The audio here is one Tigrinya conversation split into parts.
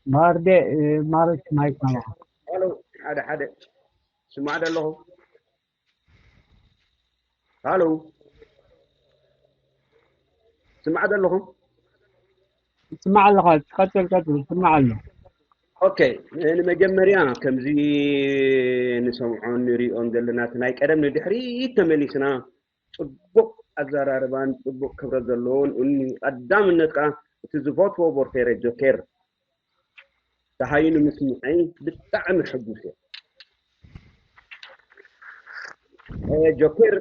ማርዴ ማለት ማይክ ናባኻ። ሃሎ፣ ሓደ ሓደ። ስማዕ ዶ ኣለኹ? ሃሎ፣ ስማዕ ዶ ኣለኹ? ስማዕ ኣለኻ። ቀጽል፣ ቀጽል፣ ስማዕ ኣሎ። ኦኬ፣ ንመጀመርያ ከምዚ ንሰምዖን ንሪኦን ዘለና እቲ ናይ ቀደም ንድሕሪት ተመሊስና ጽቡቕ ኣዘራርባን ጽቡቕ ክብረት ዘለዎን እኒ ቀዳምነት ከኣ እቲ ዝፈትዎ ቦርፌረ ጆኬር ተሃይኑ ምስምዐይ ብጣዕሚ ሕጉስ እየ። እ፣ ጆኬር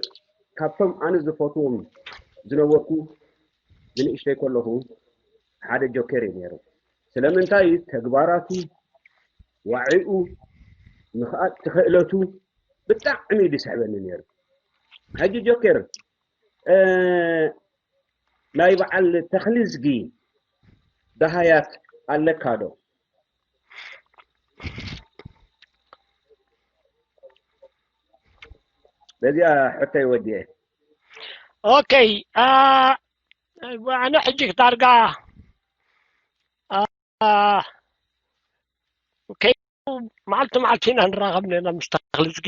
ካብቶም ኣነ ዝፈትዎም ዝነበርኩ ብንእሽተይ ከለኹ ሓደ ጆኬር እዩ ነይሩ። ስለምንታይ? ተግባራቱ፣ ዋዒኡ፣ ምኽኣል ክኽእለቱ ብጣዕሚ እዩ ዝስሕበኒ ነይሩ። ሕጂ ጆኬር፣ እ፣ ናይ በዓል ተኽልዝጊ ደሃያት ኣለካ ዶ? በዚኣ ሕቶይ ወዲኤ። ኦኬ፣ አ፣ ኣነ ሕጂ ዳርጋ፣ አ፣ ኦኬ፣ መዓልቲ መዓልቲ ኢና ንራኸብ ነርና ምስ ተኽልዝጊ።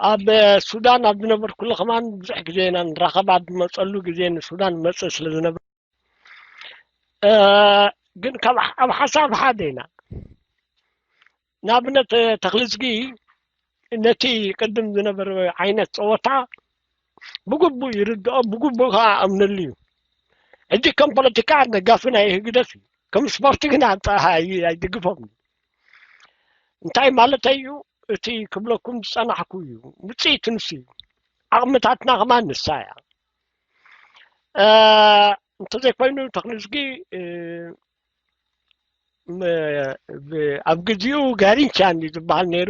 ኣብ ሱዳን ኣብ ዝነበርኩሉ ከማን ብዙሕ ግዜ ኢና ንራኸብ። ኣብ ዝመጸሉ ግዜ ንሱዳን መጽእ ስለ ዝነበረ፣ እ፣ ግን ካብ፣ ኣብ ሓሳብ ሓደ ኢና። ንኣብነት፣ እ፣ ተኽልዝጊ ነቲ ቅድም ዝነበረ ዓይነት ጸወታ ብግቡእ ይርድኦ፣ ብግቡእ ከኣ ኣምነሉ እዩ። ሕጂ ከም ፖለቲካ ደጋፊ ናይ ህግደፍ እዩ። ከም ስፖርቲ ግን ኣንጻ-፣ ኣይ-፣ ኣይድግፎም። እንታይ ማለተይ እዩ? እቲ ክብለኩም ዝጸናሕኩ እዩ። ውጽኢት ንሱ እዩ። ዓቕምታትና ከማን ንሳ እያ። እ፣ እንተዘይኮይኑ ተኽልዝጊ፣ እ፣ ም-፣ ብ-፣ ኣብ ግዜኡ ጋሪንቻ እንዲ ዝበሃል ነይሩ።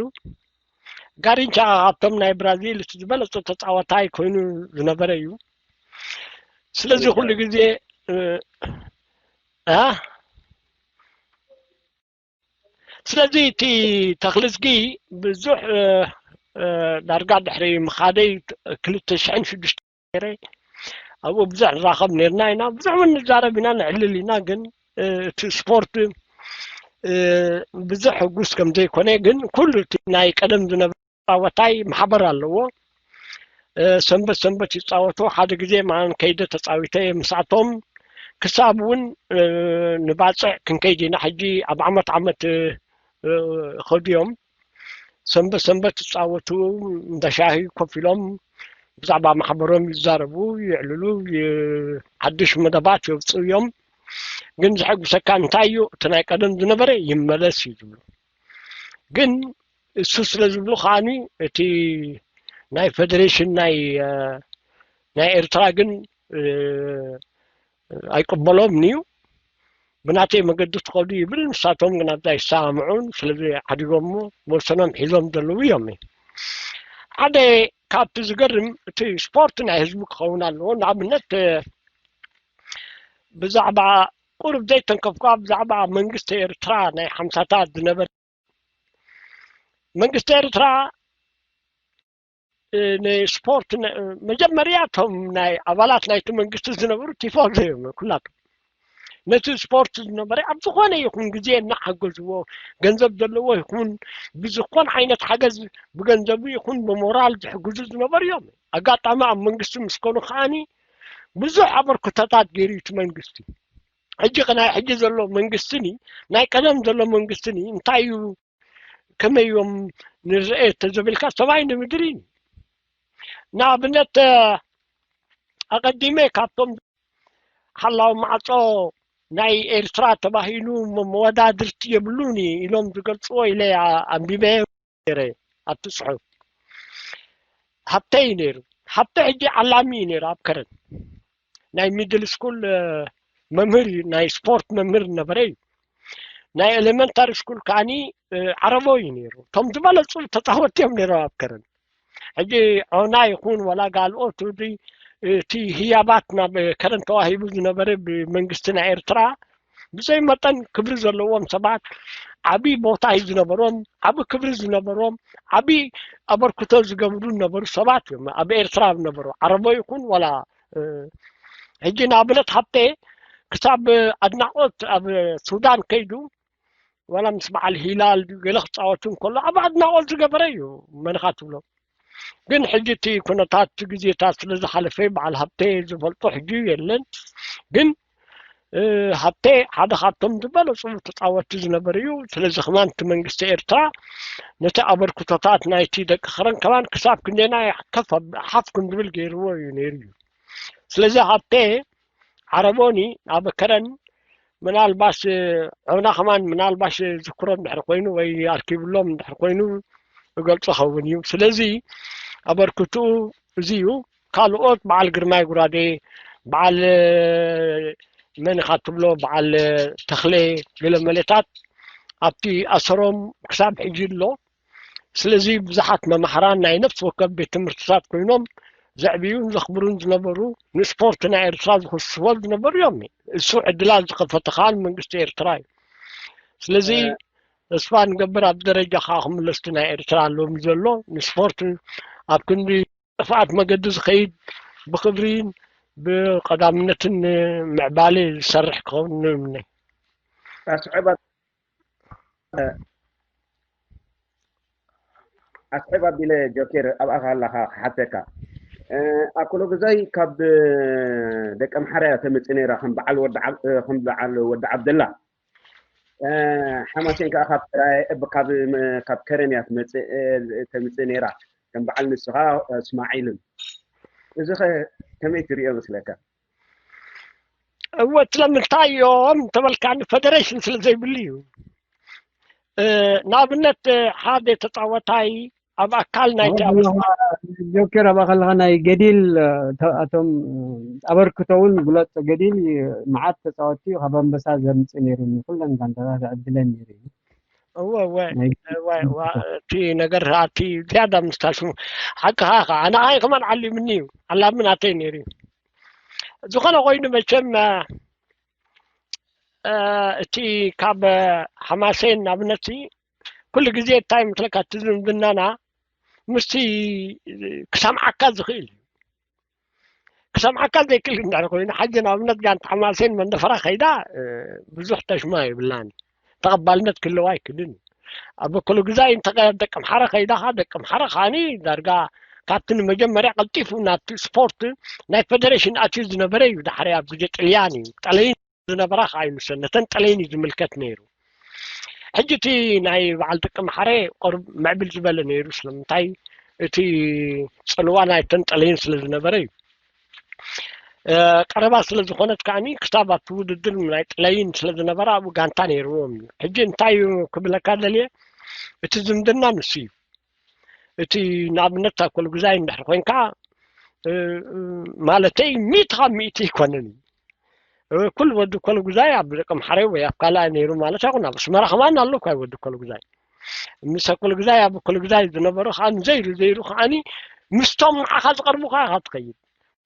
ጋሪንቻ ካብቶም ናይ ብራዚል እቲ ዝበለጸ ተጻዋታይ ኮይኑ ዝነበረ እዩ። ስለዚ ኩሉ ግዜ፣ እ፣ እ? ስለዚ እቲ ተኽልዝጊ ብዙሕ፣ እ፣ እ፣ ዳርጋ ድሕሪ ምኻደይ ክልተ ሽሕን ሽዱሽተ ነይረ። ኣብኡ ብዙሕ ንራኸብ ነርና ኢና፣ ብዙሕ እውን ንዛረብ ኢና፣ ነዕልል ኢና። ግን፣ እ፣ እቲ ስፖርት፣ እ፣ ብዙሕ ሕጉስ ከም ዘይኮነ፣ ግን ኩሉ እቲ ናይ ቀደም ዝነበረ ተጻዋታይ ማሕበር ኣለዎ። እ፣ ሰንበት ሰንበት ይጻወቱ። ሓደ ግዜ መዓን ከይደ ተጻዊተ እየ ምስኣቶም። ክሳብ እውን፣ እ፣ ንባጽዕ ክንከይድ ኢና። ሕጂ ኣብ ዓመት ዓመት፣ እ፣ እ፣ ይኸዱ እዮም። ሰንበት ሰንበት ይጻወቱ፣ እንዳ ሻሂ ኮፍ ኢሎም ብዛዕባ ማሕበሮም ይዛረቡ፣ የዕልሉ፣ ይ-፣ ሓድሽ መደባት የውጽኡ እዮም። ግን ዘሐጉሰካ እንታይ እዩ? እቲ ናይ ቀደም ዝነበረ ይመለስ እዩ ዝብሉ። ግን እሱ ስለ ዝብሉ ከዓኒ እቲ ናይ ፌደሬሽን ናይ፣ እ፣ ናይ ኤርትራ ግን፣ እ፣ ኣይቅበሎምን እዩ። ብናተይ መገዲ ትኸዱ ይብል፣ ንሳቶም ግን ኣብዛ ኣይሰማምዑን። ስለዚ ሓዲጎሞ ወሰኖም ሒዞም ዘለዉ እዮም። ሓደ ካብቲ ዝገርም እቲ ስፖርት ናይ ህዝቢ ክኸውን ኣለዎ። ንኣብነት፣ እ፣ ብዛዕባ ቁሩብ ዘይተንከፍኳ ብዛዕባ መንግስቲ ኤርትራ ናይ ሓምሳታት ዝነበረ መንግስቲ ኤርትራ፣ እ፣ ንስፖርት ነ-፣ መጀመርያ እቶም ናይ ኣባላት ናይቲ መንግስቲ ዝነበሩ ቲፎዞ እዮም ኩላቶም። ነቲ ስፖርት ዝነበረ ኣብ ዝኾነ ይኹን ግዜ እናሓገዝዎ፣ ገንዘብ ዘለዎ ይኹን ብዝኾነ ዓይነት ሓገዝ ብገንዘቡ ይኹን ብሞራል ዝሕግዙ ዝነበሩ እዮም። ኣጋጣሚ ኣብ መንግስቲ ምስ ኮኑ ከዓኒ ብዙሕ ኣበርክቶታት ገይሩ እዩ እቲ መንግስቲ። ሕጂ ኸ ናይ ሕጂ ዘሎ መንግስቲኒ ናይ ቀደም ዘሎ መንግስቲኒ እንታይ እዩ፣ ከመይ እዮም ንርአ ተዘቢልካ ሰማይ ንምድሪ እዩ። ንኣብነት፣ እ፣ ኣቐዲመ ካብቶም ሓላው ማዕጾ ናይ ኤርትራ ተባሂሉ መ-፣ መወዳድርቲ የብሉን ኢሎም ዝገልጽዎ ኢለ ኣ-፣ ኣንቢበ ነይረ ኣብቲ ጽሑፍ። ሃብተይ እዩ ነይሩ። ሃብተ ሕጂ ዓላሚ እዩ ነይሩ ኣብ ከረን። ናይ ሚድል ስኩል፣ እ፣ መምህር እዩ፣ ናይ ስፖርት መምህር ነበረ እዩ። ናይ ኤሌመንታሪ ስኩል ከዓኒ፣ እ፣ ዓረቦ እዩ ነይሩ። እቶም ዝበለጹ ተጻወትቲ እዮም ነይሮም ኣብ ከረን። ሕጂ ዖና ይኹን ዋላ ጋልኦት፣ እቲ፣ እቲ ህያባት ናብ ከረን ተዋሂቡ ዝነበረ ብመንግስቲ ናይ ኤርትራ ብዘይ መጠን ክብሪ ዘለዎም ሰባት፣ ዓቢ ቦታ እዩ ዝነበሮም፣ ዓቢ ክብሪ ዝነበሮም፣ ዓቢ ኣበርክቶ ዝገብሩ ዝነበሩ ሰባት እዮም ኣብ ኤርትራ ዝነበሩ፣ ዓረቦ ይኹን ዋላ፣ እ፣ ሕጂ ንኣብነት ሃብተ ክሳብ ኣድናቆት ኣብ ሱዳን ከይዱ ዋላ ምስ በዓል ሂላል ድዩ ገለ ክፃወቱ እንከሎ ኣብ ኣድናቆት ዝገበረ እዩ። መን ኢኻ ትብሎ? ግን ሕጂ እቲ ኩነታት እቲ ግዜታት ስለ ዝሓለፈ በዓል ሃብተ ዝፈልጦ ሕጂ የለን። ግን ሃብተ ሓደ ካብቶም ዝበለፁ ተፃወትቲ ዝነበሩ እዩ። ስለዚ ከማን እቲ መንግስቲ ኤርትራ ነቲ ኣበርክቶታት ናይቲ ደቂ ከረን ከማን ክሳብ ክንደና ሓፍ ክንድብል ገይርዎ እዩ ነይሩ እዩ። ስለዚ ሃብተ ዓረቦኒ ኣብ ከረን ምናልባሽ ዕብና ከማን ምናልባሽ ዝክሮ እንድሕር ኮይኑ ወይ ኣርኪብሎም እንድሕር ኮይኑ እገልጾ ኸውን እዩ። ስለዚ ኣበርክትኡ እዚ እዩ። ካልኦት በዓል ግርማይ ጉራዴ፣ በዓል መን ኢኻ ትብሎ፣ በዓል ተኽለ ገለ መሌታት ኣብቲ ኣሰሮም ክሳብ ሕጂ ኣሎ። ስለዚ ብዙሓት መማህራን ናይ ነፍሲ ወከፍ ቤት ትምህርትታት ኮይኖም ዘዕብዩን ዘኽብሩን ዝነበሩ ንስፖርት ናይ ኤርትራ ዝኽስስዎ ዝነበሩ እዮም። እሱ ዕድላት ዝኸፈተ ከዓ መንግስቲ ኤርትራ እዩ። ስለዚ ተስፋ ንገብር ኣብ ደረጃ ከዓ ክምለስቲ ናይ ኤርትራ ሎሚ ዘሎ ንስፖርት ኣብ ክንዲ ጥፍኣት መገዲ ዝኸይድ ብክብሪን ብቀዳምነትን ንምዕባለ ዝሰርሕ ክኸውን ንምነ። ኣስዕብ ኣስዕብ ኣቢለ ጆኬር ኣብኣ ኣለኻ ክሓተካ ኣኩሎ ግዛይ ካብ ደቂ ኣምሓራ እያ ተምፅእ ነይራ ከም በዓል ወዲ ዓብ- ከም በዓል ወዲ ዓብደላ ሓማሴን ከዓ ካብ ተራየ- ካብ ካብ ከረን እያ ትመፅእ ተምፅእ ነይራ ከም በዓል ንስኻ እስማዒልን እዚ ኸ ከመይ ትሪኦ መስለካ? እወ ስለምንታይ እዮም ተበልካኒ ፈደሬሽን ስለ ዘይብሉ እዩ። ንኣብነት ሓደ ተፃወታይ ኣብ ኣካል ናይቲ ጆኬር ኣብኣ ከለካ ናይ ገዲል እቶም ኣበርክቶ እውን ግለፆ። ገዲል መዓት ተፃወቲ ካብ ኣንበሳ ዘምፅእ ነይሩ ኩለን ጋንታታት ዕድለን ነይሩ እዩ። እወ እወ እቲ ነገር እቲ ዝያዳ ምስታሽሙ ሓቅኻ ከዓ ኣነ ከዓ ከማን ዓሊምኒ እዩ። ዓላሚ ናተይ ነይሩ እዩ። ዝኾነ ኮይኑ መቸም እቲ ካብ ሓማሴን ንኣብነት ኩሉ ግዜ እንታይ ምትለካ እቲ ዝምድናና ምስቲ ክሰምዓካ ዝኽእል እዩ። ክሰምዓካ ዘይክእል እንድሕር ኮይኑ ሓጂ ንኣብነት ጋንታ ሓማሴን መንደፈራ ከይዳ ብዙሕ ተሽማ የብላን ተቐባልነት ክህልዋ ኣይክልን። ኣብ በኮሎ ግዛይ እንተ ደቂ ኣምሓረ ከይዳ ከዓ ደቂ ኣምሓረ ከዓኒ ዳርጋ ካብቲ ንመጀመርያ ቀልጢፉ ናብቲ ስፖርት ናይ ፌደሬሽን ኣትዩ ዝነበረ እዩ። ዳሕሪ ኣብ ግዜ ጥልያን እዩ ጠለይን ዝነበራ ከዓ ይምሰል ነተን ጠለይን እዩ ዝምልከት ነይሩ። ሕጂ እቲ ናይ በዓል ደቂ ኣምሓረ ቁሩብ ምዕብል ዝበለ ነይሩ። ስለምንታይ እቲ ፅልዋ ናይተን ጠለይን ስለ ዝነበረ እዩ። ቀረባ ስለ ዝኾነት ከዓኒ ክሳብ ኣብቲ ውድድር ናይ ጥለይን ስለ ዝነበራ ኣብኡ ጋንታ ነይርዎም እዩ። ሕጂ እንታይ እዩ ክብለካ ደልየ እቲ ዝምድና ንሱ እዩ። እቲ ንኣብነት ኣኮል ጉዛይ እንድሕር ኮይንካ ማለተይ ሚእቲ ካብ ሚእቲ ኣይኮነን እዩ። ኩሉ ወዲ ኮል ጉዛይ ኣብ ደቂ ኣምሓረ ወይ ኣብ ካልኣይ ነይሩ ማለት ኣይኮን ኣብ ኣስመራ ከማን ኣሎ እኳ ወዲ ኮል ጉዛይ ምስ ኣኮል ጉዛይ ኣብ ኮል ጉዛይ ዝነበሩ ከዓ ዘይሩ ዘይሩ ከዓኒ ምስቶም ንዓኻ ዝቀርቡካ ኢኻ ትኸይድ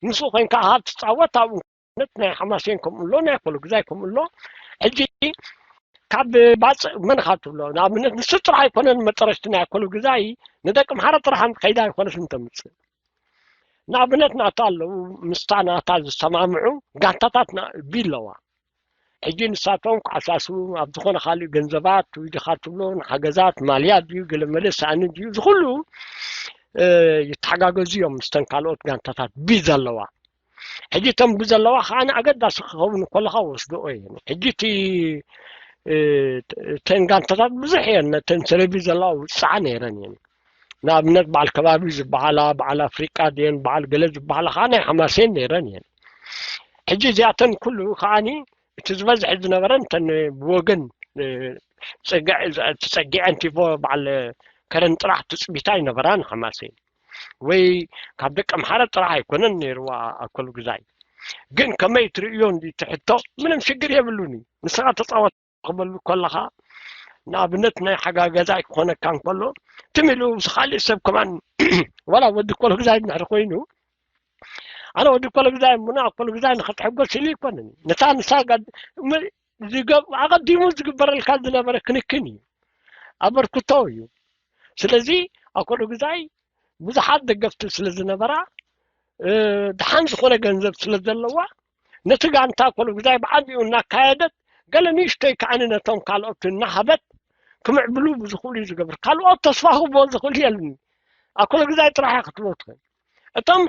ምስኡ ኮይንካ ካብ ትፃወት ኣብኡ ነት ናይ ሓማሴን ከምኡ ኣሎ ናይ ኮል ጉዛይ ከምኡ ኣሎ ሕጂ ካብ ባፅእ መን ኢኻ ትብሎ ንኣብነት ንሱ ጥራሕ ኣይኮነን መጠረሽቲ ናይ ኮል ጉዛይ ንደቂ ኣምሓረ ጥራሕ ከይዳ ኣይኮነትን ተምፅእ ንኣብነት ናታ ኣለዉ ምስታ ናታ ዝሰማምዑ ጋንታታት ቢለዋ ሕጂ ንሳቶም ክዓሳስቡ ኣብ ዝኾነ ካልእ ገንዘባት ወይ ድኻ ትብሎ ንሓገዛት ማልያ ድዩ ገለመለ ሳእኒ ድዩ ዝኩሉ ይተሓጋገዙ እዮም ምስተን ካልኦት ጋንታታት ቢ ዘለዋ ሕጂ እቶም ብዘለዋ ከዓ ንኣገዳሲ ክኸውን ከለካ ወስድኦ እየን ሕጂ እቲ እተን ጋንታታት ብዙሕ እየን ነተን ሰለቢ ዘለዋ ውፅዓ ነይረን እየን ንኣብነት በዓል ከባቢ ዝበሃላ በዓል ኣፍሪቃ ድየን በዓል ገለ ዝበሃላ ከዓ ናይ ሓማሴን ነይረን እየን ሕጂ እዚኣተን ኩሉ ከዓኒ እቲ ዝበዝሐ ዝነበረን እተን ብወገን ተፀጊዐን ቲፎ በዓል ከረን ጥራሕ ትፅቢታ ይነበራን ሓማሴን ወይ ካብ ደቂ ኣምሓረ ጥራሕ ኣይኮነን ነይርዋ ኣኮል ግዛይ ግን ከመይ ትርእዮ እንዲ ትሕቶ ምንም ሽግር የብሉን እዩ ንስኻ ተፃወት ክበሉ ከለኻ ንኣብነት ናይ ሓጋገዛይ ክኾነካ እንከሎ ትም ኢሉ ምስ ካልእ ሰብ ከማን ዋላ ወዲ ኮል ግዛይ እንድሕር ኮይኑ ኣነ ወዲ ኮል ግዛይ እምና ኮል ግዛይ ንኸትሕጎስ ኢሉ ይኮንን ነታ ንሳ ኣቐዲሙ ዝግበረልካ ዝነበረ ክንክን እዩ ኣበርክቶ እዩ ስለዚ ኣኮል ግዛይ ብዙሓት ደገፍቲ ስለ ዝነበራ ድሓን ዝኾነ ገንዘብ ስለ ዘለዋ ነቲ ጋንታ ኮሎ ግዛይ ብዓቢኡ እናካየደት፣ ገለ ንእሽተይ ከዓኒ ነቶም ካልኦት እናሃበት ክምዕብሉ ብዝኽእሉ እዩ ዝገብር። ካልኦት ተስፋ ክህቦ ዝኽእል የሉን። ኣብ ኮሎ ግዛይ ጥራሕ እያ ክትህቦ ትኽእል። እቶም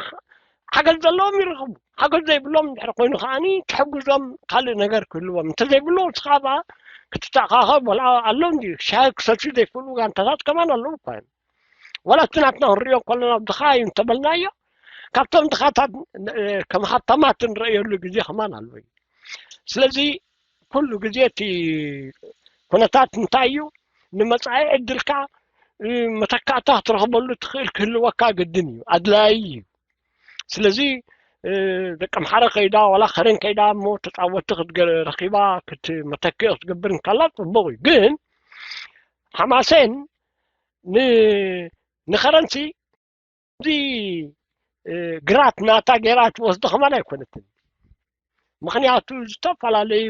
ሓገዝ ዘለዎም ይረኽቡ። ሓገዝ ዘይብሎም እንድሕር ኮይኑ ከዓኒ ትሕግዞም ካልእ ነገር ክህልዎም። እንተዘይብሉ ንስኻ ከኣ ክትተኣኻኸብ ወላ ኣሎ እንድዩ። ሻሂ ክሰትዩ ዘይክእሉ ጋንታታት ከማን ኣለዉ እኳ እዮም። ወላ እቲ ናትና ክንሪኦ ከለና ድኻ እዩ እንተበልናዮ፣ ካብቶም ድኻታት፣ እ፣ ከም ሃብታማት እንርእየሉ ግዜ ከማን ኣሎ እዩ። ስለዚ ኩሉ ግዜ እቲ ኩነታት እንታይ እዩ፣ ንመጻኢ ዕድልካ፣ እ፣ መተካእታ ክትረኽበሉ ትኽእል ክህልወካ ግድን እዩ፣ ኣድላዪ እዩ። ስለዚ፣ እ፣ ደቂ ኣምሓረ ከይዳ፣ ዋላ ከረን ከይዳ እሞ ተጻወትቲ ክትገ-፣ ረኺባ ክት-፣ መተክኢ ክትገብር እንከላ ጽቡቕ እዩ። ግን ሓማሴን ን-፣ ንኸረንሲ እዚ፣ እ፣ ግራት ናታ ገይራ ትወስዶ ከማን ኣይኮነትን። ምኽንያቱ ዝተፈላለዩ፣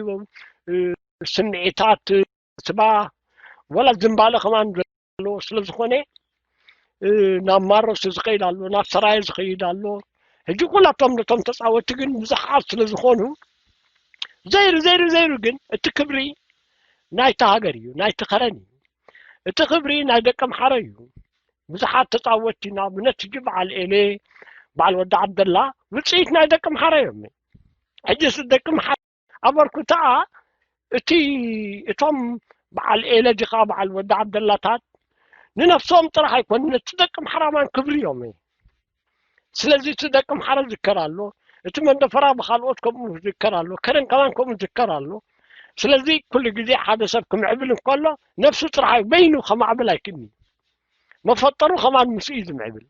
እ፣ ስምዒታት ስባ፣ ወላ ዝንባለ ከማን ዘሎ ስለ ዝኾነ፣ እ፣ ናብ ማሮስ ዝኸይድ ኣሎ፣ ናብ ሰራየ ዝኸይድ ኣሎ። ሕጂ ኩላቶም ነቶም ተጻወትቲ ግን ብዙሓት ስለ ዝኾኑ፣ ዘይሩ፣ ዘይሩ፣ ዘይሩ ግን እቲ ክብሪ ናይቲ ሃገር እዩ፣ ናይቲ ከረን እዩ። እቲ ክብሪ ናይ ደቂ ኣምሓረ እዩ። ብዙሓት ተጻወትቲ፣ ንኣብነት ሕጂ በዓል ኤሌ፣ በዓል ወዲ ዓብደላ ውጽኢት ናይ ደቂ ኣምሓረ እዮም። ሕጂ ደቂ ኣምሓረ ኣበርክቶኣ እቲ፣ እቶም በዓል ኤለ ዲኻ በዓል ወዲ ዓብደላታት ንነፍሶም ጥራሕ ኣይኮኑን፣ እቲ ደቂ ኣምሓራ ማን ክብሪ እዮም። ስለዚ እቲ ደቂ ኣምሓራ ዝከር ኣሎ፣ እቲ መንደፈራ ብኻልኦት ከምኡ ዝከር ኣሎ፣ ከረን ከማን ከምኡ ዝከር ኣሎ። ስለዚ ኩሉ ግዜ ሓደ ሰብ ክምዕብል እንከሎ ነፍሱ ጥራሕ እዩ፣ በይኑ ከማዕብል ኣይክእልን እዩ። መፈጠሩ ከማን ምስኡ እዩ ዝምዕብል።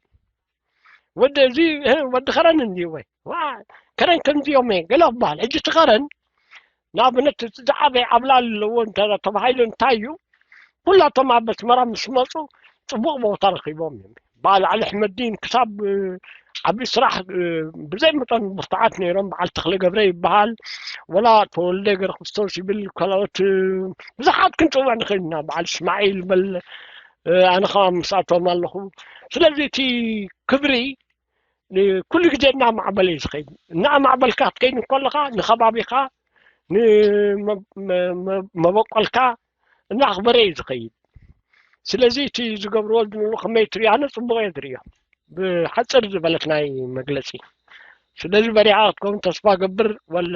ወዲ እዚ፣ እ፣ ወዲ ከረን እንድዩ ወይ? ዋ፣ ከረን ከምዚ እዮም እየ፣ ገለ ክበሃል። ሕጂ እቲ ከረን፣ ንኣብነት፣ እቲ ዝዓበየ ዓብላሊ ኣለዎ እንተ ተባሂሉ እንታይ እዩ? ኩላቶም ኣብ ኣስመራ ምስ መጹ ጽቡቕ ቦታ ረኺቦም እዮም። በዓል ዓሊ ኣሕመዲን ክሳብ፣ እ፣ ዓቢ ስራሕ፣ እ፣ ብዘይ መጠን ብርቱዓት ነይሮም። በዓል ተኽለ ገብረ ይበሃል፣ ወላ ተወልደ ገረክርስቶስ ይብል፣ ካልኦት፣ እ፣ ብዙሓት ክንጽውዕ ንኽእል ኢና። በዓል እስማዒል በል፣ እ፣ ኣነ ኸኣ ምስኣቶም ኣለኹ። ስለዚ እቲ ክብሪ ንኩሉ ግዜ እናማዕበለ እዩ ዝኸይድ። እናማዕበልካ ክትከይድ እንከለኻ ንኸባቢኻ፣ ንመ-፣ መ-፣ መ-፣ መበቆልካ እናኽበረ እዩ ዝኸይድ። ስለዚ እቲ ዝገብርዎ ዝንብሉ ከመይ ትሪኦ? ኣነ ጽቡቕ እየ ዝርእዮ። ብሓጽር ዝበለት ናይ መግለጺ። ስለዚ በሪኻ ክትከውን ተስፋ ገብር። ወለ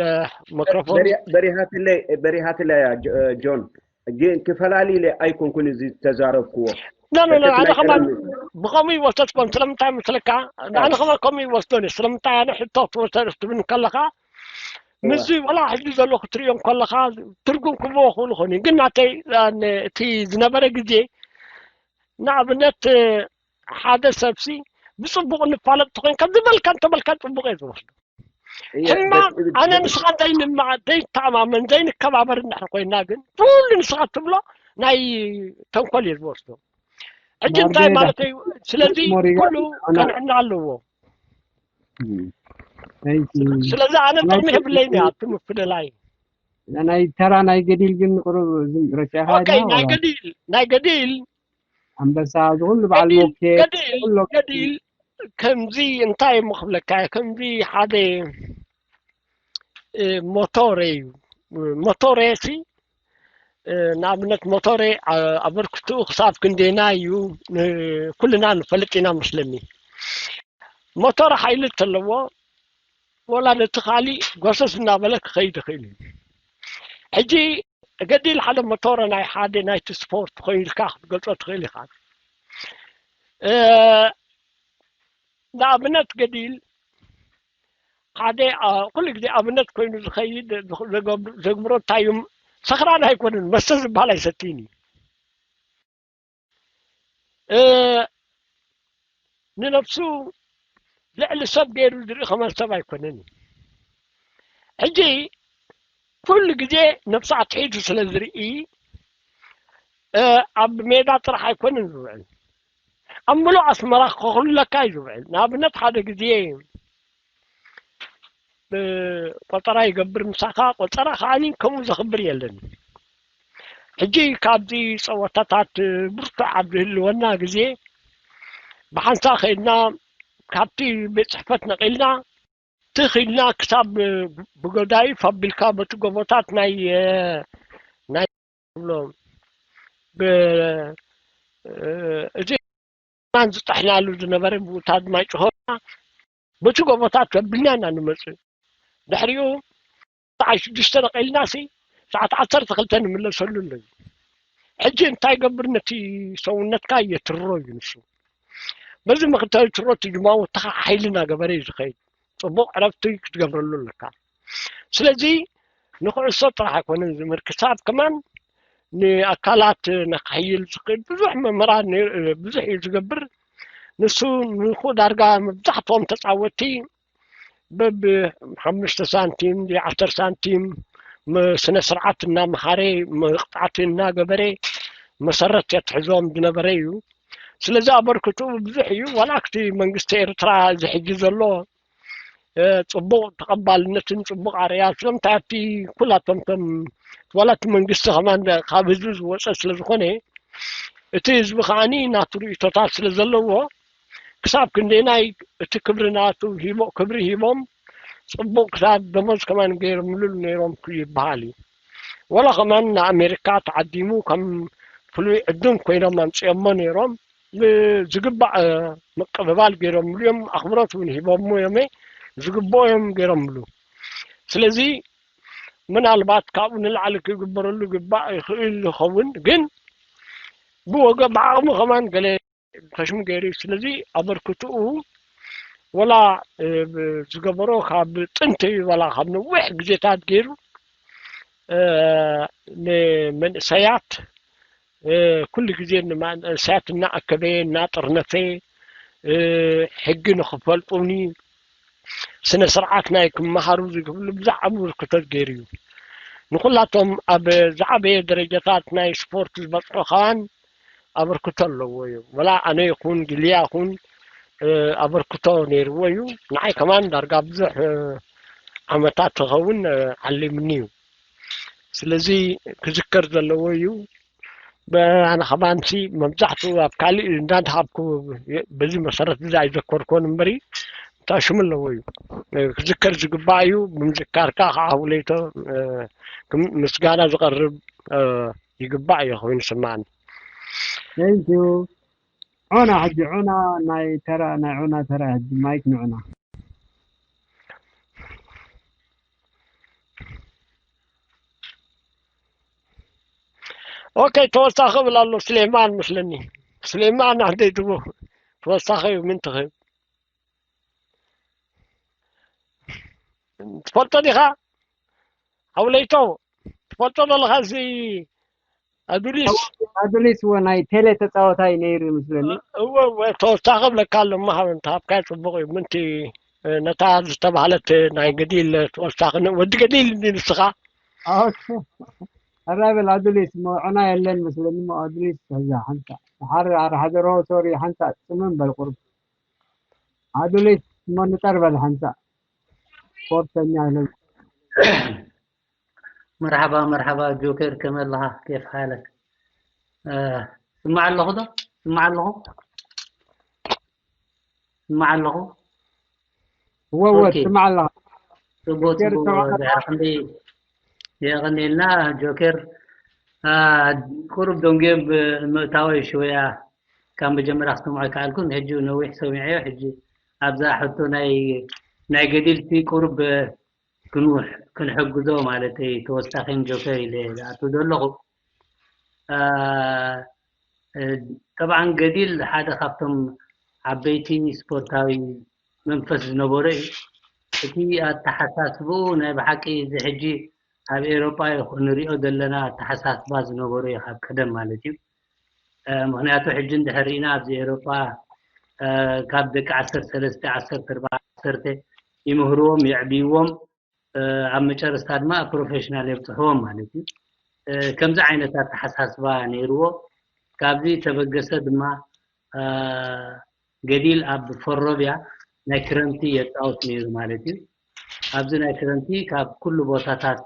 መክሮፎን። በሪ-፣ በሪሃትለይ፣ በሪሃትለይ እያ፣ ጆ-፣ ጆን። ግን ክፈላሊ ኢለ ኣይኮንኩን እዚ ዝተዛረብክዎ። ኖ፣ ኖ፣ ኖ፣ በተት ኣነ ናይ ከማን ቀደም ብኸምኡ ይወሰድኮን። ስለምንታይ መስለካ? ኣነ ከማን ከምኡ ይወስዶን እየ። ስለምንታይ ኣነ ሕቶ ክትወሰድ ትብል ከለኻ፣ እወ። ምስዚ ወላ ሕጂ ዘሎ ክትርእዮ ከለኻ ትርጉም ክህብዎ ክኽእሉ ይኾኑ። ግን ናተይ፣ ኣነ እቲ ዝነበረ ግዜ፣ ንኣብነት፣ ሓደ ሰብሲ ብጽቡቕ ንፋለጥ ተኾይንካ፣ ዝበልካ እንተበልካ ጽቡቕ እየ ዝወስዶ። እየ፣ ሕማቕ፣ በ-፣ ኣነ በ-፣ ንስኻ ዘይንማ-፣ ዘይንተኣማመን፣ ዘይንከባበር እንድሕር ኮይንና ግን፣ ኩሉ ንስኻ ትብሎ ናይ ተንኮል እየ ዝወስዶ። ሕጂ እንታይ ማርገሬታ ማለተይ እዩ? ስለዚ ሞሪጋ ኩሉ ኣና-፣ ቀንዕና ኣለዎ። እም። Thank you። ስለዚ ኣነ ናይ ጥቕሚ የብለይን እያ፣ እቲ ምፍልላይ። ናይ ተራ ናይ ገዲል ግን ቁሩብ ዝም ረሲዕኻ ኦኬ፣ ኢኻ ናይ ወላ? ገዲል፣ ናይ ገዲል ኣንበሳ፣ እዚ ኩሉ በዓል ገዲል፣ ሞኬ፣ ገዲል፣ ኩሎ ገዲል ከምዚ እንታይ እሞ ክብለካ እየ፣ ከምዚ ሓደ፣ እ፣ ሞቶሬ እዩ። ሞቶሬ ሲ፣ እ፣ ንኣብነት ሞቶሬ፣ ኣ-፣ ኣበርክትኡ ክሳብ ክንደየናይ እዩ፣ ን-፣ ኩልና ንፈልጥ ኢና መስለኒ። ሞቶር ሓይሊ እንተለዎ፣ ወላ ነቲ ካሊእ ጎሰስ እናበለ ክኸይድ ይኽእል እዩ። ሕጂ ገዲል ሓደ ሞቶረ ናይ ሓደ ናይቲ ስፖርት ኮይኑ ኢልካ ክትገልጾ ትኽእል ኢኻ። እ፣ ንኣብነት ገዲል ሓደ፣ ኣ፣ ኩሉ ግዜ ኣብነት ኮይኑ ዝኸይድ፣ ዝኽ-፣ ዘገብ-፣ ዘግብሮ እንታይ እዩ? ሰኽራን ኣይኮነን፣ መስተ ዝበሃል ኣይሰትይን እዩ። እ፣ ንነብሱ ልዕሊ ሰብ ገይሩ ዝርኢ ከማን ሰብ ኣይኮነን እዩ። ሕጂ ኩሉ ግዜ ነብሱ ኣትሒዙ ስለ ዝርኢ፣ እ፣ ኣብ ሜዳ ጥራሕ ኣይኮነን ዝውዕል። ኣብ ምሉእ ኣስመራ ከኹለካ እዩ ዝውዕል። ንኣብነት ሓደ ግዜ፣ እ፣ ቆጸራ ይገብር ምሳኻ፣ ቆጸራ ከዓኒ ከምኡ ዘኽብር የለን። ሕጂ ካብዚ ጸወታታት ብርቱዕ ኣብ ዝህልወና ግዜ፣ ብሓንሳእ ከይድና ካብቲ ቤት ጽሕፈት ነቒልና ትኽ ኢልና ክሳብ ብጎዳይፍ ኣቢልካ በቲ ጎቦታት ናይ ናይ ብሎም ብ- እቲ ማን ዝጠሕናሉ ዝነበረ ብኡታት ማይ ጭሆና በቲ ጎቦታት ከብልና ኢና ንመፅእ። ድሕሪኡ ሰዓት ሽዱሽተ ደቂልና ሲ ሰዓት ዓሰርተ ክልተ ንምለሰሉ ኣለዩ። ሕጂ እንታይ ገብር ነቲ ሰውነትካ የትሮ እዩ ንሱ። በዚ ምክንያት ትሮ ትጅማው ተኻ ሓይልና ገበረ እዩ ዝኸይድ። ጽቡቕ ዕረፍቲ ክትገብረሉ ኣለካ። ስለዚ ንኩዕሶ ጥራሕ ኣይኮነን ዝምር ክሳብ ከማን ንኣካላት ነካሕይል ዝኽእል ብዙሕ መምህራን ብዙሕ እዩ ዝገብር። ንሱ ንኹ ዳርጋ መብዛሕትኦም ተፃወቲ በብ ሓሙሽተ ሳንቲም ዓሰርተ ሳንቲም ስነ ስርዓት እናመሃረ መቕፃዕቲ እናገበረ መሰረት የትሕዞም ዝነበረ እዩ። ስለዚ ኣበርክትኡ ብዙሕ እዩ። ዋላ ክቲ መንግስቲ ኤርትራ እዚ ሕጂ ዘሎ ጽቡቕ ተቐባልነትን ጽቡቕ ኣርያ ስለምንታይ ኣብቲ ኩላቶም ቶም ዋላ እቲ መንግስቲ ከማን ካብ ህዝቢ ዝወፀ ስለ ዝኾነ እቲ ህዝቢ ከዓኒ ናቱ ርእቶታት ስለ ዘለዎ ክሳብ ክንደናይ እቲ ክብሪ ናቱ ሂቦ ክብሪ ሂቦም ጽቡቕ ክሳብ ደሞዝ ከማን ገይሮምሉ ነይሮም ይበሃል እዩ። ወላ ከማን ንኣሜሪካ ተዓዲሙ ከም ፍሉይ ዕዱም ኮይኖም ኣምፅኦሞ ነይሮም ዝግባእ ምቅብባል ገይሮምሉ እዮም። ኣኽብሮት እውን ሂቦሞ እዮም። ዝግብኦ እዮም ገይሮምሉ። ስለዚ ምናልባት ካብኡ ንላዕሊ ክግበረሉ ግባእ ይኽእል ይኸውን፣ ግን ብወገ ብዓቕሙ ከማን ገለ ከሽሙ ገይሩ እዩ። ስለዚ ኣበርክትኡ ወላ ዝገበሮ ካብ ጥንቲ ወላ ካብ ነዊሕ ግዜታት ገይሩ ንመንእሰያት ኩሉ ግዜ ንመንእሰያት እናኣከበ እናጠርነፈ ሕጊ ንክፈልጡኒ ስነ ስርዓት ናይ ክመሃሩ ዝክብሉ ብዛዕባ ኣበርክቶት ገይሩ እዩ። ንኩላቶም ኣብ ዝዓበየ ደረጃታት ናይ ስፖርት ዝበፅሑ ከዋን ኣበርክቶ ኣለዎ እዩ። ወላ ኣነ ይኹን ጊልያ ይኹን ኣበርክቶ ነይርዎ እዩ። ንዓይ ከማን ዳርጋ ብዙሕ ዓመታት ክኸውን ዓሊምኒ እዩ። ስለዚ ክዝከር ዘለዎ እዩ። ኣነ ከማንሲ መብዛሕትኡ ኣብ ካሊእ እንዳድሃብኩ በዚ መሰረት እዚ ኣይዘከርኮን እምበሪ እንታይ ሽሙ ኣለዎ እዩ ክዝከር ዝግባእ እዩ። ብምዝካርካ ከዓ ውለይቶ ምስጋና ዝቐርብ ይግባእ እዩ ኮይኑ ስማዕኒ። Thank you። ዑና ሕጂ ዑና ናይ ተራ ናይ ዑና ተራ ሕጂ ማይክ ንዑና። ኦኬ ተወሳኺ ብል ኣሎ ስሌማን መስለኒ። ስሌማን ኣንደይ ትቡ ተወሳኺ ምን ትኽብ ትፈልጦ ዲኻ? ሓውለይቶ ትፈልጦ ዘለኻ እዚ ኣዱሊስ ኣዱሊስ እዎ ናይ ቴሌ ተፃወታይ ነይሩ ይመስለኒ። እወ እወ ተወሳኺ ብለካ ኣሎ እሞ ሃበ እንተሃብካዮ ፅቡቕ እዩ። ምንቲ ነታ ዝተባህለት ናይ ገዲል ተወሳኺ ወዲ ገዲል እንዲ ንስኻ ሕራይ በል ኣዱሊስ እሞ ዑና የለን መስለኒ እሞ ኣዱሊስ ሕዛ ሓንሳ ሓር ኣርሓ ዘረሆ ሶሪ ሓንሳ ፅምም በል ቁርብ ኣዱሊስ እሞ ንጠር በል ሓንሳ ስፖርተኛ ኢለ መርሓባ መርሓባ ጆከር ከመይ ኣለኻ ኬፍ ሓለክ ስማዕ ኣለኹ ዶ ስማዕ ኣለኹ ስማዕ ኣለኹ እወ እወ ትስማዕ ኣለኻ ጽቡቅ ጽቡቅ ድሕሪ ክንደይ የቐኒልና ጆከር ቁሩብ ደንጉየ ምእታወይ ሽወያ ካብ መጀመርያ ክሰምዖ ኣይከኣልኩን ሕጂ ነዊሕ ሰሚዐዮ ሕጂ ኣብዛ ሕቶ ናይ ናይ ገዲልቲ ቁሩብ ክንውሕ ክንሕግዞ ማለተይ ተወሳኺ ን ጆከር ኢለ ዝኣቱ ዘለኹ ጠብዓን ገዲል ሓደ ካብቶም ዓበይቲ ስፖርታዊ መንፈስ ዝነበሮ እዩ። እቲ ኣተሓሳስብኡ ናይ ብሓቂ እዚ ሕጂ ኣብ ኤውሮጳ ንሪኦ ዘለና ኣተሓሳስባ ዝነበሮ እዩ ካብ ቀደም ማለት እዩ። ምኽንያቱ ሕጂ እንድሕር ርኢና ኣብዚ ኤውሮጳ ካብ ደቂ ዓሰርተ ሰለስተ ዓሰርተ ኣርባዕተ ዓሰርተ ይምህርዎም የዕብይዎም ኣብ መጨረስታ ድማ ፕሮፌሽናል የብፅሕዎም ማለት እዩ። ከምዚ ዓይነት ኣተሓሳስባ ነይርዎ። ካብዚ ተበገሰ ድማ ገዲል ኣብ ፈሮብያ ናይ ክረምቲ የፃውት ነይሩ ማለት እዩ። ኣብዚ ናይ ክረምቲ ካብ ኩሉ ቦታታት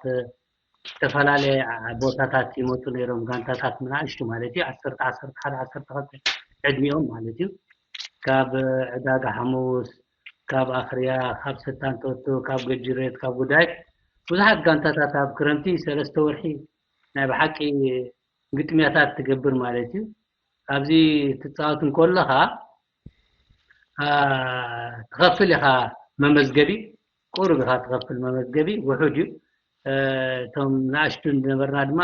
ዝተፈላለየ ቦታታት ይመፁ ነይሮም ጋንታታት ንኣሽቱ ማለት እዩ ዓሰርተ ዓሰርተ ሓደ ዓሰርተ ክልተ ዕድሚኦም ማለት እዩ ካብ ዕዳጋ ሓሙስ ካብ ኣኽርያ፣ ካብ ሰታንቶቶ፣ ካብ ገጅሬት፣ ካብ ጉዳይት ብዙሓት ጋንታታት ኣብ ክረምቲ ሰለስተ ወርሒ ናይ ብሓቂ ግጥሚያታት ትገብር ማለት እዩ። ኣብዚ ትፃወት እንከለኻ ትኸፍል ኢኻ መመዝገቢ፣ ቁሩብ ኢኻ ትኸፍል መመዝገቢ፣ ውሑድ እዩ። እቶም ንኣሽቱ ዝነበርና ድማ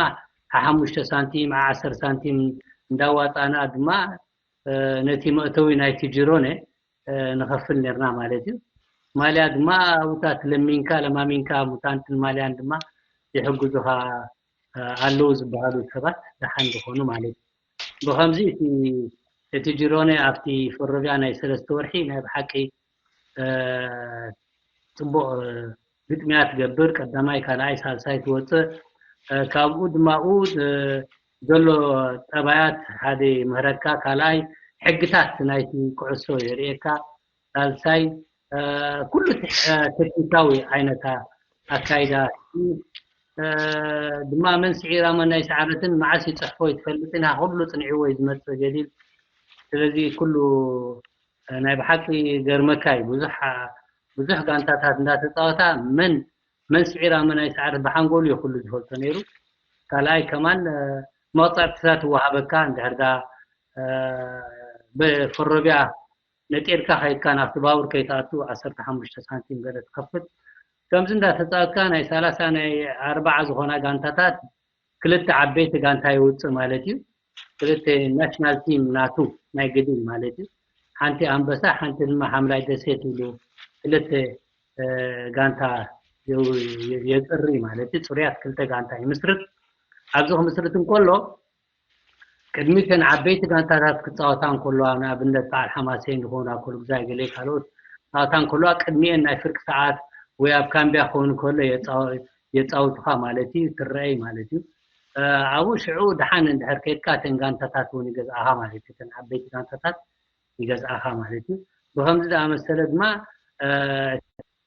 ሓሙሽተ ሳንቲም፣ ዓሰርተ ሳንቲም እንዳዋፃና ድማ ነቲ መእተዊ ናይቲ ጅሮነ ንኸፍል ነርና ማለት እዩ። ማልያ ድማ ኣብታት ለሚንካ ለማሚንካ ሙታንትን ማልያን ድማ ይሕግዙኻ ኣለዉ ዝበሃሉ ሰባት ደሓን ዝኾኑ ማለት እዩ። ብኸምዚ እቲ እቲ ጅሮነ ኣብቲ ፈሮቢያ ናይ ሰለስተ ወርሒ ናይ ብሓቂ ጽቡቕ ግጥሚያ ትገብር፣ ቀዳማይ ካልኣይ ሳልሳይ ትወፅእ። ካብኡ ድማ ኣብኡ ዘሎ ጠባያት ሓደ ይምህረካ፣ ካልኣይ ሕግታት ናይቲ ኩዕሶ የርእየካ፣ ሳልሳይ ኩሉ ቴክኒካዊ ዓይነት ኣካይዳ ድማ መን ስዒራ መን ኣይሰዓረትን መዓስ ይፅሕፎ ይትፈልጥን ኩሉ ፅንዕዎ እዩ ዝመፅእ ገዲል። ስለዚ ኩሉ ናይ ብሓቂ ገርመካ እዩ። ብዙሕ ብዙሕ ጋንታታት እንዳተፃወታ መን መን ስዒራ መን ኣይሰዓረት ብሓንጎሉ እዩ ኩሉ ዝፈልጦ ነይሩ። ካልኣይ ከማን መቕፃዕትታት ይወሃበካ እንድሕር ዳ ብፈሮቢያ ነጢርካ ከይድካ ናብቲ ባቡር ከይትኣቱ ዓሰርተ ሓሙሽተ ሳንቲም ገለ ትኸፍል። ከምዚ እንዳተፃወትካ ናይ ሰላሳ ናይ ኣርባዓ ዝኾና ጋንታታት ክልተ ዓበይቲ ጋንታ ይውፅእ ማለት እዩ። ክልተ ናሽናል ቲም ናቱ ናይ ግድን ማለት እዩ። ሓንቲ ኣንበሳ ሓንቲ ድማ ሓምላይ ደሴት ኢሉ ክልተ ጋንታ የፅሪ ማለት እዩ። ፅሩያት ክልተ ጋንታ ይምስርት። ኣብዚ ክምስርት እንከሎ ቅድሚ እተን ዓበይቲ ጋንታታት ክፃወታ እንከለዋ ንኣብነት በዓል ሓማሴን ዝኾኑ ኣኮልጉዛይ ገለ ካልኦት ፃወታ እንከለዋ ቅድሚኤን ናይ ፍርቂ ሰዓት ወይ ኣብ ካምቢያ ክኸውን ከሎ የፃውቱኻ ማለት እዩ፣ ትረአይ ማለት እዩ። ኣብኡ ሽዑ ደሓን እንድሕር ከይድካ እተን ጋንታታት እውን ይገዝኣኻ ማለት እዩ፣ እተን ዓበይቲ ጋንታታት ይገዝኣኻ ማለት እዩ። ብከምዚ ዝኣመሰለ ድማ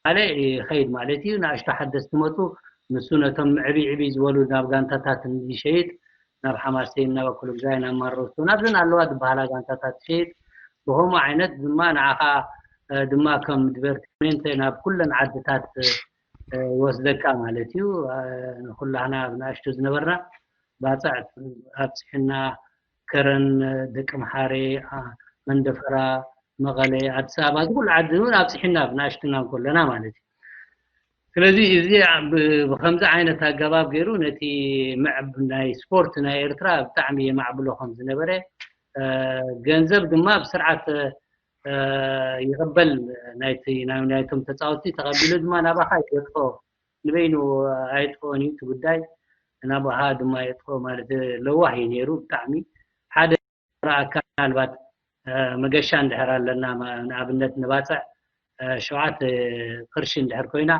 ማለ ይኸይድ ማለት እዩ። ንኣሽቱ ሓደስቲ መፁ፣ ንሱ ነቶም ዕብይ ዕብይ ዝበሉ ናብ ጋንታታት ይሸይጥ፣ ናብ ሓማሴን፣ ናብ ኣኮልጉዛይ፣ ናብ ማሮስቶ፣ ናብዘን ኣለዋ ዝበሃላ ጋንታታት ይሸይጥ። ብከምኡ ዓይነት ድማ ንዓኻ ድማ ከም ዲቨርቲሜንተ ናብ ኩለን ዓድታት ይወስደካ ማለት እዩ። ንኩላህና ብንኣሽቱ ዝነበርና ባፅዕ ኣብፅሕና ከረን፣ ደቂ መሓሬ፣ መንደፈራ፣ መቐለ፣ ኣዲስ ኣበባ፣ እዚ ኩሉ ዓዲ እውን ኣብፅሕና ብንኣሽቱና እንከለና ማለት እዩ። ስለዚ እዚ ብከምዚ ዓይነት ኣገባብ ገይሩ ነቲ ናይ ስፖርት ናይ ኤርትራ ብጣዕሚ የማዕብሎ ከም ዝነበረ ገንዘብ ድማ ብስርዓት ይቕበል ናይቲ ናይቶም ተፃወቲ ተቐቢሉ ድማ ናባኻ ይገጥፎ ንበይኑ ኣየጥፍኦን እዩ እቲ ጉዳይ ናባኻ ድማ የጥፍኦ ማለት ለዋህ እዩ ነይሩ ብጣዕሚ ሓደ ኣካል ምናልባት መገሻ እንድሕር ኣለና ንኣብነት ንባፅዕ ሸውዓተ ቅርሺ እንድሕር ኮይና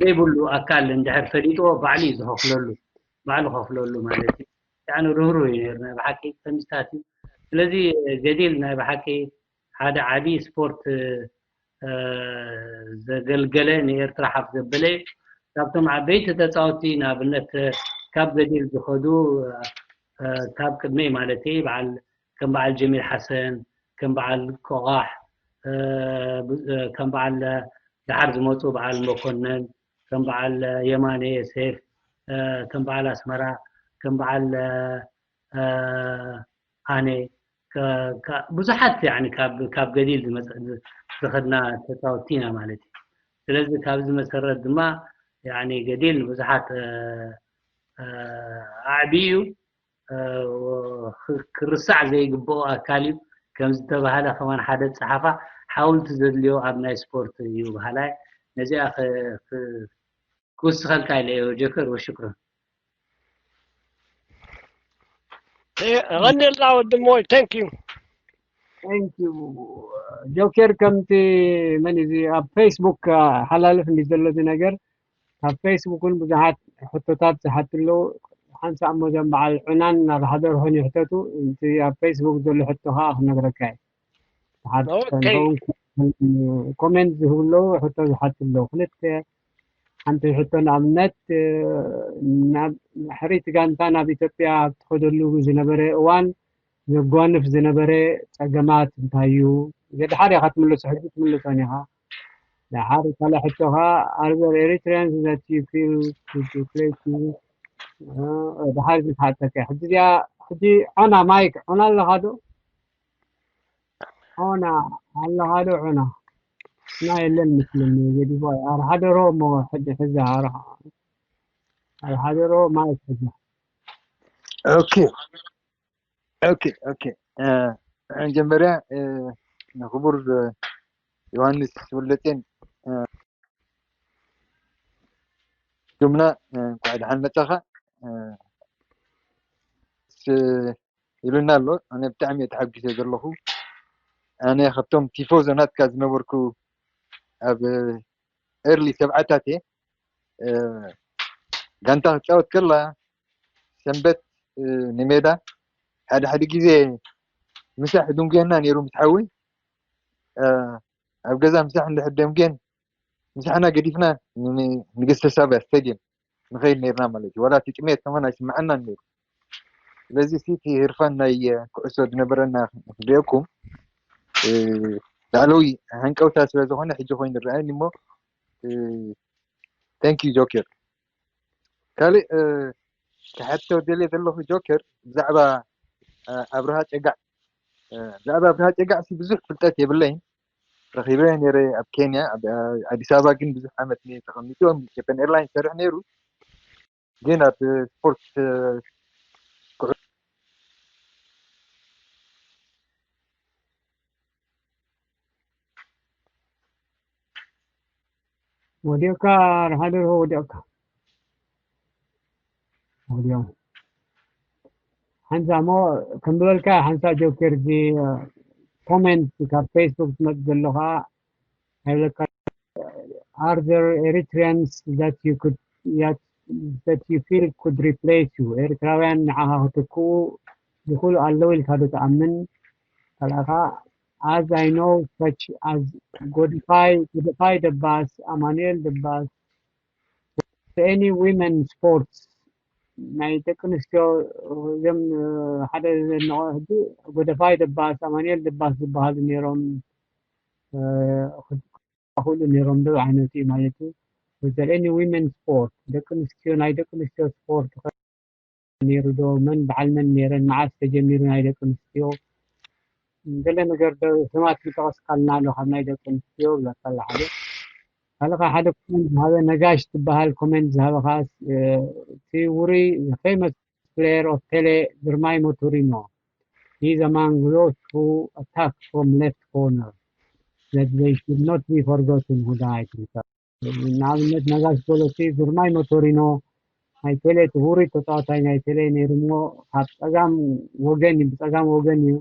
ዘይብሉ ኣካል እንድሕር ፈሊጥዎ ባዕሉ እዩ ዝኸፍለሉ ባዕሉ ከፍለሉ ማለት እዩ ርህሩህ እዩ ነይሩ ናይ ብሓቂ ከምዚታት እዩ ስለዚ ገዲል ናይ ብሓቂ ሓደ ዓብዪ ስፖርት ዘገልገለ ንኤርትራ ሓፍ ዘበለ ካብቶም ዓበይቲ ተፃወቲ ንኣብነት ካብ ገዲል ዝኸዱ ካብ ቅድመይ ማለት በዓል ከም በዓል ጀሚል ሓሰን ከም በዓል ቆቓሕ ከም በዓል ደሓር ዝመፁ በዓል መኮነን ከም በዓል የማነ የሴፍ ከም በዓል ኣስመራ ከም በዓል ኣነ ብዙሓት ካብ ገዲል ዝኸድና ተፃወቲ ኢና ማለት እዩ ስለዚ ካብዚ መሰረት ድማ ገዲል ብዙሓት ኣዕቢ እዩ ክርሳዕ ዘይግብኦ ኣካል እዩ ከም ዝተባሃለ ከማን ሓደ ፀሓፋ ሓውልቲ ዘድልዮ ኣብ ናይ ስፖርት እዩ በሃላይ ነዚኣ ክውስኸልካ ኢለ እየ ጆከር ወሽክሮን ቀንየልና ወዲ ሞይ thank you ጆኬር ከምቲ መን እዚ ኣብ ፌስቡክ ሓላልፍ እንዲ ዘሎ እዚ ነገር ካብ ፌስቡክ እውን ብዙሓት ሕቶታት ዝሓቱ ኣለዉ ሓንሳእ እሞ እዞም በዓል ዑናን ናብ ሓደርሆን ይሕተቱ እቲ ኣብ ፌስቡክ ዘሎ ሕቶ ከዓ ክነግረካ እዩ ኮሜንት ዝህቡ ኣለዉ ሕቶ ዝሓቱ ኣለዉ ክልተ ሓንቲ ሕቶ ንኣብነት ናብ ሕሪት ጋንታ ናብ ኢትዮጵያ ኣብ ትኸደሉ ዝነበረ እዋን ዘጓንፍ ዝነበረ ፀገማት እንታይ እዩ? ገድሓር ኢኻ ትምልሶ ሕጂ ትምልሶን ኢኻ። ደሓር ካልእ ሕቶኻ፣ are there Eritreans that you feel could replace you? ደሓር ዝሓተከ ሕጂ እዚኣ፣ ሕጂ ዖና ማይክ ዖና ኣለኻ ዶ? ዖና ኣለኻ ዶ? ዖና እና የለን ምስልን ገዲፎ። ኣርሓደሮ እሞ ሕጂ ሕዚ ኣርሓ ኣርሓደሮ ማይክ ሕጂ። ኦኬ ኦኬ ኦኬ። መጀመርያ ንክቡር ዮሃንስ ወለጤን ጆምና እንኳዕ ደሓን መጻኻ ኢሉና ኣሎ። ኣነ ብጣዕሚ እየ ተሓጒሰ ዘለኹ። ኣነ ካብቶም ቲፎዞ ናትካ ዝነበርኩ ኣብ ኤርሊ ሰብዓታት እየ። ጋንታ ክትጫወት ከላ ሰንበት ንሜዳ ሓደ ሓደ ግዜ ምሳሕ ድንጉየና ነይሩ ምስ ሓወይ። ኣብ ገዛ ምሳሕ እንድሕር ደንጉየን ምሳሕና ገዲፍና ንግስተ ሳባ ስቴድየም ንኸይድ ነይርና ማለት እዩ። ዋላ እቲ ጥሜት ከማን ኣይስምዓናን ነይሩ። ስለዚ እቲ ህርፋን ናይ ኩዕሶ ዝነበረና ክሪኦኩም ላዕለዊ ሃንቀውታ ስለ ዝኾነ ሕጂ ኮይኑ ይረኣየኒ እሞ thank you ጆከር። ካልእ ክሓቶ ደልየ ዘለኹ ጆከር ብዛዕባ ኣብርሃ ጨጋዕ ብዛዕባ ኣብርሃ ጨጋዕ ሲ ብዙሕ ፍልጠት የብለይን። ረኺበ ነይረ ኣብ ኬንያ ኣብ ኣዲስ ኣበባ ግን ብዙሕ ዓመት ተቐሚጡ ኢትዮጵያን ኤርላይንስ ይሰርሕ ነይሩ። ግን ኣብ ስፖርት ወዲቕካ ርሃደርሆ ወዲቕካ ወዲኦም ሓንሳ እሞ ከም ዝበልካ ሓንሳ ጆከር እዚ ኮሜንት ካብ ፌስቡክ ዝመፅ ዘሎ ከዓ ኣይብለካ are there Eritreans that you could that, that you feel could replace you? ኤርትራውያን ንዓኻ ክትክኡ ይኽእሉ ኣለዉ ኢልካ ዶ ትኣምን? ካልኣኻ as I know such as ጎድፋይ ጎድፋይ ደባስ ኣማኑኤል ደባስ any women sports ናይ ደቂ ኣንስትዮ እዞም ሓደ ዘድንቆ ሕጂ ጎደፋይ ደባስ ኣማኑኤል ደባስ ዝበሃሉ ነይሮም ክኽእሉ ነይሮም ዶ ዓይነት እዩ ማለት እዩ። Was there any women sport ደቂ ኣንስትዮ ናይ ደቂ ኣንስትዮ ስፖርት ነይሩ ዶ? መን በዓል መን ነይረን? መዓስ ተጀሚሩ ናይ ደቂ ኣንስትዮ? ገለ ነገር ዶ ስማት ምጠቐስካልና ኣሎ ካብ ናይ ደቂ ኣንስትዮ ብለካ ኣሎ ሓደ ካልኻ ሓደ ኮመንት ዝሃበ ነጋሽ ትበሃል ኮመንት ዝሃበ ከዓ እቲ ውሩይ famous player of tele ግርማይ ሞቶሪኖ He's among those who attack from left corner that they should not be forgotten who died ንኣብነት ነጋሽ በሎ እቲ ግርማይ ሞቶሪኖ ናይ ቴሌ እቲ ውሩይ ተፃዋታይ ናይ ቴሌ ነይሩ እሞ ካብ ፀጋም ወገን እዩ ብፀጋም ወገን እዩ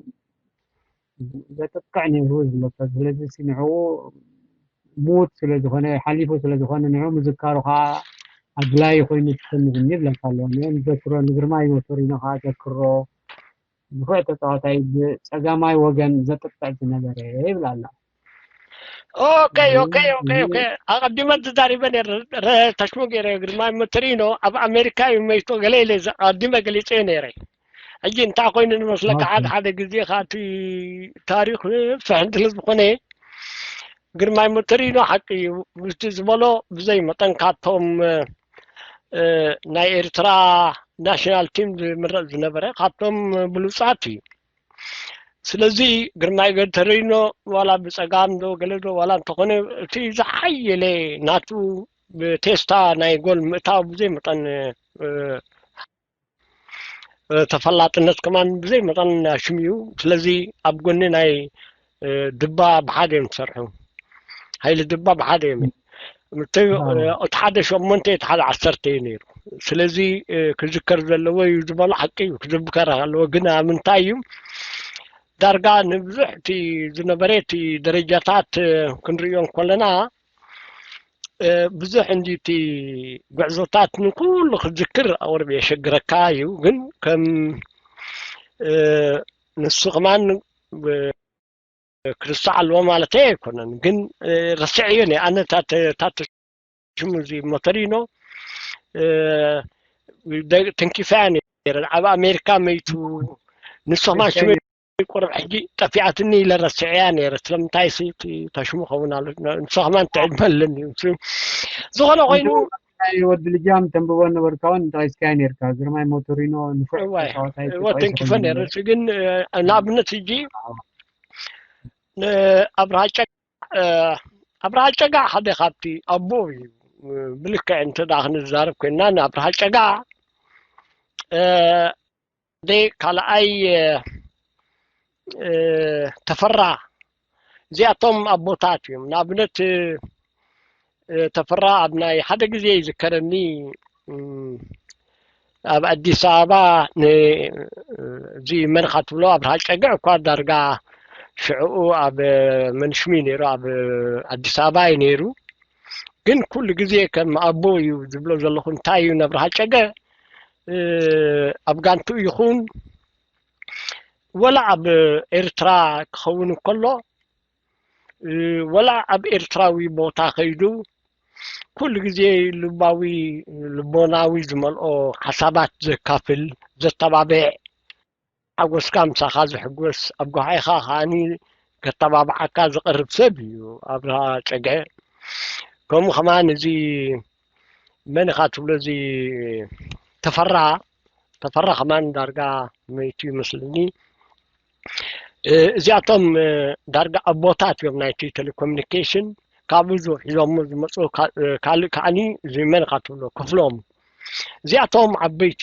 ዘጥቅዕ ነይሩ ዝብለካ ስለዚ ንዕኡ ሙት ስለዝኾነ ሓሊፉ ስለዝኾነ ንዕኡ ምዝካሩ ከዓ ኣድላይ ኮይኑ ትሰምዕኒ ይብለካ ኣለዎ ንኦም ዘክሮ ንግርማይ ሞቶሪኖ ከዓ ዘክሮ ንፉዕ ተፃዋታይ ብፀጋማይ ወገን ዘጥቅዕ ዝነበረ ይብል ኣሎ ኦኬ ኦኬ ኦኬ ኦኬ ኣቐዲመ ተዛሪበ ነረ ተሽሙ ገይረ ግርማይ ሞቶሪኖ ኣብ ኣሜሪካ እዩ መይቶ ገለ ኢለ ኣቐዲመ ገሊፀ ነይረ ሕጂ እንታይ ኮይኑ ንመስለካ ሓደ ሓደ ግዜ ካቲ ታሪክ ፍሕን ስለ ዝኾነ ግርማይ ሞቶሪኖ ሓቂ እዩ ምስቲ ዝበሎ ብዘይ መጠን ካብቶም ናይ ኤርትራ ናሽናል ቲም ዝምረፅ ዝነበረ ካብቶም ብሉፃት እዩ ስለዚ ግርማይ ሞቶሪኖ ዋላ ብፀጋም ዶ ገለ ዶ ዋላ እንተኾነ እቲ ዝሓየለ ናቱ ብቴስታ ናይ ጎል ምእታው ብዘይ መጠን ተፈላጥነት ከማን ብዘይ መጠን ኣሽም እዩ ስለዚ ኣብ ጎኒ ናይ ድባ ብሓደ እዮም ዝሰርሑ ሓይሊ ድባ ብሓደ እዮም እቲ ሓደ ሸሞንተ እቲ ሓደ ዓሰርተ እዩ ነይሩ ስለዚ ክዝከር ዘለዎ እዩ ዝበሎ ሓቂ እዩ ክዝከር ኣለዎ ግን ኣብ ምንታይ እዩ ዳርጋ ንብዙሕ እቲ ዝነበረ እቲ ደረጃታት ክንርእዮ እንከለና ብዙሕ እንዲ እቲ ጉዕዞታት ንኩሉ ክዝክር ኣቅርብ የሸግረካ እዩ ግን ከም ንሱ ከማን ክርስቶስ ኣለዎ ማለት ኣይኮነን ግን ረስዕዮ ነ ኣነ ታተ ሽሙ እዚ ሞተሪኖ ተንኪፋያ ነረ ኣብ ኣሜሪካ መይቱ ንሱ ከማን ሽሙ ቁርብ ሕጂ ጠፊኣትኒ ኢለ ረስዐያ ነይረ። ስለምንታይ ሲ እቲ ተሽሙ ኸውን ኣሎ፣ ንሱ ከማን ትዕድመ ኣለኒ። ንሱ ዝኾነ ኮይኑ ናይ ወዲ ልጃም ተንብቦ ነበርካ እውን ተቐይስካዮ ነርካ። ግርማይ ሞቶሪኖ ንፉዕ እዋይ፣ ተጻዋታይ እወ፣ ተጻዋታይ ተንኪፈ ዝኾነ ነይረ። ነበር። እሱ ግን፣ እ፣ ንኣብነት ሕጂ፣ እ፣ ኣብርሃ ጨ-፣ እ፣ ኣብርሃ ጨጋ ሓደ ካብቲ ኣቦ እዩ። እ፣ ብልክዕ እንተ ደኣ ክንዛረብ ኮይንና፣ ንኣብርሃ ጨጋ፣ እ፣ ሓደ ካልኣይ፣ እ፣ እ፣ ተፈራ፣ እዚኣቶም ኣቦታት እዮም። ንኣብነት፣ እ፣ ተፈራ ኣብ ናይ ሓደ ግዜ ይዝከረኒ፣ እም፣ ኣብ ኣዲስ ኣበባ ን-፣ እዚ መን ኢኻ ትብሎ ኣብርሃ ጨግዕ እኳ ዳርጋ ሽዕኡ ኣብ መንሽሚ ነይሩ፣ ኣብ ኣዲስ ኣበባ እዩ ነይሩ። ግን ኩሉ ግዜ ከም ኣቦ እዩ ዝብሎ ዘለኹ። እንታይ እዩ ንኣብርሃ ጨገ፣ እ፣ ኣብ ጋንትኡ ይኹን ወላ ኣብ ኤርትራ ክኸውን እንከሎ፣ እ፣ ወላ ኣብ ኤርትራዊ ቦታ ከይዱ ኩሉ ግዜ ልባዊ፣ ልቦናዊ ዝመልኦ ሓሳባት ዘካፍል፣ ዘተባብዕ፣ ሓጎስካ ምሳኻ ዝሕጎስ፣ ኣብ ጓሂኻ ከኣኒ ከተባብዓካ ዝቐርብ ሰብ እዩ ኣብርሃ ጨግዕ። ከምኡ ከማን እዚ መን ኢኻ ትብሎ፣ እዚ ተፈራ፣ ተፈራ ከማን ዳርጋ መይቱ ይመስለኒ። እ፣ እዚኣቶም፣ እ፣ ዳርጋ ኣቦታት እዮም ናይቲ ቴሌኮሙኒኬሽን። ካብኡ ሒዞሞ ዝመፁ ካ-፣ እ፣ ካልእ ከዓኒ እዚ መን ኢኻ ትብሎ ክፍሎም። እዚኣቶም ዓበይቲ፣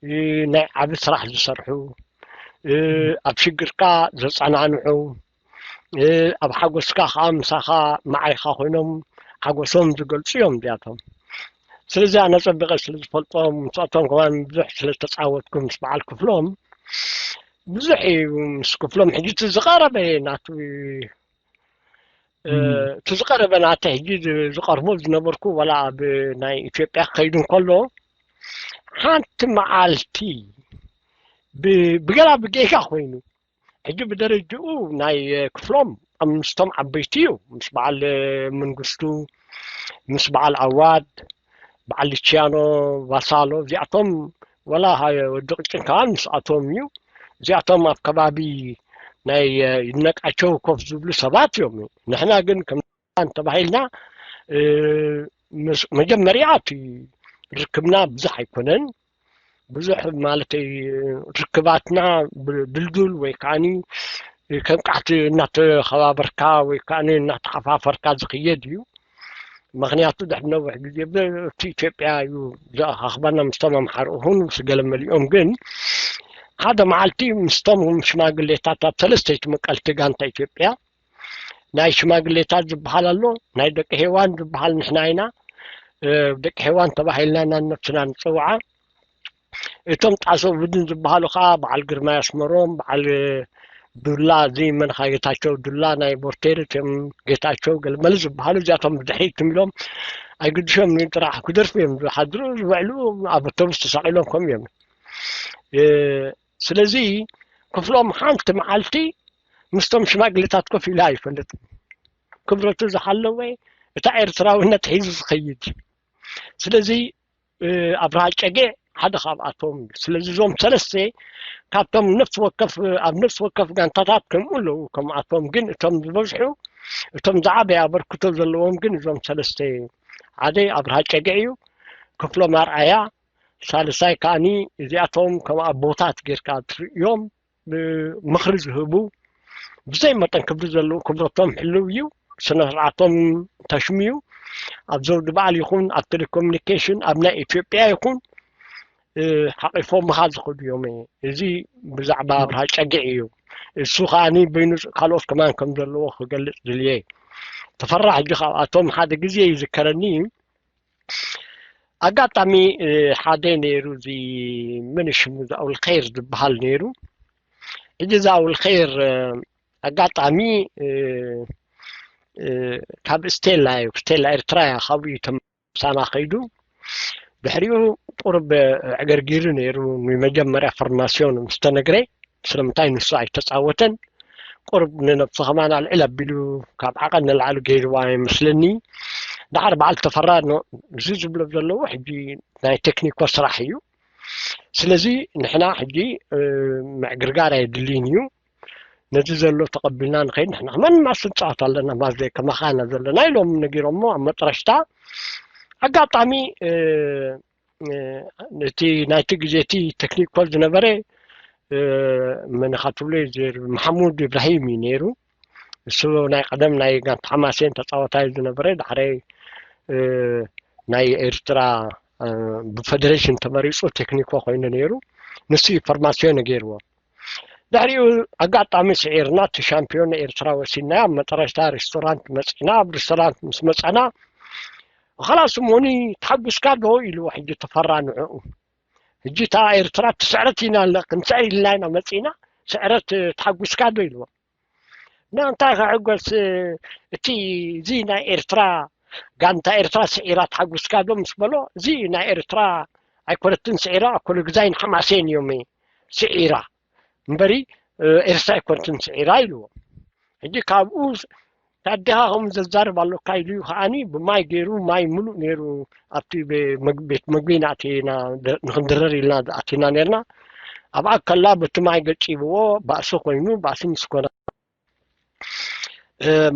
እ፣ ናይ ዓቢ ስራሕ ዝሰርሑ፣ እ፣ ኣብ ሽግርካ ዘጸናንዑ፣ እ፣ ኣብ ሓጎስካ ከኣ ምሳኻ መዓይኻ ኮይኖም ሓጎሶም ዝገልጹ እዮም እዚኣቶም። ስለዚ ኣነ ጸቢቐ ስለ ዝፈልጦም፣ ምስኣቶም ከማን ብዙሕ ስለ ዝተጻወትኩ ምስ በዓል ክፍሎም ብዙሕ እዩ። ምስ ክፍሎም ሕጂ እቲ ዝቐረበ ናቱ፣ እ፣ እም። እቲ ዝቐረበ ናተ ሕጂ ዝ-፣ ዝቐርቦ ዝነበርኩ ዋላ ኣብ ናይ ኢትዮጵያ ክኸይድ እንከሎ ሓንቲ መዓልቲ ብ-፣ ብገላ ብጌጋ ኮይኑ ሕጂ ብደረጅኡ ናይ ክፍሎም ኣብ ምስቶም ዓበይቲ እዩ። ምስ በዓል መንግስቱ፣ ምስ በዓል ዓዋድ፣ በዓል ልቺያኖ፣ ቫሳሎ፣ እዚኣቶም ዋላ ሃ-፣ ወዲ ቅጭን ከኣ ምስኣቶም እዩ። እዚኣቶም ኣብ ከባቢ ናይ ይድነቃቸው ኮፍ ዝብሉ ሰባት እዮም። ንሕና ግን ከም እንተባሂልና፣ እ፣ ምስ-፣ መጀመርያ እቲ ርክብና ብዙሕ ኣይኮነን። ብዙሕ ማለተይ ርክባትና ብ-፣ ድልዱል ወይ ከዓኒ ከም ቃሕቲ እናተኸባበርካ ወይ ከዓኒ እናተሓፋፈርካ ዝኽየድ እዩ። ምኽንያቱ ድሕሪ ነዊሕ ግዜ ብ-፣ እቲ ኢትዮጵያ እዩ ዘኣኻኽበና ምስቶም ኣምሓሩ ይኹን ምስ ገለ መሊኦም። ግን ሓደ መዓልቲ ምስቶም ሽማግሌታት ኣብ ሰለስተይቲ መቀልቲ ጋንታ ኢትዮጵያ ናይ ሽማግሌታት ዝበሃል ኣሎ፣ ናይ ደቂ ሄዋን ዝበሃል ንሕና ኢና፣ እ፣ ደቂ ሄዋን ተባሂልና ኢና ነብስና ንጽውዓ። እቶም ጣሶ ቡድን ዝበሃሉ ከኣ በዓል ግርማይ ኣስመሮም፣ በዓል ዱላ፣ እዚ መንኻ ጌታቸው ዱላ ናይ ቦርቴር፣ እቶም ጌታቸው ገለመለ ዝበሃሉ፣ እዚኣቶም ብድሕሪት ትም ኢሎም ኣይግድሾም ጥራሕ ክደርፉ እዮም ዝሓድሩ፣ ዝውዕሉ ኣብ ኣውቶቡስ ተሳቒሎም ከምኡ እዮም። እ፣ ስለዚ ክፍሎም ሓንቲ መዓልቲ ምስቶም ሽማግሌታት ኮፍ ኢሉ ኣይፈልጥን። ክብረቱ ዝሓለወ፣ እታ ኤርትራውነት ሒዙ ዝኸይድ። ስለዚ፣ እ፣ ኣብርሃ ጨጌ ሓደ ካብኣቶም እዩ። ስለዚ እዞም ሰለስተ ካብቶም ነፍሲ ወከፍ፣ ኣብ ነፍሲ ወከፍ ጋንታታት ከምኡ ኣለዉ። ከምኣቶም ግን እቶም ዝበዝሑ፣ እቶም ዝዓበየ ኣበርክቶ ዘለዎም ግን እዞም ሰለስተ፣ ሓደ ኣብርሃ ጨጌ እዩ፣ ክፍሎም ኣርኣያ፣ ሳልሳይ ከኣኒ እዚኣቶም ከም ኣቦታት ጌርካ ትርእዮም፣ እ፣ ምኽሪ ዝህቡ፣ ብዘይ መጠን ክብሪ ዘለዉ ክብረቶም ሕልው እዩ፣ ስነ ስርዓቶም ተሽምዩ፣ ኣብ ዘውዲ በዓል ይኹን ኣብ ቴሌኮሙኒኬሽን ኣብ ናይ ኢትዮጵያ ይኹን፣ እ፣ ሓቂፎምኻ ዝኸዱ እዮም። እዚ ብዛዕባ ኣብርሃ ጨጊዕ እዩ። እሱ ከኣኒ በይኑ ካልኦት ከማን ከም ዘለዎ ክገልጽ ድልየ። ተፈራ ሕጂ ካብኣቶም ሓደ ግዜ ይዝከረኒ እዩ። ኣጋጣሚ፣ እ፣ ሓደ ነይሩ፣ እዚ መን ሽሙ፣ ዛኡል ኸይር ዝበሃል ነይሩ። ሕጂ ዛኡል ኸይር፣ እ፣ ኣጋጣሚ፣ እ፣ እ፣ ካብ ስቴላ እዩ፣ ስቴላ ኤርትራ እያ፣ ካብኡ እዩ ተመሳና ከይዱ። ድሕሪኡ ቁሩብ፣ እ፣ ዕገርጊሩ ነይሩ፣ ንመጀመርያ ፎርማስዮን ምስ ተነግረ። ስለምንታይ ንሱ ኣይተጻወተን? ቁሩብ ንነብሱ ከማን ኣልዕል ኣቢሉ ካብ ዓቐን ንላዕሊ ገይርዋ ይመስለኒ። ደሓር በዓል ተፈራ ኖ-፣ እዚ ዝብሎ ዘለዎ ሕጂ ናይ ቴክኒኮ ስራሕ እዩ። ስለዚ ንሕና ሕጂ፣ እ፣ ምዕግርጋር ኣየድልይን እዩ። ነዚ ዘሎ ተቐቢልና ንኸይድ ንሕና ከማን ማስ ንፃወት ኣለና። ማስ ከማኻ ኢና ዘለና ኢሎም ነጊሮሞ። ኣብ መጥረሽታ ኣጋጣሚ እቲ ናይቲ ግዜ እቲ ቴክኒክ ኮል ዝነበረ መን ኢኻ ትብሎ፣ መሓሙድ ኢብራሂም እዩ ነይሩ። እሱ ናይ ቀደም ናይ ጋንታ ሓማሴን ተፃዋታይ ዝነበረ፣ ዳሕራይ ናይ ኤርትራ ብፈደሬሽን ተመሪፁ ቴክኒኮ ኮይኑ ነይሩ። ንሱ እዩ ፎርማሲዮ ነገይርዎ። ድሕሪኡ ኣጋጣሚ ስዒርና እቲ ሻምፒዮን ኤርትራ ወሲድናዮ። ኣብ መጠረሽታ ሬስቶራንት መፂና። ኣብ ሬስቶራንት ምስ መፀና፣ ኸላስ ሞኒ ተሓጉስካ ዶ ኢልዎ። ሕጂ ተፈራ ንዕኡ፣ ሕጂ እታ ኤርትራ ትስዕረት ኢና ኣለ ክንስዕር ኢልና ኢና መፂና፣ ስዕረት ተሓጉስካ ዶ ኢልዎ። ና እንታይ ክሕጎስ፣ እቲ እዚ ናይ ኤርትራ ጋንታ ኤርትራ ስዒራ ተሓጉስካ ዶ ምስ በሎ፣ እዚ ናይ ኤርትራ ኣይኮነትን ስዒራ፣ ኣኮለ ግዛይን ሓማሴን እዮም ስዒራ እምበሪ ኤርትራ ኣይኮነትን ስዒራ ኢልዎ። ሕጂ ካብኡ ታዲኻ ከምኡ ዘዛርብ ኣሎካ ኢሉ ከዓኒ ብማይ ገይሩ፣ ማይ ምሉእ ነይሩ ኣብቲ ቤት መግቢ ናእቲና ንክንድረር ኢልና ኣቲና ነርና። ኣብኣ ከላ በቲ ማይ ገጪብዎ ባእሲ ኮይኑ፣ ባእሲ ምስ ኮነ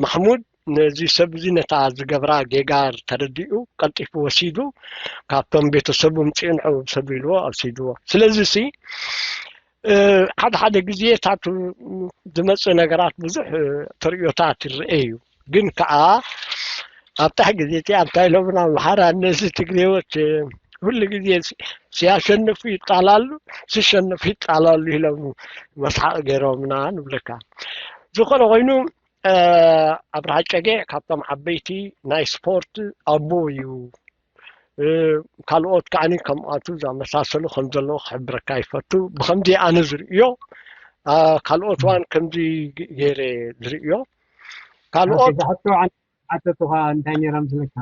ማሕሙድ ነዚ ሰብ እዚ ነታ ዝገብራ ጌጋ ተረዲኡ ቀልጢፉ ወሲዱ ካብቶም ቤተሰቡ ምፅኡ ንዕኡ ውሰዱ ኢልዎ ኣብሲድዎ። ስለዚ ሲ ሓደ ሓደ ግዜ እታቱ ዝመፅእ ነገራት ብዙሕ ተርእዮታት ይረአ እዩ። ግን ከዓ ኣብታ ግዜ እቲኣ እንታይ ኢሎም ኣምሓራ ነዚ ትግሬዎች ሁሉ ግዜ ሲያሸንፉ ይጣላሉ፣ ሲሸነፉ ይጣላሉ ኢሎም መስሓቕ ገይሮምና ንብለካ። ዝኾነ ኮይኑ ኣብርሃ ጨጌ ካብቶም ዓበይቲ ናይ ስፖርት ኣቦ እዩ። ካልኦት ከዓኒ ከምኣቱ ዝኣመሳሰሉ ከም ዘለዉ ክሕብረካ ይፈቱ። ብከምዚ ኣነ ዝርእዮ ካልኦት ዋን ከምዚ ገይረ ዝርእዮ ካልኦት ሓተቱኻ እንታይ ነይሮም ዝብለካ?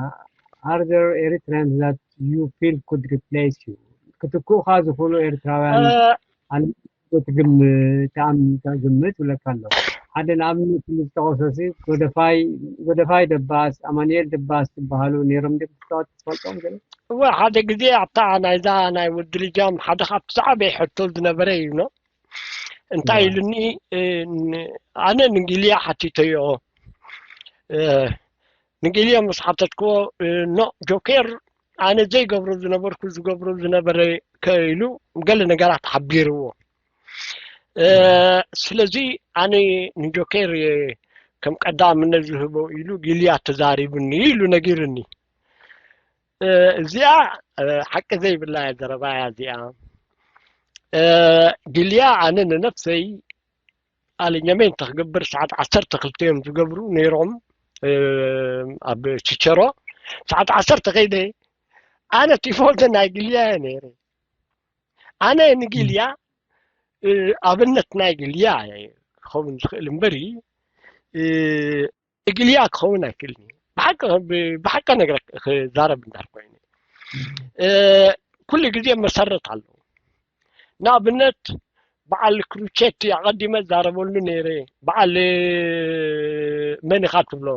Are there Eritreans that you feel could replace you? ክትክኡኻ ዝኽእሉ ኤርትራውያን ኣለ ትግምት ኣምታ ግምት ይብለካ ኣሎ። ሓደ ንኣብነት ዝጠቐሶ ሲ ጎደፋይ ጎደፋይ ደባስ፣ ኣማኑኤል ደባስ ዝበሃሉ ነይሮም ድ ክትፃወት ትፈልጦም ገለ? እወ ሓደ ግዜ ኣብታ ናይዛ ናይ ወዲ ልጃም ሓደ ካብቲ ዝዓበየ ሕቶ ዝነበረ እዩ ኖ እንታይ ኢሉኒ ኣነ ንጊልያ ሓቲተዮ ንጊልያ ምስ ሓተትክዎ ኖ ጆኬር ኣነ ዘይገብሮ ዝነበርኩ ዝገብሮ ዝነበረ ከኢሉ ገለ ነገራት ሓቢርዎ ስለዚ ኣነ ንጆኬር ከም ቀዳምነት ዝህቦ ኢሉ ጊልያ ተዛሪብኒ ኢሉ ነጊርኒ እዚኣ ሓቂ ዘይብላ እያ ዘረባ እያ እዚኣ ጊልያ ኣነ ንነፍሰይ ኣለኛመ እንተክገብር ሰዓት ዓሰርተ ክልተ እዮም ዝገብሩ ነይሮም ኣብ ችቸሮ ሰዓት ዓሰርተ ከይደ ኣነ ቲፎዘ ናይ ግልያ እየ ነይረ ኣነ ንግልያ ኣብነት ናይ ግልያ ክኸውን ዝኽእል እምበሪ ግልያ ክኸውን ኣይክእልን ብሓቂ ነገር ክዛረብ እንዳር ኮይኑ ኩሉ ግዜ መሰረት ኣለዎ ንኣብነት በዓል ክሩቸቲ ኣቐዲመ ዛረበሉ ነይረ በዓል መን ኢኻ ትብሎ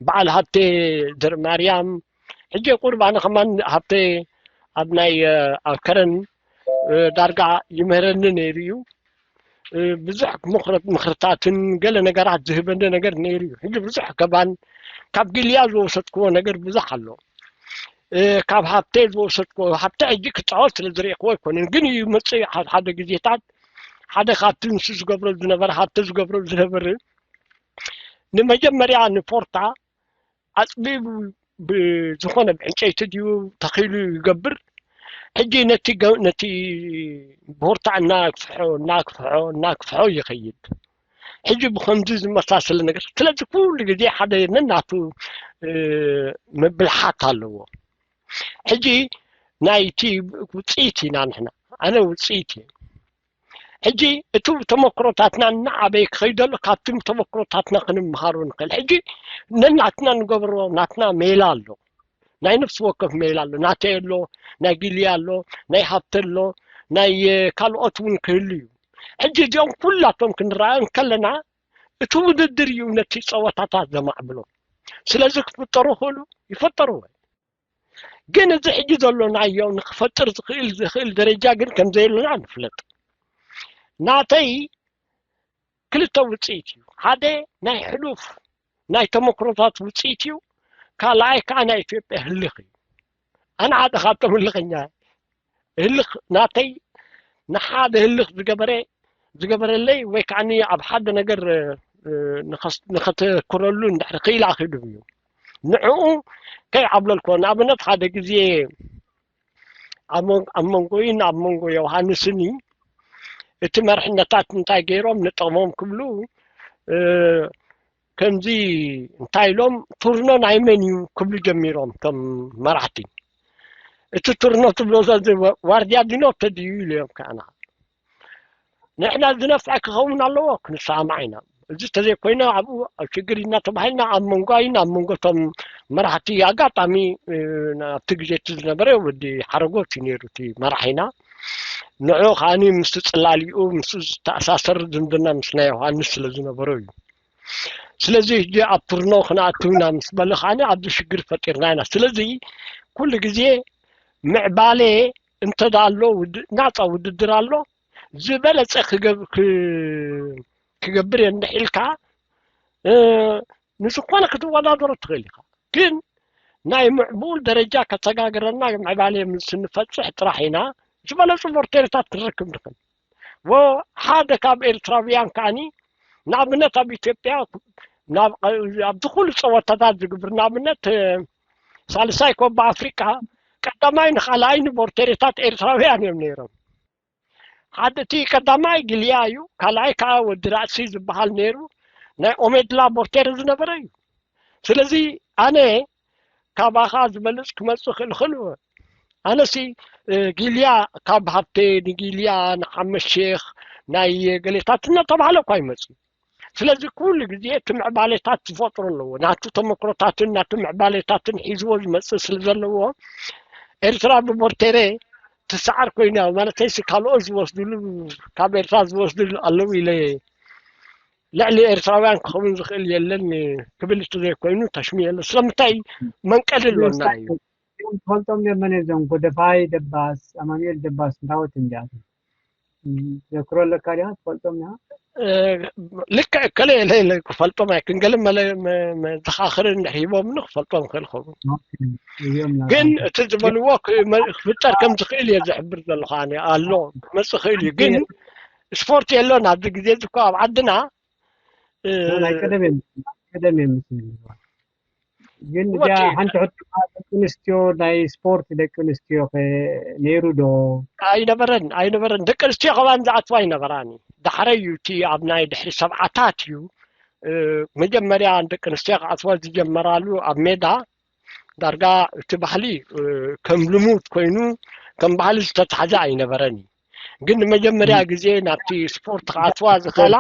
በዓል ሃብቴ ዘርማርያም ሕጂ ቁርብ ኣነ ከማን ሃብቴ ኣብ ናይ ኣብ ከረን ዳርጋ ይምህረኒ ነይሩ እዩ ብዙሕ ምኽርታትን ገለ ነገራት ዝህበኒ ነገር ነይሩ እዩ ሕጂ ብዙሕ ከባን ካብ ግልያ ዝወሰድክዎ ነገር ብዙሕ ኣሎ ካብ ሃብተ ዝወሰድክዎ ሃብተ ሕጂ ክፃወት ስለ ዝሪእክዎ ኣይኮነን ግን እዩ መፅእ ሓደ ግዜታት ሓደ ካብቲ ንሱ ዝገብሮ ዝነበረ ሃብተ ዝገብሮ ዝነበረ ንመጀመርያ ንፖርታ ኣፅቢቡ ብዝኾነ ብዕንጨይቲ ድዩ ተኺሉ ይገብር ሕጂ ነቲ ነቲ ቦርታ እናክፍሖ እናክፍሖ እናክፍሖ ይኸይድ ሕጂ ብከምዚ ዝመሳሰለ ነገር ስለዚ ኩሉ ግዜ ሓደ ነናቱ ምብልሓት ኣለዎ ሕጂ ናይቲ ውፅኢት ኢና ንሕና ኣነ ውፅኢት እየ ሕጂ እቲ ተመክሮታትና እናዓበየ ክኸይድ ኣሎ ካብቲ ተመክሮታትና ክንምሃሮ ንኽእል ሕጂ ነናትና ንገብሮ ናትና ሜላ ኣሎ ናይ ነፍሲ ወከፍ ሜላ ኣሎ ናተይ ኣሎ ናይ ጊልያ ኣሎ ናይ ሃብተ ኣሎ ናይ ካልኦት እውን ክህሉ እዩ ሕጂ እዚኦም ኩላቶም ክንረኣዮም ከለና እቲ ውድድር እዩ ነቲ ፀወታታት ዘማዕብሎ ስለዚ ክፍጠሩ ክእሉ ይፈጠሩ ግን እዚ ሕጂ ዘሎናዮ ንክፈጥር ዝኽእል ዝኽእል ደረጃ ግን ከምዘየሎና ንፍለጥ ናተይ ክልተ ውፅኢት እዩ። ሓደ ናይ ሕሉፍ ናይ ተመክሮታት ውፅኢት እዩ። ካልኣይ ከዓ ናይ ኢትዮጵያ ህልኽ እዩ። ኣነ ሓደ ካብቶም ህልኸኛ ህልኽ ናተይ ንሓደ ህልኽ ዝገበረ ዝገበረለይ ወይ ከዓ ኣብ ሓደ ነገር ንኸተክረሉ እንድሕር ክኢላ ክህልም እዩ። ንዕኡ ከይዓብለልኮ ንኣብነት ሓደ ግዜ ኣብ መንጎይን ኣብ መንጎ ዮሃንስን እቲ መርሕነታት እንታይ ገይሮም ንጠቕሞም ክብሉ ከምዚ እንታይ ኢሎም ቱርኖ ናይ መን እዩ ክብሉ ጀሚሮም እቶም መራሕቲ። እቲ ቱርኖ ትብሎ ዋርድያ ዲኖ ተድዩ ኢሉ እዮም ከኣና ንሕና ዝነፍዐ ክኸውን ኣለዎ ክንሰማማዕ ኢና። እዚ ተዘይኮይና ኣብኡ ኣብ ሽግር ኢና ተባሂልና ኣብ መንጓይን ኣብ መንጎቶም መራሕቲ ኣጋጣሚ ኣብቲ ግዜ እቲ ዝነበረ ወዲ ሓረጎት እዩ ነይሩ እቲ መራሒና። ንዑ ከዓኒ ምስ ጽላሊኡ ምስ ዝተኣሳሰር ዝምድና ምስ ናይ ዮሃንስ ስለ ዝነበሮ እዩ። ስለዚ ሕጂ ኣብ ቱርኖ ክንኣትውና ምስ በለ ከዓኒ ኣብዚ ሽግር ፈጢርና ኢና። ስለዚ ኩሉ ግዜ ምዕባሌ እንተዳ ኣሎ ናፃ ውድድር ኣሎ ዝበለፀ ክገብር እንድሕር ኢልካ ንዝኾነ ክትወዳደሮ ትኽእል ኢኻ። ግን ናይ ምዕቡል ደረጃ ከተጋግረና ምዕባሌ ምስ እንፈፅሕ ጥራሕ ኢና ዝበለፁ ቮርቴርታት ክንረክብ ንኽእል። ወ ሓደ ካብ ኤርትራውያን ከዓኒ ንኣብነት ኣብ ኢትዮጵያ ኣብዚ ኩሉ ፀወታታት ዝግብር ንኣብነት ሳልሳይ ኮባ ኣፍሪቃ ቀዳማይ ንኻልኣይ ንቦርቴሬታት ኤርትራውያን እዮም ነይሮም። ሓደ እቲ ቀዳማይ ግልያ እዩ፣ ካልኣይ ከዓ ወዲ ራእሲ ዝበሃል ነይሩ ናይ ኦሜድላ ቦርቴር ዝነበረ እዩ። ስለዚ ኣነ ካባኻ ዝበልፅ ክመፅእ ክእል ክእል ኣነሲ ጊልያ ካብ ሃብቴ ንጊልያ ንሓመድ ሼክ ናይ ገሌታት እናተባህለ እኳ ይመፅእ። ስለዚ ኩሉ ግዜ እቲ ምዕባሌታት ዝፈጥሮ ኣለዎ ናቱ ተመክሮታትን ናቱ ምዕባሌታትን ሒዝዎ ዝመፅእ ስለ ዘለዎ ኤርትራ ብቦርቴሬ ትሰዓር ኮይና ማለተይሲ ካልኦት ዝወስድሉ ካብ ኤርትራ ዝወስድሉ ኣለዉ ኢለ ልዕሊ ኤርትራውያን ክኸውን ዝኽእል የለን ክብል እተዘይኮይኑ ተሽሚየሉ ስለምንታይ መንቀሊ ኣሎና እዩ። ትፈልጦም እዮም መን እዮም እዞም ጎደፋይ ደባስ ኣማኑኤል ደባስ እንዳወት እንዲኣቶም ዘክሮ ኣለካ ዲኻ ትፈልጦም ዲኻ? ልክዕ ከለ የለ የለ ክፈልጦም ኣይ ክንገለ መለ መዘኻኽር እንድሕር ሂቦምኒ ክፈልጦም ክእል ኸውን ግን እቲ ዝበልዎ ክፍጠር ከም ዝኽእል እየ ዝሕብር ዘለኹ ኣነ ኣሎ ክመፅእ ክእል እዩ ግን ስፖርት የሎን ኣብዚ ግዜ እዚ እኮ ኣብ ዓድና ናይ ቀደም እዮም ቀደም እዮም መስለኒ ግን እዚኣ ሓንቲ ሕቶ ደቂ ኣንስትዮ ናይ ስፖርት ደቂ ኣንስትዮ ነይሩ ዶ ኣይነበረን ኣይነበረን ደቂ ኣንስትዮ ከባን ዝኣትዋ ኣይነበራን እዩ ዳሕረ እዩ እቲ ኣብ ናይ ድሕሪ ሰብዓታት እዩ መጀመርያ ደቂ ኣንስትዮ ክኣትዋ ዝጀመራሉ ኣብ ሜዳ ዳርጋ እቲ ባህሊ ከም ልሙድ ኮይኑ ከም ባህሊ ዝተታሕዘ ኣይነበረን እዩ ግን ንመጀመርያ ግዜ ናብቲ ስፖርት ክኣትዋ ዝኽእላ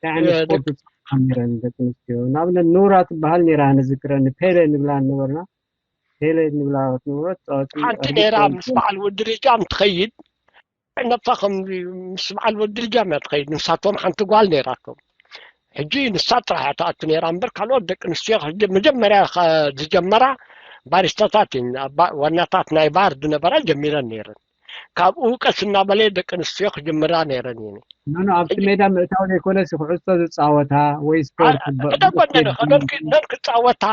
እንታይ ዓይነት ስፖርት ትፃወታ ነይረን ደቂ ኣንስትዮ ንኣብነት ኑራ ትበሃል ነይራ ኣነ ዝክረኒ ፔለ ንብላ ነበርና ፔለ ንብላ ትነበሮ ተፃወቲ ሓንቲ ነይራ ምስ በዓል ወዲ ሪጃም ትኸይድ ነብሳ ከም ምስ በዓል ወዲ ሪጃም እያ ትኸይድ ንሳቶም ሓንቲ ጓል ነይራቶም ሕጂ ንሳ ጥራሕ እያ ትኣቱ ነይራ እምበር ካልኦት ደቂ ኣንስትዮ መጀመርያ ዝጀመራ ባሪስታታት ዋናታት ናይ ባር ዝነበራ ጀሚረን ነይረን ካብኡ ቀስ እናበለ ደቂ ኣንስትዮ ክጅምራ ነይረን እየን። ኖኖ ኣብቲ ሜዳ ምእታው ዘይኮነስ ኩዕሶ ዝፃወታ ወይ ስፖርት ነን ክፃወታ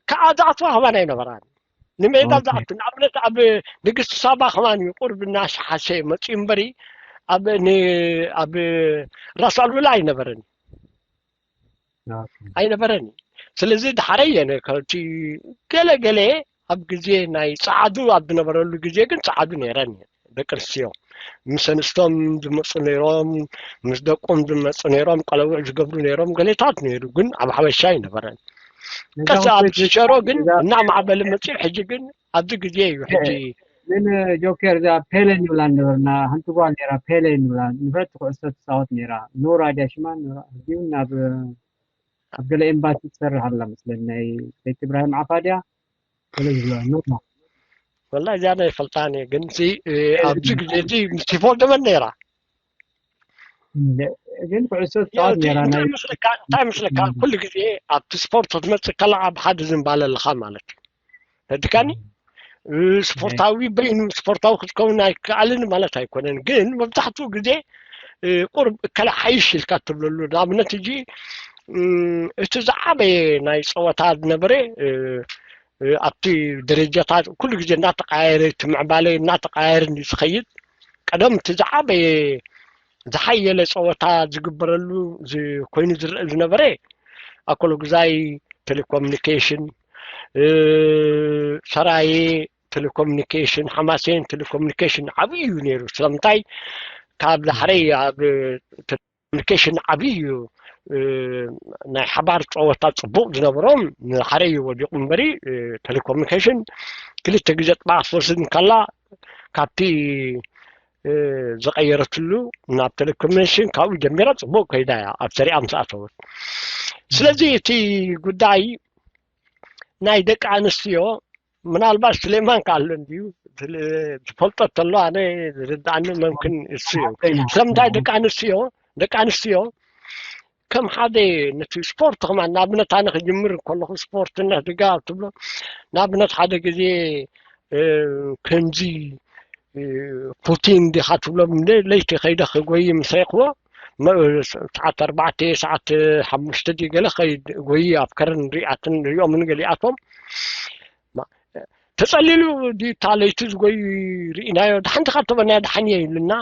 ከዓ ዝኣትዋ ከማን ኣይነበራን። ንሜዳ ዝኣቱ ንኣብነት ኣብ ንግስቲ ሳባ ከማን እዩ ቁርብ እናሸሓሸ መፅኡ እምበሪ ኣብ ኣብ ራስ ኣሉላ ኣይነበረን። ኣይነበረን እዩ። ስለዚ ዳሕረይ እየን እቲ ገለ ገለ ኣብ ግዜ ናይ ጸዓዱ ኣብ ዝነበረሉ ግዜ ግን ጸዓዱ ነይረን እየን ደቂ ኣንስትዮ ምስ ኣንስቶም ዝመፁ ነይሮም ምስ ደቆም ዝመፁ ነይሮም ቀለውዕ ዝገብሩ ነይሮም ገሌታት ነይሩ ግን ኣብ ሓበሻ ኣይነበረን ቀስ ኣብ ዝሸሮ ግን እናማዕበለ መፅኡ ሕጂ ግን ኣብዚ ግዜ እዩ ሕጂ ግን ጆኬር እዛ ፔሌ ንብላ ነበርና ሓንቲ ጓል ነራ ፔሌ ንብላ ንፍረቲ ኩዕሶ ትፃወት ነራ ኖራ ድያ ሽማ ኖራ ሕዚውን ናብ ኣብ ገለ ኤምባሲ ትሰርሕ ኣላ መስለኒ ናይ ቤት እብራሂም ዓፋ ድያ ገለ ዝብላ ኖራ ወላ እዚኣ ናይ ፈልጣን እየ ግን ኣብዚ ግዜ እዚ ምስ ይፈልጥ መን ነራ ግን ኩዕሶ ትፃወት ነራ ናይ እንታይ መስለካ ኩሉ ግዜ ኣብቲ ስፖርት ክትመፅእ ከለካ ኣብ ሓደ ዝንባለ ኣለካ ማለት እዩ ነድካኒ ስፖርታዊ በይኑ ስፖርታዊ ክትከውን ኣይከኣልን ማለት ኣይኮነን ግን መብዛሕትኡ ግዜ ቁርብ እከለ ሓይሽ ኢልካ ትብለሉ። ንኣብነት ሕጂ እቲ ዝዓበየ ናይ ፀወታ ዝነበረ ኣብቲ ደረጃታት ኩሉ ግዜ እናተቀያየረ፣ እቲ ምዕባለ እናተቀያየረ ዝኸይድ። ቀደም እቲ ዝዓበየ ዝሓየለ ፀወታ ዝግበረሉ ኮይኑ ዝረአ ዝነበረ ኣኮሎጉዛይ፣ ቴሌኮሙኒኬሽን፣ ሰራየ፣ ቴሌኮሙኒኬሽን፣ ሓማሴን ቴሌኮሙኒኬሽን ዓብዪ እዩ ነይሩ። ስለምንታይ? ካብ ዳሕረይ ኣብ ቴሌኮሙኒኬሽን ዓብዪ እዩ። ናይ ሓባር ፀወታ ፅቡቅ ዝነበሮም ንዳሕረይ እዩ ወዲቁ እምበሪ፣ ቴሌኮሙኒኬሽን ክልተ ግዜ ጥባሕ ክትወስድ እንከላ ካብቲ ዝቐየረትሉ ናብ ቴሌኮሙኒኬሽን ካብኡ ጀሚራ ፅቡቅ ከይዳ እያ ኣብ ሰሪኣ ምስ ኣተወት። ስለዚ እቲ ጉዳይ ናይ ደቂ ኣንስትዮ ምናልባት ስሌማን ካሎ እንድዩ ዝፈልጦ ተሎ ኣነ ዝርዳእኒ መምክን እሱ እዩ። ስለምንታይ ደቂ ኣንስትዮ ደቂ ኣንስትዮ ከም ሓደ ነቲ ስፖርት ከማን ንኣብነት ኣነ ክጅምር ከለኹ ስፖርትነት ድጋ ትብሎ ንኣብነት ሓደ ግዜ ከምዚ ፑቲን ዲኻ ትብሎም ለይቲ ከይደ ክጎይ ምስ ረእኽዎ ሰዓት ኣርባዕተ ሰዓት ሓሙሽተ ድዩ ገለ ከይድ ጎይ ኣብ ከረን ሪኣትን ሪኦምን ገሊኣቶም ተጸሊሉ ድዩ እታ ለይቲ ዝጎይ ርኢናዮ። ደሓን ተኻተበናዮ ደሓን እየ ይብልና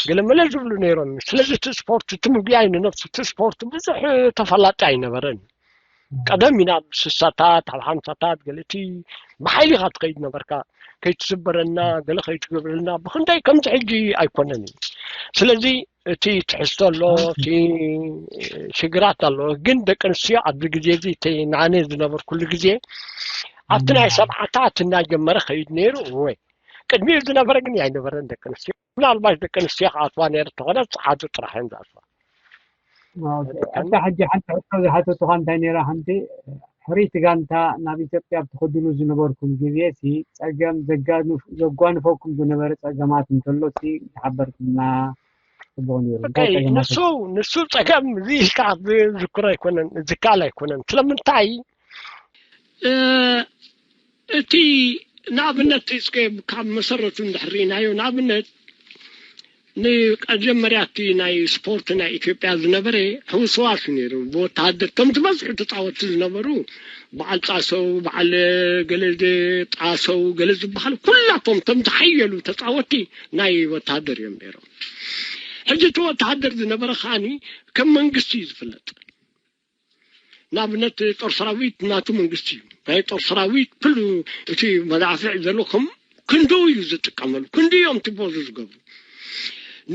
ገለ መለ ዝብሉ ነይሮም። ስለዚ እቲ ስፖርት እቲ ምጉያይ ንነብሱ እቲ ስፖርት ብዙሕ ተፈላጢ ኣይነበረን። ቀደም ኢና ኣብ ስሳታት ኣብ ሓምሳታት ገለ እቲ ብሓይሊ ኢኻ ትኸይድ ነበርካ። ከይትስበረና ገለ ከይትገብረልና ብክንደይ ከምዚ ሕጂ ኣይኮነን እዩ። ስለዚ እቲ ትሕዝቶ ኣሎ፣ እቲ ሽግራት ኣሎ። ግን ደቂ ኣንስትዮ ኣብዚ ግዜ እዚ እቲ ንዓነ ዝነበርኩሉ ግዜ ኣብቲ ናይ ሰብዓታት እናጀመረ ከይድ ነይሩ። ወይ ቅድሚኡ ዝነበረ ግን ኣይነበረን ደቂ ኣንስትዮ። ምናልባት ደቂ ኣንስትዮ ክኣትዋ ነይረ ተኾነ ፀዓዱ ጥራሕ እየን ዝኣትዋ። እታ ሕጂ ሓንቲ ሕቶ ዝሓተትኳ እንታይ ነይራ ሓንቲ ሕሪት ጋንታ ናብ ኢትዮጵያ ኣብ ትኸድሉ ዝነበርኩም ግዜ ሲ ፀገም ዘጓንፍ- ዘጓንፈኩም ዝነበረ ፀገማት እንተሎ ሲ ተሓበርኩምና። ጽቡቕ ነይሩ። እንታይ ኦኬ፣ ጸገማት? ንሱ ንሱ ጸገም እዚ ኢልካ ዝዝክሮ ኣይኮነን፣ ዝካል ኣይኮነን። ስለምንታይ እ፣ እቲ ንኣብነት እስከ ካብ መሰረቱ እንድሕር ርኢናዮ፣ ንኣብነት ንመጀመርያ እቲ ናይ ስፖርት ናይ ኢትዮጵያ ዝነበረ ሕውስዋስ ነይሩ። ብወተሃደር ከም ዝበዝሑ ተፃወትቲ ዝነበሩ በዓል ጣሰው፣ በዓል ገለ ጣሰው ገለ ዝበሃል ኩላቶም እቶም ዝሓየሉ ተፃወትቲ ናይ ወተሃደር እዮም ነይሮም። ሕጂ እቲ ወተሃደር ዝነበረ ከዓኒ ከም መንግስቲ እዩ ዝፍለጥ። ንኣብነት ጦር ሰራዊት ናቱ መንግስቲ እዩ። ናይ ጦር ሰራዊት ኩሉ እቲ መዳፍዕ ዘሎ ከም ክንድኡ እዩ ዝጥቀመሉ፣ ክንድኡ እዮም ቲቦዙ ዝገብሩ።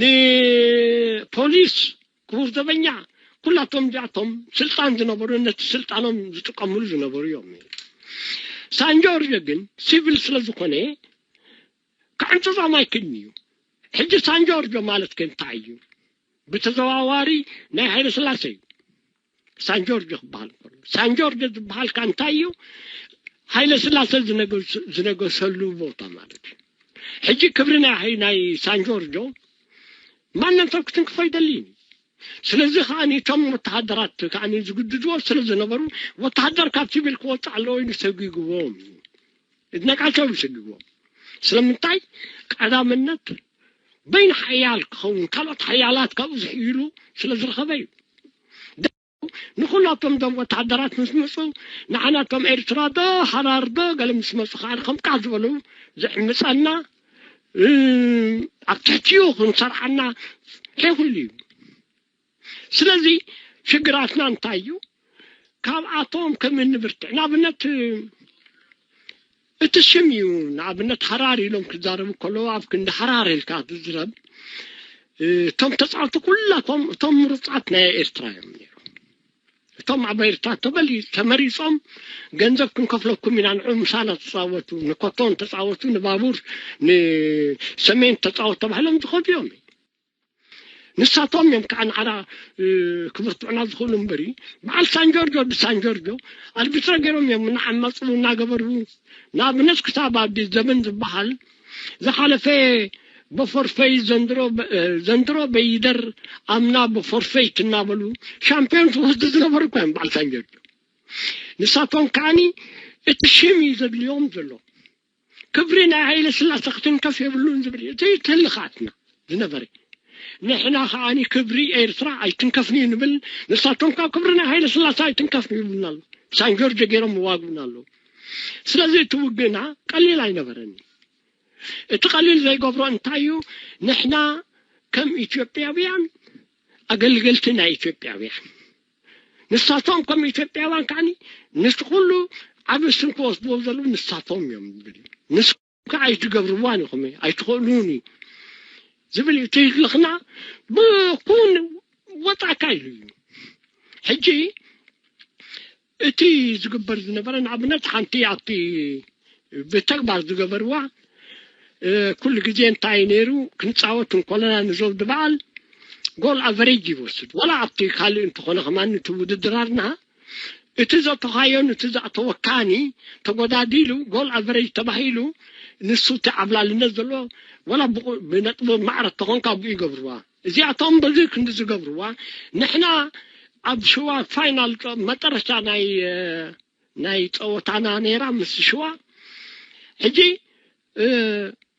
ንፖሊስ ክቡር ዘበኛ ኩላቶም እዚኣቶም ስልጣን ዝነበሩ ነቲ ስልጣኖም ዝጥቀምሉ ዝነበሩ እዮም። ሳን ጆርጆ ግን ሲቪል ስለ ዝኾነ ክዕንፅፆም ኣይክእልን እዩ። ሕጂ ሳን ጆርጆ ማለት ከ እንታይ እዩ? ብተዘዋዋሪ ናይ ሃይለ ስላሴ እዩ። ሳን ጆርጆ ክበሃል ከሎ ሳን ጆርጆ ዝበሃል ከ እንታይ እዩ? ሃይለ ስላሴ ዝነገሰሉ ቦታ ማለት እዩ። ሕጂ ክብሪ ናይ ናይ ሳን ጆርጆ ማንም ሰብ ክትንክፎ ኣይደልይን እዩ። ስለዚ ከዓ እቶም ወተሃደራት ከዓ ዝግድድዎ ስለ ዝነበሩ ወተሃደር ካብ ሲቪል ክወፅእ ኣለዎ ኢሉ ሰጊግዎም እዩ። ነቃቸው ይሰጊግዎም። ስለምንታይ ቀዳምነት በይን ሓያል ክኸውን ካልኦት ሓያላት ካብኡ ዝሕይሉ ስለ ዝረኸበ እዩ። ንኩላቶም እዞም ወተሃደራት ምስ መፁ ንዓና ከም ኤርትራ ዶ ሓራር ዶ ገለ ምስ መፁ ከዓ ከም ቃል ዝበሉ ዝዕምፀና ኣብ ትሕቲኡ ክንሰርዓና ሒኹሉ እዩ። ስለዚ ሽግራትና እንታይ እዩ? ካብኣቶም ከም እንብርትዕ ንኣብነት እቲ ሽም እዩ። ንኣብነት ሓራር ኢሎም ክዛረቡ ከለዉ ኣብ ክንዲ ሓራር ኢልካ ትዝረብ። እቶም ተፃወቲ ኩላቶም እቶም ምሩፃት ናይ ኤርትራ እዮም ነይሮም። እቶም ኣብ ኤርትራ ተበሊ ተመሪፆም ገንዘብ ክንከፍለኩም ኢና ንዑ ምሳና ተፃወቱ፣ ንኮቶን ተፃወቱ፣ ንባቡር ንሰሜን ተፃወቱ ተባሂሎም ዝኸዱ እዮም። ንሳቶም እዮም ከዓ ንዓና ክብርትዑና ዝኽእሉ እምበሪ በዓል ሳንጆርጆ ብሳንጆርጆ ኣርቢትረ ገይሮም እዮም እናዓመፁ እናገበሩ። ንኣብነት ክሳብ ኣዲስ ዘመን ዝበሃል ዝሓለፈ በፎርፈይ ዘንድሮ በይደር ኣምና በፎርፈይት እናበሉ ሻምፒዮን ዝወስዱ ዝነበሩ እኮ እዮም በዓል ሳንጆርጆ። ንሳቶም ከዓኒ እቲ ሽም እዩ ዘድልዮም ዘሎ። ክብሪ ናይ ሃይለ ስላሴ ክትንከፍ የብሉን ዝብል እዩ። እቲ ህልኻትና ዝነበረ ንሕና ከዓኒ ክብሪ ኤርትራ ኣይትንከፍን እዩ ንብል። ንሳቶም ካብ ክብሪ ናይ ሃይለ ስላሴ ኣይትንከፍን ይብሉና ኣለዉ። ሳን ጆርጆ ገይሮም ይዋግኡና ኣለዉ። ስለዚ እቲ ውግእና ቀሊል ኣይነበረን። እቲ ቀሊል ዘይገብሮ እንታይ እዩ? ንሕና ከም ኢትዮጵያውያን ኣገልገልቲ ናይ ኢትዮጵያውያን፣ ንሳቶም ከም ኢትዮጵያውያን ከዓኒ ነቲ ኩሉ ዓቢ ስም ክወስድዎ ዘለዉ ንሳቶም እዮም ዝብል እዩ። ንስኩም ከዓ ኣይትገብርዋን ኢኹም፣ ኣይትኽእሉን እዩ ዝብል እዩ። እቲ ልኽና ብኩን ወጻካ ኢሉ እዩ። ሕጂ እቲ ዝግበር ዝነበረ ንኣብነት ሓንቲ ኣብቲ ብተግባር ዝገበርዋ ኩሉ ግዜ እንታይ ነይሩ ክንፃወት እንኮለና ንዘውዲ በዓል ጎል ኣቨሬጅ ይወስድ። ዋላ ኣብቲ ካልእ እንተኾነ ከማን እቲ ውድድራትና እቲ ዘእተኻዮን እቲ ዘእተወካኒ ተጎዳዲሉ ጎል ኣቨሬጅ ተባሂሉ ንሱ እቲ ዓብላልነት ዘለዎ ዋላ ብቁ- ብነጥቢ ማዕረ ተኾንካ ብኡ ይገብርዋ። እዚኣቶም በዚ ክንዲ ዝገብርዋ ንሕና ኣብ ሽዋ ፋይናል መጠረሻ ናይ ናይ ፀወታና ነይራ ምስ ሽዋ። ሕጂ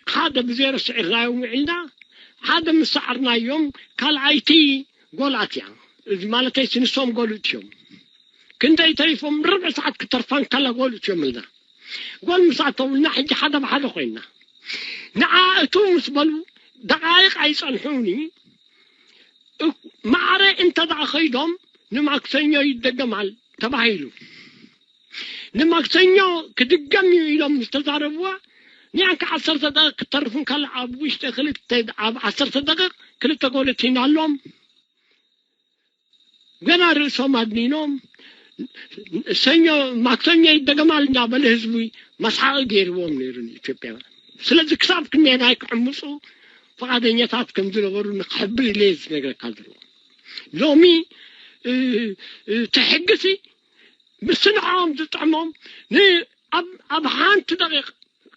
ሓደ ብዜሮ ስዒርናዮም ውዒልና፣ ሓደ ምስ ሰዓርናዮም ካልኣይቲ ጎል ኣትያ። እዚ ማለተይ ንሶም ጎል እትዮም ክንደይ ተሪፎም ርብዒ ሰዓት ክተርፋን ከላ ጎል እትዮም ኢልና ጎል ምስ ኣተውልና ሕጂ ሓደ ብሓደ ኮይንና። ንዓ እቱ ምስ በሉ ደቃይቅ ኣይጸንሑኒ። ማዕረ እንተ ደኣ ኸይዶም ንማክሰኞ ይደገማል ተባሂሉ። ንማክሰኞ ክድገም እዩ ኢሎም ዝተዛረብዋ ንያን ከ ዓሰርተ ደቂቕ ክትተርፍ እንከላ ኣብ ውሽጢ ክልተ ኣብ ዓሰርተ ደቂቕ ክልተ ጎል እቲናሎም። ገና ርእሶም ኣድኒኖም ሰኞ ማክሰኞ ይደገማል እናበለ ህዝቢ መስሓቂ ገይርዎም ነይሩ ንኢትዮጵያውያን። ስለዚ ክሳብ ክንደየናይ ክዕምፁ ፍቓደኛታት ከም ዝነበሩ ንክሕብር ኢለ ዝነግረካ ዘለዎ። ሎሚ ተሕግሲ ምስ ንዕኦም ዝጥዕሞም ኣብ ሓንቲ ደቂቕ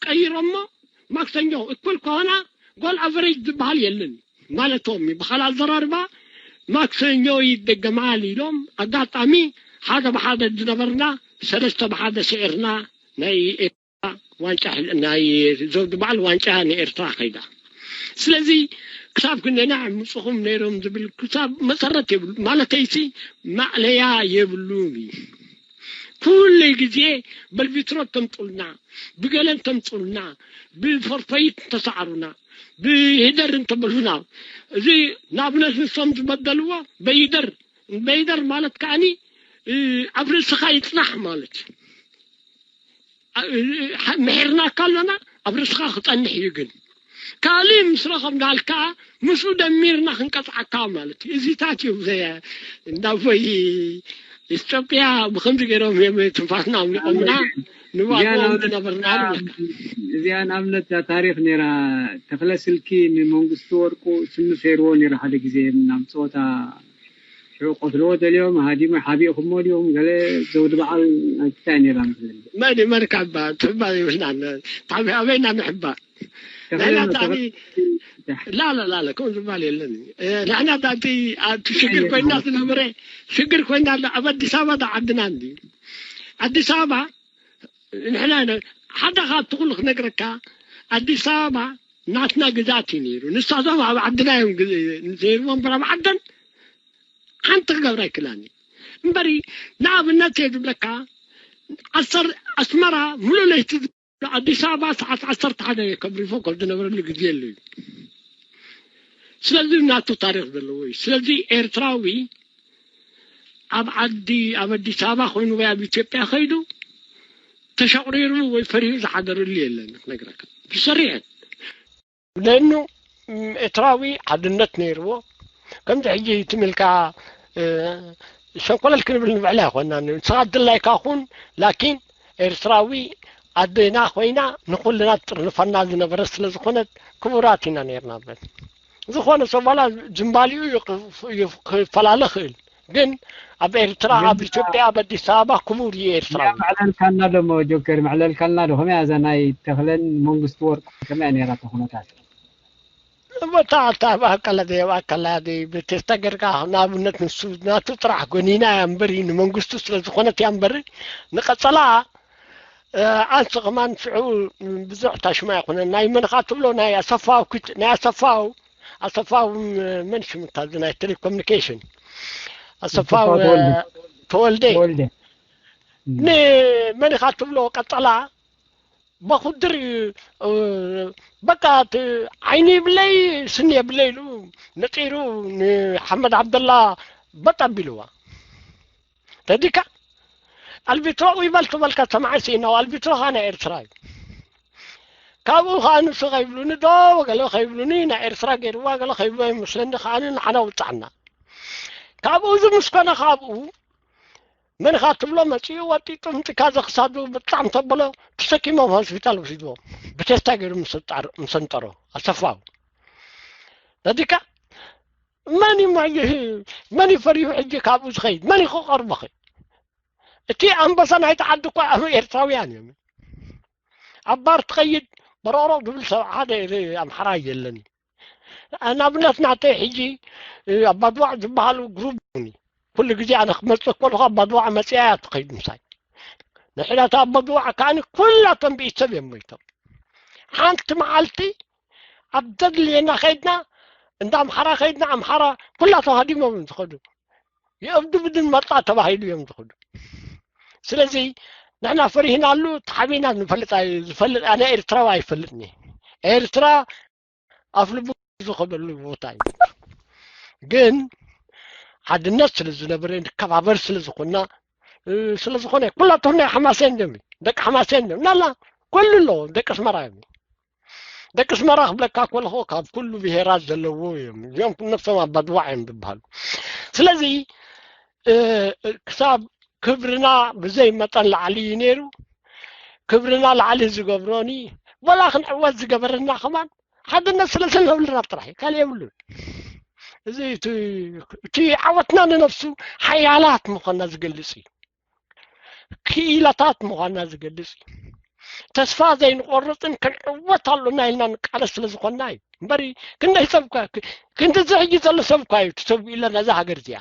ቀይሮሞ ማክሰኞ እኩል ከሆና ጎል ኣቨሬጅ ዝበሃል የለን ማለቶም እዩ። ብኻል ኣዘራርባ ማክሰኞ ይደገማል ኢሎም ኣጋጣሚ ሓደ ብሓደ ዝነበርና ሰለስተ ብሓደ ስዒርና ናይ ኤርትራ ዋንጫ ናይ ዘውዲ በዓል ዋንጫ ንኤርትራ ከይዳ። ስለዚ ክሳብ ክንደና ምጽኹም ነይሮም ዝብል ክሳብ መሰረት የብሉ ማለተይሲ ማዕለያ የብሉን እዩ። ኩሉ ግዜ በልቢትሮ ተምጹልና ብገለን ተምጹልና ብፈርፈይት ተሰዓሩና ብሂደር እንተበሉና እዚ ንኣብነት ንሶም ዝበደልዎ በይደር በይደር ማለት ከዓኒ ኣብ ርእስኻ ይጽናሕ ማለት ምሒርናካ ኣለና ኣብ ርእስኻ ክጸንሕ እዩ ግን ካልእ ምስ ረኸብናልካ ምስኡ ደሚርና ክንቀጽዓካ ማለት እዩ። እዚታት እዮም ዘ እንዳቦይ ኢትዮጵያ ብኸምዚ ገይሮም እዮም ትንፋስና ኣምሊቆምና ንዋግኦም ዝነበርና እዚኣ ንኣብነት እዛ ታሪክ ነይራ። ተክለ ስልኪ ንመንግስቱ ወርቁ ስሚ ሰይርዎ ነይሩ ሓደ ግዜ ናብ ፀወታ ሽዑ ቀትልዎ ደልዮም ሃዲሞ ሓቢእኩሞ ድኹም ገለ ዘውዲ በዓል ኣይትታይ ነይራ መስለኒ። መን መን ካብ ትሕባእ ይብልና ታቢ ኣበይና ንሕባእ ንሕና ብጣዕሚ ላላ ላላ ከምኡ ዝበሃል የለን። ንሕና ዳንቲ ኣብቲ ሽግር ኮይና ዝነበረ ሽግር ኮይና ኣብ ኣዲስ ኣበባ ዳ ዓድና እንዲ ኣዲስ ኣበባ ንሕና ሓደ ካብቲ ኩሉ ክነግረካ ኣዲስ ኣበባ ናትና ግዛት እዩ ነይሩ። ንሳቶም ኣብ ዓድና እዮም ነይርዎም እምበር ኣብ ዓደን ሓንቲ ክገብራ ኣይክላኒ እምበሪ ንኣብነት እየ ዝብለካ ኣስመራ ሙሉእ ለይቲ ኣዲስ ኣበባ ሰዓት ዓሰርተ ሓደ ከብሪፎ ካብ ዝነበረሉ ግዜ ኣሎ እዩ። ስለዚ ናቱ ታሪክ ዘለዎ እዩ። ስለዚ ኤርትራዊ ኣብ ዓዲ ኣብ ኣዲስ ኣበባ ኮይኑ ወይ ኣብ ኢትዮጵያ ከይዱ ተሸቑሪሩ ወይ ፈሪሁ ዝሓደረሉ የለን ክነግረካ ብሰሪዐን ለእኑ ኤርትራዊ ሓድነት ነይርዎ። ከምዚ ሕጂ ትም ኢልካ ሸንኮለል ክንብል ንብዕል ኣይኮናን። ንስኻ ድላይካ ኩን ላኪን ኤርትራዊ ኣዴና ኮይና ንኩልና ትጥርንፈና ዝነበረት ስለ ዝኾነት ክቡራት ኢና ነይርና። በል ዝኾነ ሰብ ዋላ ዝምባሊኡ ክፈላለ ክእል ግን ኣብ ኤርትራ ኣብ ኢትዮጵያ ኣብ ኣዲስ ኣበባ ክቡር እዩ ኤርትራዊ። መዕለልካልና ዶ ሞ ጆከር መዕለልካልና ዶ ከመይ እዛ ናይ ተኽለን መንግስቲ ወርቁ ከመይ ነይራ ተኹነታት? እሞ እታ ኣታ ኣካላት ኣካላት ብቴስታ ጌርካ ንኣብነት ንሱ ናቱ ጥራሕ ጎኒና እያ እምበር ንመንግስቱ ስለ ዝኾነት እያ እምበር ንቐጸላ ኣንስ ከማን ሽዑ ብዙሕ ታሽማ ይኹነ ናይ መንኻ ትብሎ ናይ ኣሰፋው ናይ ኣሰፋው ኣሰፋው፣ መን ሽሙ እታ እዚ ናይ ቴሌኮሙኒኬሽን? ኣሰፋው ተወልደ። ተወልደ ንመን ኢኻ ትብሎ ቀጠላ በኹድር እዩ። በቃ፣ ዓይኒ የብለይ ስኒ የብለይ ኢሉ ነፂሩ ንሓመድ ዓብደላ በጥ ኣቢልዋ። ተዲካ ኣልቢትሮ ይበል ትበልካ ሰማዓይ ስኢናው ኣልቢትሮ ኸዓ ናይ ኤርትራ እዩ። ካብኡ ኸዓ ንሱ ከይብሉኒ ዶ ገለ ከይብሉኒ ናይ ኤርትራ ገይርዋ ገለ ከይብሎ ይመስለኒ። ከዓኒ ንዓና ውፃዕና ካብኡ ዝምስኮነ ካብኡ መንኻ ትብሎ መፂኡ ወጢጡ ምጥካ ዘኽሳዱ ብጣዕሚ ተበሎ ተሰኪሞም ሆስፒታል ወሲድዎም። ብቴስታ ገይሩ ምሰንጠሮ ኣሰፋው ነዲካ መን እዩ መን እዩ ፈሪሁ ሕጂ ካብኡ ዝኸይድ? መን እዩ ክቐርቦ ኸ? እቲ ኣንበሳ ናይቲ ዓዲ እኮ ኣብ ኤርትራውያን እዮም። ኣብ ባር ትኸይድ በሮቕሮቕ ዝብል ሰብ ሓደ ኣምሓራ የለን። ንኣብነት ናተይ ሕጂ ኣባድዋዕ ዝበሃሉ ግሩብ ኩሉ ግዜ ኣነ ክመፅእ ከለኹ ኣባድዋዕ መፅያ እያ ትኸይድ ምሳይ። ንሕዳት ኣባድዋዕ ከዓኒ ኩላቶም ብኢድ ሰብ እዮም ሞይቶም። ሓንቲ መዓልቲ ኣብ ዘድልየና ከይድና እንዳ ኣምሓራ ከይድና ኣምሓራ ኩላቶም ሃዲሞም እዮም ዝኸዱ። ይእብዱ ብድን መጣ ተባሂሉ እዮም ዝኸዱ። ስለዚ ንሕና ፈሪህናሉ ተሓቢና ንፈልጥ ዝፈልጥ ኣነ ኤርትራዊ ኣይፈልጥኒ። ኤርትራ ኣፍ ልቡ ዝኸደሉ ቦታ እዩ። ግን ሓድነት ስለ ዝነበረ ንከባበር ስለ ዝኾና ስለ ዝኾነ ኩላቶም ናይ ሓማሴን እዮም ደቂ ሓማሴን እዮም ናላ ኩሉ ኣለዎ ደቂ ኣስመራ እዮም። ደቂ ኣስመራ ክብለካ ኮለኹ ካብ ኩሉ ብሄራት ዘለዎ እዮም። እዚኦም ነፍሶም ኣባድዋዕ እዮም ዝበሃሉ። ስለዚ ክሳብ ክብርና ብዘይ መጠን ላዕሊ እዩ ነይሩ። ክብርና ላዕሊ ዝገብሮኒ ወላ ክንዕወት ዝገበረና ከማን ሓድነት ስለ ዘለብልና ጥራሕ እዩ ካልእ የብሉን። እዚ እቲ ዓወትና ንነፍሱ ሓያላት ምዃንና ዝገልፅ እዩ። ክኢላታት ምዃንና ዝገልፅ እዩ። ተስፋ ዘይንቆርፅን ክንዕወት ኣሎና ኢልና ንቃለስ ስለ ዝኾንና እዩ እምበሪ ክንደይ ሰብ ክንድዚ ሕጂ ዘሎ ሰብ እኳ እዩ ተሰዊእለና እዛ ሃገር እዚኣ።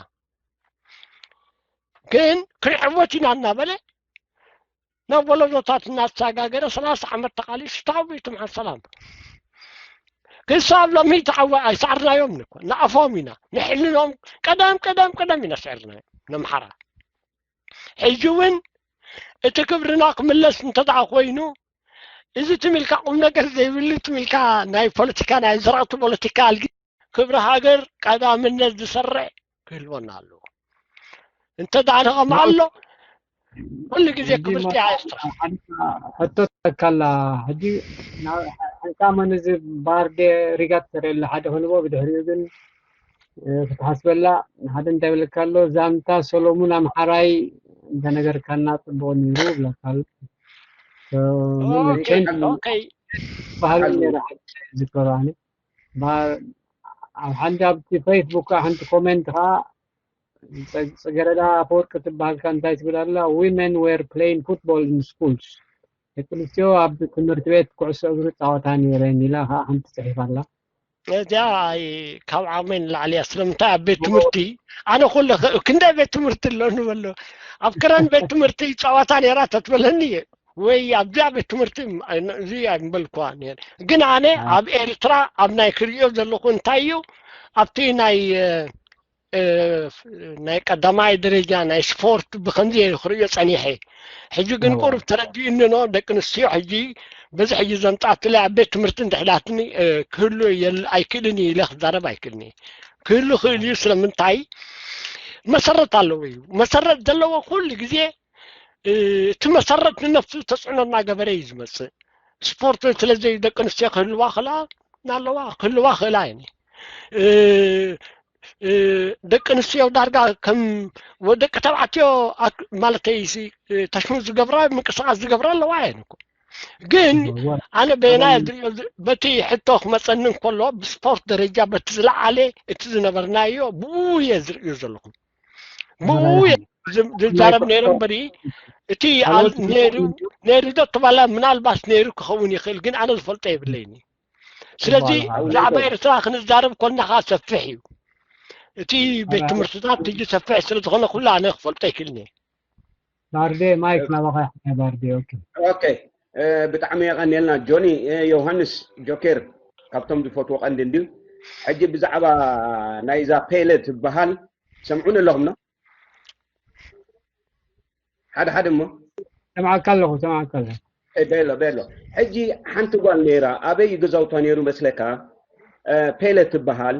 ግን ክንዕወት ኢና እናበለ ናብ ወለዶታት እናተሰጋገረ ሰላሳ ዓመት ተቃሊሱ ተዓዊቱ መዓል ሰላም። ክሳብ ሎሚ ተዓወ ኣይሰዓርናዮም እኮ ንኣፎም ኢና ንሕልኖም ቀደም ቀደም ቀደም ኢና ስዕርናዮም ነምሓራ። ሕጂ እውን እቲ ክብርና ክምለስ እንተደኣ ኮይኑ እዚ ትም ኢልካ ቁም ነገር ዘይብሉ ትም ኢልካ ናይ ፖለቲካ ናይ ዘረቕቲ ፖለቲካ ኣልጊ ክብሪ ሃገር ቀዳምነት ዝሰርዕ ክህልወና ኣለዎ። እንተ ደኣ ንኸም ኣሎ ኩሉ ግዜ ክብርቲ ኣየስጥራ። ሕቶ ተካላ ሕጂ ሓንሳብ መን እዚ ባርዴ ሪጋት ተረየሉ ሓደ ክንቦ ብድሕሪኡ ግን ክትሓስበላ ሓደ እንታይ ይብለካ ኣሎ ዛንታ ሰሎሙን ኣምሓራይ እንተነገርካና ፅቡቅ ነይሩ ይብለካ ኣሎ። ባህል ነይረ ዝከሩ ኣነ ኣብ ሓንቲ ኣብቲ ፌስቡክ ሓንቲ ኮሜንት ከዓ ፅገረዳ ኣፈወርቂ ትበሃል ከ እንታይ ትብል ኣላ? Women were playing football in schools፣ ደቂ ኣንስትዮ ኣብ ትምህርቲ ቤት ኩዕሶ እግሪ ይፃወታ ነይረን ኢላ ከዓ ሓንቲ ፅሒፋ ኣላ። እዚኣ ካብ ዓቕመይ ንላዕሊ እያ። ስለምንታይ ኣብ ቤት ትምህርቲ ኣነ ኩለ ክንደይ ቤት ትምህርቲ ኣሎ ንበሎ ኣብ ክረን ቤት ትምህርቲ ይፃወታ ነይራ ተትበለኒ ወይ ኣብዚኣ ቤት ትምህርቲ እዚ ኣይምበልኩዋ ነይረ። ግን ኣነ ኣብ ኤርትራ ኣብ ናይ ክሪኦ ዘለኹ እንታይ እዩ ኣብቲ ናይ ናይ ቀዳማይ ደረጃ ናይ ስፖርት ብከምዚ እየ ክርእዮ ፀኒሐ። ሕጂ ግን ቁሩብ ተረዲኡኒ ኖ ደቂ ኣንስትዮ ሕጂ በዚ ሕጂ ዘምፃትለይ ኣብ ቤት ትምህርቲ እንድሕዳትኒ ክህሉ ኣይክእልን እዩ ኢለ ክዛረብ ኣይክእልን እየ። ክህሉ ክእል እዩ ስለምንታይ መሰረት ኣለዎ እዩ። መሰረት ዘለዎ ኩሉ ግዜ እቲ መሰረት ንነፍሱ ተፅዕኖ እናገበረ እዩ ዝመፅእ። ስፖርት ስለዚ ደቂ ኣንስትዮ ክህልዋ ክላ ኣለዋ ክህልዋ ክእላ እየን። ደቂ ኣንስትዮ ዳርጋ ከም ደቂ ተባዕትዮ ማለተይ ተሽሙ ዝገብራ ምንቅስቃስ ዝገብራ ኣለዋ እየን እኮ። ግን ኣነ በየናይ ዝሪኦ በቲ ሕቶ ክመፀኒ እንከሎ ብስፖርት ደረጃ በቲ ዝለዓለ እቲ ዝነበርናዮ ብኡ እየ ዝርእዮ ዘለኹ። ብኡ እየ ዝዛረብ ነይረ እምበሪ እቲ ነይሩ ዶ ተባላ ምናልባት ነይሩ ክኸውን ይኽእል ግን ኣነ ዝፈልጦ የብለይኒ። ስለዚ ብዛዕባ ኤርትራ ክንዛረብ ኮልና ከዓ ሰፊሕ እዩ። እቲ ቤት ትምህርትታት ሕጂ ሰፊሕ ስለ ዝኾነ ኩሉ ኣነ ክፈልጦ ኣይክእልን እየ። ባርዴ ማይክ ናባኻ ይሓታ ባርዴ። ኦኬ ኦኬ ብጣዕሚ የቐንየልና ጆኒ። ዮሃንስ ጆኬር ካብቶም ዝፈትዎ ቀንዲ እንድዩ። ሕጂ ብዛዕባ ናይዛ ፔለ ትበሃል ሰምዑን ኣለኹም ዶ? ሓደ ሓደ እሞ ሰምዓካ ኣለኹ ሰምዓካ ኣለኹ። እ፣ ቤሎ ቤሎ። ሕጂ ሓንቲ ጓል ነይራ፣ ኣበይ ገዛውታ ነይሩ መስለካ? እ፣ ፔለ ትበሃል፣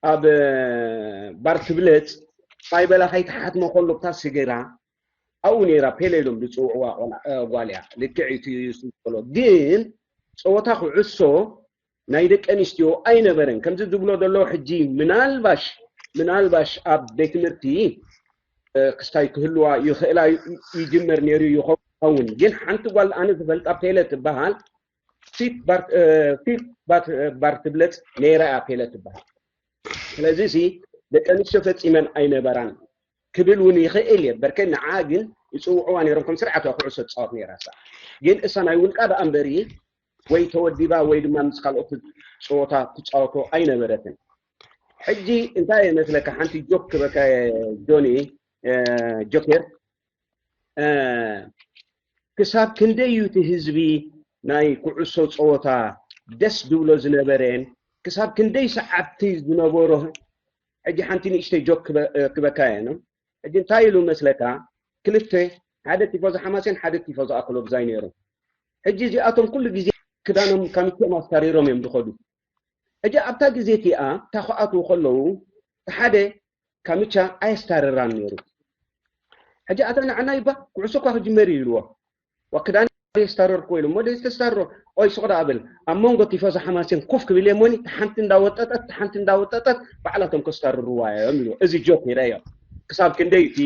ኣብ፣ እ፣ ባር ትብለጽ ማይ በላ ከይትሓትሞ ከሎ ብታ ስገራ ኣብኡ ነይራ። ፔለ ኢሎም ዝፅውዕዋ ቆልዓ፣ እ፣ ጓል እያ። ልክዕ እዩ እቲ ዩሱፍ ዝብሎ። ግን ፀወታ ኩዕሶ ናይ ደቂ ኣንስትዮ ኣይነበረን። ከምዚ ዝብሎ ዘለዉ ሕጂ ምናልባሽ ምናልባሽ ኣብ ቤት ትምህርቲ፣ እ፣ ክስታይ ክህልዋ ይኽእላ ዩ-፣ ይጅመር ነይሩ ይኸውን። ግን ሓንቲ ጓል ኣነ ዝፈልጣ ፔለ ትበሃል፣ ፊት ባር፣ እ፣ ፊት ባት-፣ እ፣ ባር ትብለጽ ነይራ እያ ፔለ ትበሃል። ስለዚ ሲ ደቂ ኣንስትዮ ፈጺመን ኣይነበራን ክብል እውን ይኽእል እየ። በርከ ንዓ ግን ይጽውዕዋ ነይሮም፣ ከም ስርዓት እያ ኩዕሶ ትጻወት ነይራ እሳ። ግን እሳ ናይ ውልቃ ደኣ እምበሪ ወይ ተወዲባ ወይ ድማ ምስ ካልኦት ጸወታ ትጻወቶ ኣይነበረትን። ሕጂ እንታይ እየ መስለካ ሓንቲ ጆክ ክበካ ጆኒ፣ እ፣ ጆኬር፣ እ፣ ክሳብ ክንደይ እዩ እቲ ህዝቢ ናይ ኩዕሶ ጸወታ ደስ ዝብሎ ዝነበረን ክሳብ ክንደይ ሰዓብቲ ዝነበሮ። ሕጂ ሓንቲ ንእሽተይ ጆክ ክበ-፣ እ፣ ክበካ እየ ነው። ሕጂ እንታይ ኢሉ መስለካ? ክልተ፣ ሓደ ቲፎዞ ሓማሴን፣ ሓደ ቲፎዞ ኣክሎግዛይ ነይሩ። ሕጂ እዚኣቶም ኩሉ ግዜ ክዳኖም ካሚቸኦም ኣስታሪሮም እዮም ዝኸዱ። ሕጂ ኣብታ ግዜ እቲኣ እታ ክኣትዉ ከለዉ፣ እቲ ሓደ ካምቻ ኣየስታርራን ነይሩ። ሕጂ ኣታ ንዓና ይባ ኩዕሶ እኳ ክጅመር እዩ ኢልዎ። ዋ ክዳን የስታረርኩ ኢሉ እሞ ደይ ዝተስታርሮ። ኦይ ሱቕ ደኣ ብል። ኣብ መንጎ ቲፎዞ ሓማሴን ኮፍ ክብል እየ እሞኒ፣ እታ ሓንቲ እንዳወጠጠት፣ እታ ሓንቲ እንዳወጠጠት ባዕላቶም ከስታርርዋ እዮም ኢልዎ። እዚ ጆክ ይረዮ። ክሳብ ክንደይ እቲ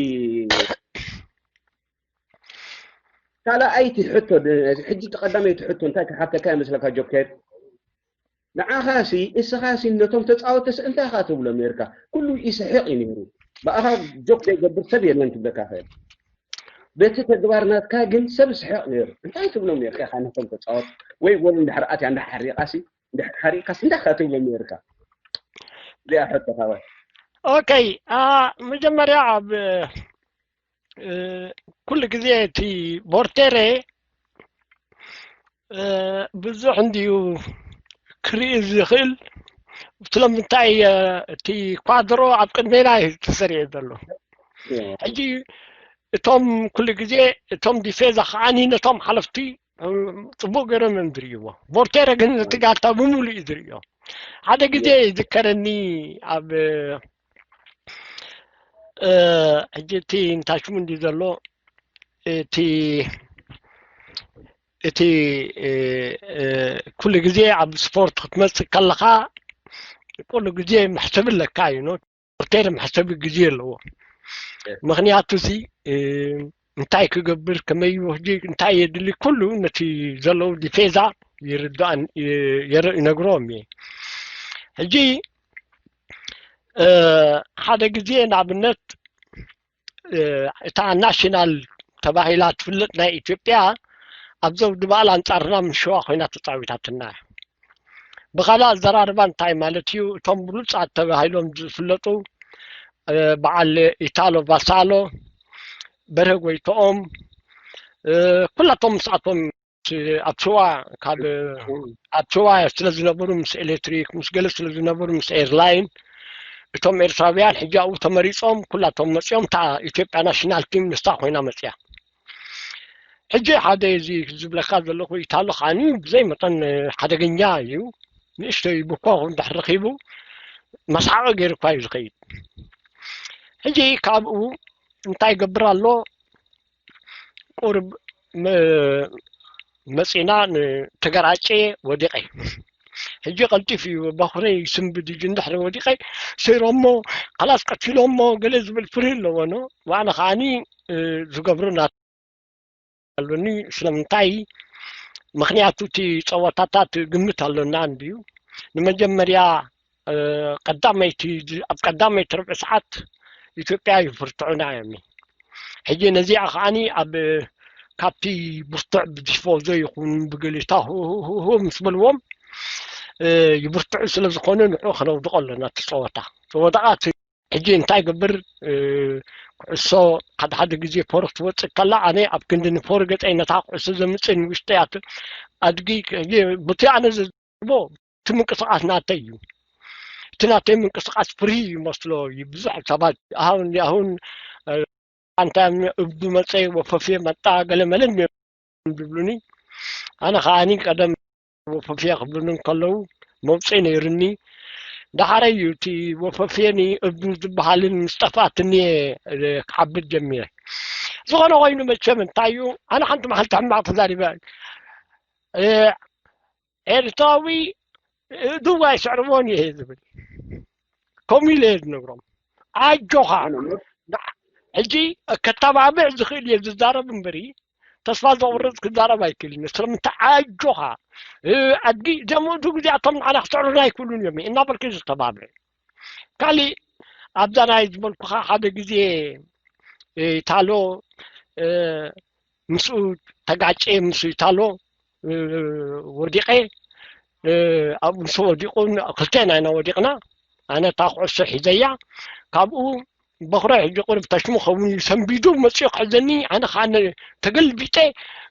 ካልኣይቲ ሕቶ ድ-፣ ሕጂ እቲ ቀዳመይቲ ሕቶ እንታይ ክሓተካ ይመስለካ ጆኬር? ንዓኻሲ እስኻሲ ነቶም ተጻወትስ እንታይ ኢኻ ትብሎም ነርካ? ኩሉ ይስሕቕ እዩ ነይሩ። ብኣኻ ጆክ ዘይገብር ሰብ የለን ክብለካ ይኽእል። በቲ ተግባር ናትካ ግን ሰብ ይስሕቕ ነይሩ። እንታይ ትብሎም ነርካ ኢኻ ነቶም ተጻወት ወይ ጎል እንድሕር ኣትያ እንድሕር ሓሪቓሲ እንድሕር ሓሪቕካሲ እንታይ ኢኻ ትብሎም ነርካ? እዚኣ ሕቶ ካባይ። ኦኬ፣ አ፣ መጀመርያ ኣብ፣ እ፣ ኩሉ ግዜ እቲ ቦርቴሬ፣ እ፣ ብዙሕ እንድዩ ክርኢ ዝኽእል። ስለምንታይ፣ እ፣ እቲ ኳድሮ ኣብ ቅድሜና እዩ ተሰሪዑ ዘሎ። ሕጂ እቶም ኩሉ ግዜ እቶም ዲፌዛ ከዓኒ ነቶም ሓለፍቲ፣ እ፣ ጽቡቕ ገይሮም እዮም ዝርእይዎ። ቦርቴሬ ግን ነቲ ጋንታ ብምሉእ እዩ ዝርእዮ። ሓደ ግዜ ይዝከረኒ ኣብ፣ እ፣ ሕጂ እቲ እንታይ ሽሙ እንድዩ ዘሎ እቲ እቲ፣ እ፣ እ፣ ኩሉ ግዜ ኣብ ስፖርት ክትመጽእ ከለኻ ኩሉ ግዜ መሕሰቢ ኣለካ እዩ። ኖ ሆቴል መሕሰቢ ግዜ ኣለዎ። ምኽንያቱ እዚ፣ እ፣ እንታይ ክገብር፣ ከመይ ወህጂ፣ እንታይ የድሊ፣ ኩሉ ነቲ ዘለዉ ዲፌዛ ይርዳእን ይ-፣ ይር-፣ ይነግሮም እየ። ሕጂ፣ እ፣ ሓደ ግዜ ንኣብነት፣ እ፣ እታ ናሽናል ተባሂላ ትፍለጥ ናይ ኢትዮጵያ ኣብ ዘውዲ በዓል ኣንጻርና ምስ ሸዋ ኮይና ተጻዊታትና እያ። ብኻልእ ኣዘራርባ እንታይ ማለት እዩ? እቶም ብሉጻት ተባሂሎም ዝፍለጡ፣ እ፣ በዓል ኢታሎ ቫሳሎ፣ በርሀ ጎይትኦም፣ እ፣ ኩላቶም ምስኣቶም ኣብ ሸዋ ካብ ኣብ ሸዋ ስለ ዝነበሩ ምስ ኤሌክትሪክ ምስ ገለ ስለ ዝነበሩ ምስ ኤርላይን እቶም ኤርትራውያን ሕጂ ኣብኡ ተመሪጾም ኩላቶም መጺኦም እታ ኢትዮጵያ ናሽናል ቲም ንሳ ኮይና መጺኣ። ሕጂ ሓደ እዚ ዝብለካ ዘለኹ ኢታሎ ከዓኒ ብዘይ መጠን ሓደገኛ እዩ። ንእሽተይ ብኳ እንድሕር ረኺቡ መስሓቂ ገይሩ እኳ እዩ ዝኸይድ። ሕጂ ካብኡ እንታይ ይገብር ኣሎ? ቁርብ መ-፣ መጺና ንተገራጨ ወዲቐ። ሕጂ ቀልጢፍ እዩ በኹረይ ስንብድ እዩ እንድሕር ወዲቐ ሰይሮሞ ካላስ ቀቲሎሞ ገለ ዝብል ፍርሂ ኣለዎ ኖ ዋዕነ ከዓኒ፣ እ፣ ዝገብሮ ናት ኣሎኒ። ስለምንታይ? ምኽንያቱ እቲ ጸወታታት ግምት ኣሎና እንድዩ። ንመጀመርያ፣ እ፣ ቀዳመይቲ፣ ኣብ ቀዳመይቲ ርብዒ ሰዓት ኢትዮጵያ ይፍርትዑና እዮም። ሕጂ ነዚኣ ከዓኒ ኣብ፣ ካብቲ ብርቱዕ ብቲፎዞ ይኹን ብገሊታ ሁ-፣ ሁ-፣ ሁ-፣ ሁ ምስ በልዎም፣ እ፣ ይብርትዑ ስለ ዝኾኑ ንዑ ከነውድቆ ኣለና እቲ ጸወታ። ተወደቓ እቲ ሕጂ እንታይ ይገብር፣ እ፣ ኩዕሶ ሓደ ሓደ ግዜ ፖሮ ክትወጽእ ከላ ኣነ ኣብ ክንዲ ንፖሮ ገጸይ ነታ ኩዕሶ ዘምጽእ ንውሽጠይ ኣት-፣ ኣድጊ፣ ሕጂ በቲ ኣነ ዘ-፣ ዝቦ እቲ ምንቅስቃስ ናተይ እዩ። እቲ ናተይ ምንቅስቃስ ፍሪ ይመስሎ እዩ። ብዙሕ ሰባት ኣሁን ኣሁን ኣንታ እብዱ መጸ፣ ወፈፌ መጣ፣ ገለ መለ ዝብሉኒ፣ ኣነ ከዓኒ ቀደም ወፈፌ ክብሉኒ እንከለዉ መውፅኢ ነይሩኒ። ዳሕረይ እዩ እቲ ወፈፌን እብዱ ዝበሃልን ምስ ጠፍኣትኒ እየ ክዓብድ ጀሚረ። ዝኾነ ኮይኑ መቸም እንታይ እዩ፣ ኣነ ሓንቲ መዓልቲ ሕማቕ ተዛሪበ። ኤርትራዊ እዱብ ኣይስዕርዎን እየ ዝብል፣ ከምኡ ኢለ እየ ዝነግሮም። ኣጆኻ ሕጂ ከተባብዕ ዝኽእል እየ ዝዛረብ እምበሪ፣ ተስፋ ዘቑርፅ ክዛረብ ኣይክእልን። ስለምንታይ? ኣጆኻ፣ ኣድጊ፣ እዚኦም እዱብ እዚኣቶም ንዓና ክስዕሩና ኣይክእሉን እዮም እናበልኩ ዘተባብዕ። ካሊእ ኣብዛ ናይ ዝበልኩኻ ሓደ ግዜ ታሎ ምስኡ ተጋጨ፣ ምስ ታሎ ወዲቐ፣ ኣብኡ ምስ ወዲቑ ክልቴና ኢና ወዲቕና። ኣነ እታ ኩዕሶ ሒዘያ፣ ካብኡ በኹረ ሕጂ ቁሩብ ተሽሙ ኸውን እዩ ሰንቢዱ መፅኡ ክሕዘኒ፣ ኣነ ከዓ ተገልቢጠ፣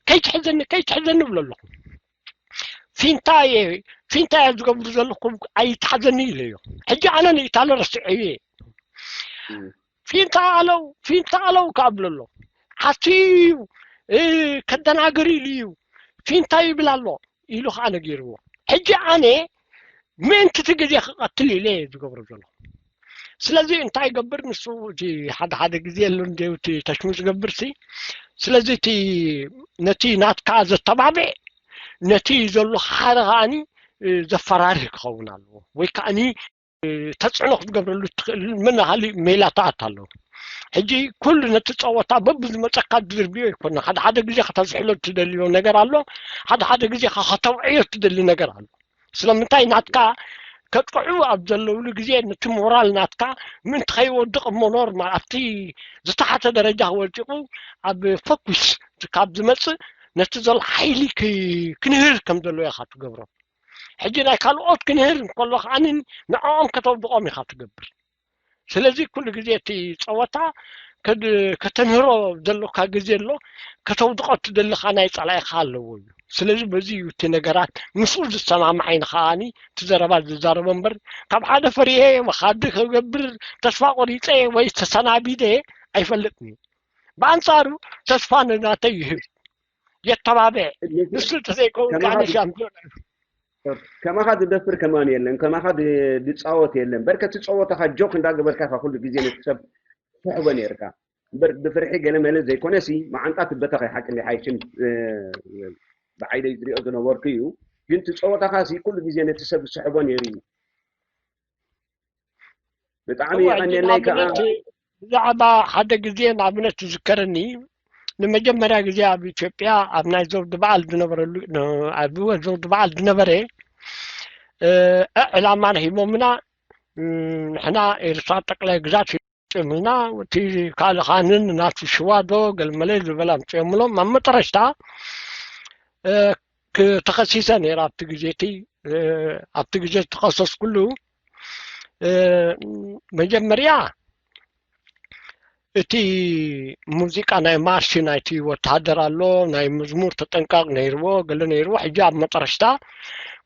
ከይትሕዘኒ፣ ከይትሕዘኒ እብሎ ኣለኹ። ፊንታ እየ፣ ፊንታ እየ ዝገብሩ ዘለኹ፣ ኣይትሓዘኒ ኢለዮ። ሕጂ ኣነ ንኢታሎ ረስዐዮ እየ። ፊንታ ኣለው፣ ፊንታ ኣለው ካብ ኣሎ። ሓስዩ እዩ፣ ከደናግር ኢሉ እዩ፣ ፊንታ ይብል ኣሎ ኢሉ ከዓ ነጊርዎ። ሕጂ ኣነ ምእንቲ እቲ ግዜ ክቐትል ኢለ እየ ዝገብሮ ዘለኹ። ስለዚ እንታይ ይገብር ንሱ፣ እቲ ሓደ ሓደ ግዜ ኣሎ እንዲዩ እቲ ተሽሙ ዝገብር ሲ። ስለዚ እቲ ነቲ ናትካ ዘተባብዕ፣ ነቲ ዘሎ ሓደ ከዓኒ ዘፈራርህ ክኸውን ኣለዎ፣ ወይ ከዓኒ ተፅዕኖ ክትገብረሉ እትኽእል መናሃሊ ሜላታት ኣለዉ። ሕጂ ኩሉ ነቲ ፀወታ በብዝመፀካ ድርብዮ ኣይኮነ። ሓደ ሓደ ግዜ ከተዝሕሎ እትደልዮ ነገር ኣሎ፣ ሓደ ሓደ ግዜ ከተውዕዮ እትደሊ ነገር ኣሎ። ስለምንታይ ናትካ ከጥቅዑ ኣብ ዘለውሉ ግዜ ነቲ ሞራል ናትካ ምእንቲ ከይወድቕ እሞ ኖርማል ኣብቲ ዝተሓተ ደረጃ ወዲቑ ኣብ ፈኩስ ካብ ዝመፅእ ነቲ ዘሎ ሓይሊ ክንህር ከም ዘለዎ ኢኻ ትገብሮ። ሕጂ ናይ ካልኦት ክንህር እንከሎ ከዓኒ ንዕኦም ከተውድቖም ኢኻ ትገብር። ስለዚ ኩሉ ግዜ እቲ ፀወታ ከተንህሮ ዘሎካ ግዜ ኣሎ፣ ከተውድቖ እትደልኻ ናይ ፀላኢኻ ኣለዎ እዩ። ስለዚ በዚ እዩ እቲ ነገራት ምስኡ ዝሰማማዕ ዓይኒ ከዓኒ እቲ ዘረባ ዝዛረቦ እምበር ካብ ሓደ ፈሪሄ ወኻዲ ክገብር ተስፋ ቆሪፀ ወይ ተሰናቢደ ኣይፈልጥን እዩ። ብኣንፃሩ ተስፋ ንናተይ ይህብ፣ የተባብዕ። ንሱ እንተዘይከውን ከማኻ ከዓኒ ሻምፒዮን። ከማኻ ዝደፍር ከማን የለን፣ ከማኻ ዝፃወት የለን። በርከ እቲ ፀወታኻ ጆክ እንዳገበርካ ኢኻ ኩሉ ግዜ ነቲ ሰብ ትስሕቦ ነይርካ። እምበር ብፍርሒ ገለ መለ ዘይኮነ ሲ መዓንጣ ትበተኽ እያ። ሓቂ እንዲ ሓይሽም ብዓይነይ ዝሪኦ ዝነበርኩ እዩ። ግን እቲ ፀወታኻ ሲ ኩሉ ግዜ ነቲ ሰብ ዝስሕቦ ነይሩ እዩ። ብጣዕሚ የቐንየለይ ከዓ። ብዛዕባ ሓደ ግዜ ንኣብነት ትዝከረኒ፣ ንመጀመርያ ግዜ ኣብ ኢትዮጵያ ኣብ ናይ ዘውዲ በዓል ዝነበረሉ፣ ኣብ ዘውዲ በዓል ዝነበረ ዕላማ ሂቦምና። ንሕና ኤርትራ ጠቅላይ ግዛት ጭምና እቲ ካልእ ካንን ናቱ ሽዋ ዶ ገልመለ ዝበላ ኣምፅኦምሎም ኣብ መጠረሽታ ተኸሲሰ ነይረ። ኣብቲ ግዜ እቲ ኣብቲ ግዜ ዝተኸሰስኩሉ መጀመርያ እቲ ሙዚቃ ናይ ማርሽ ናይቲ ወተሃደር ኣሎ፣ ናይ መዝሙር ተጠንቃቕ ነይርዎ፣ ገለ ነይርዎ። ሕጂ ኣብ መጠረሽታ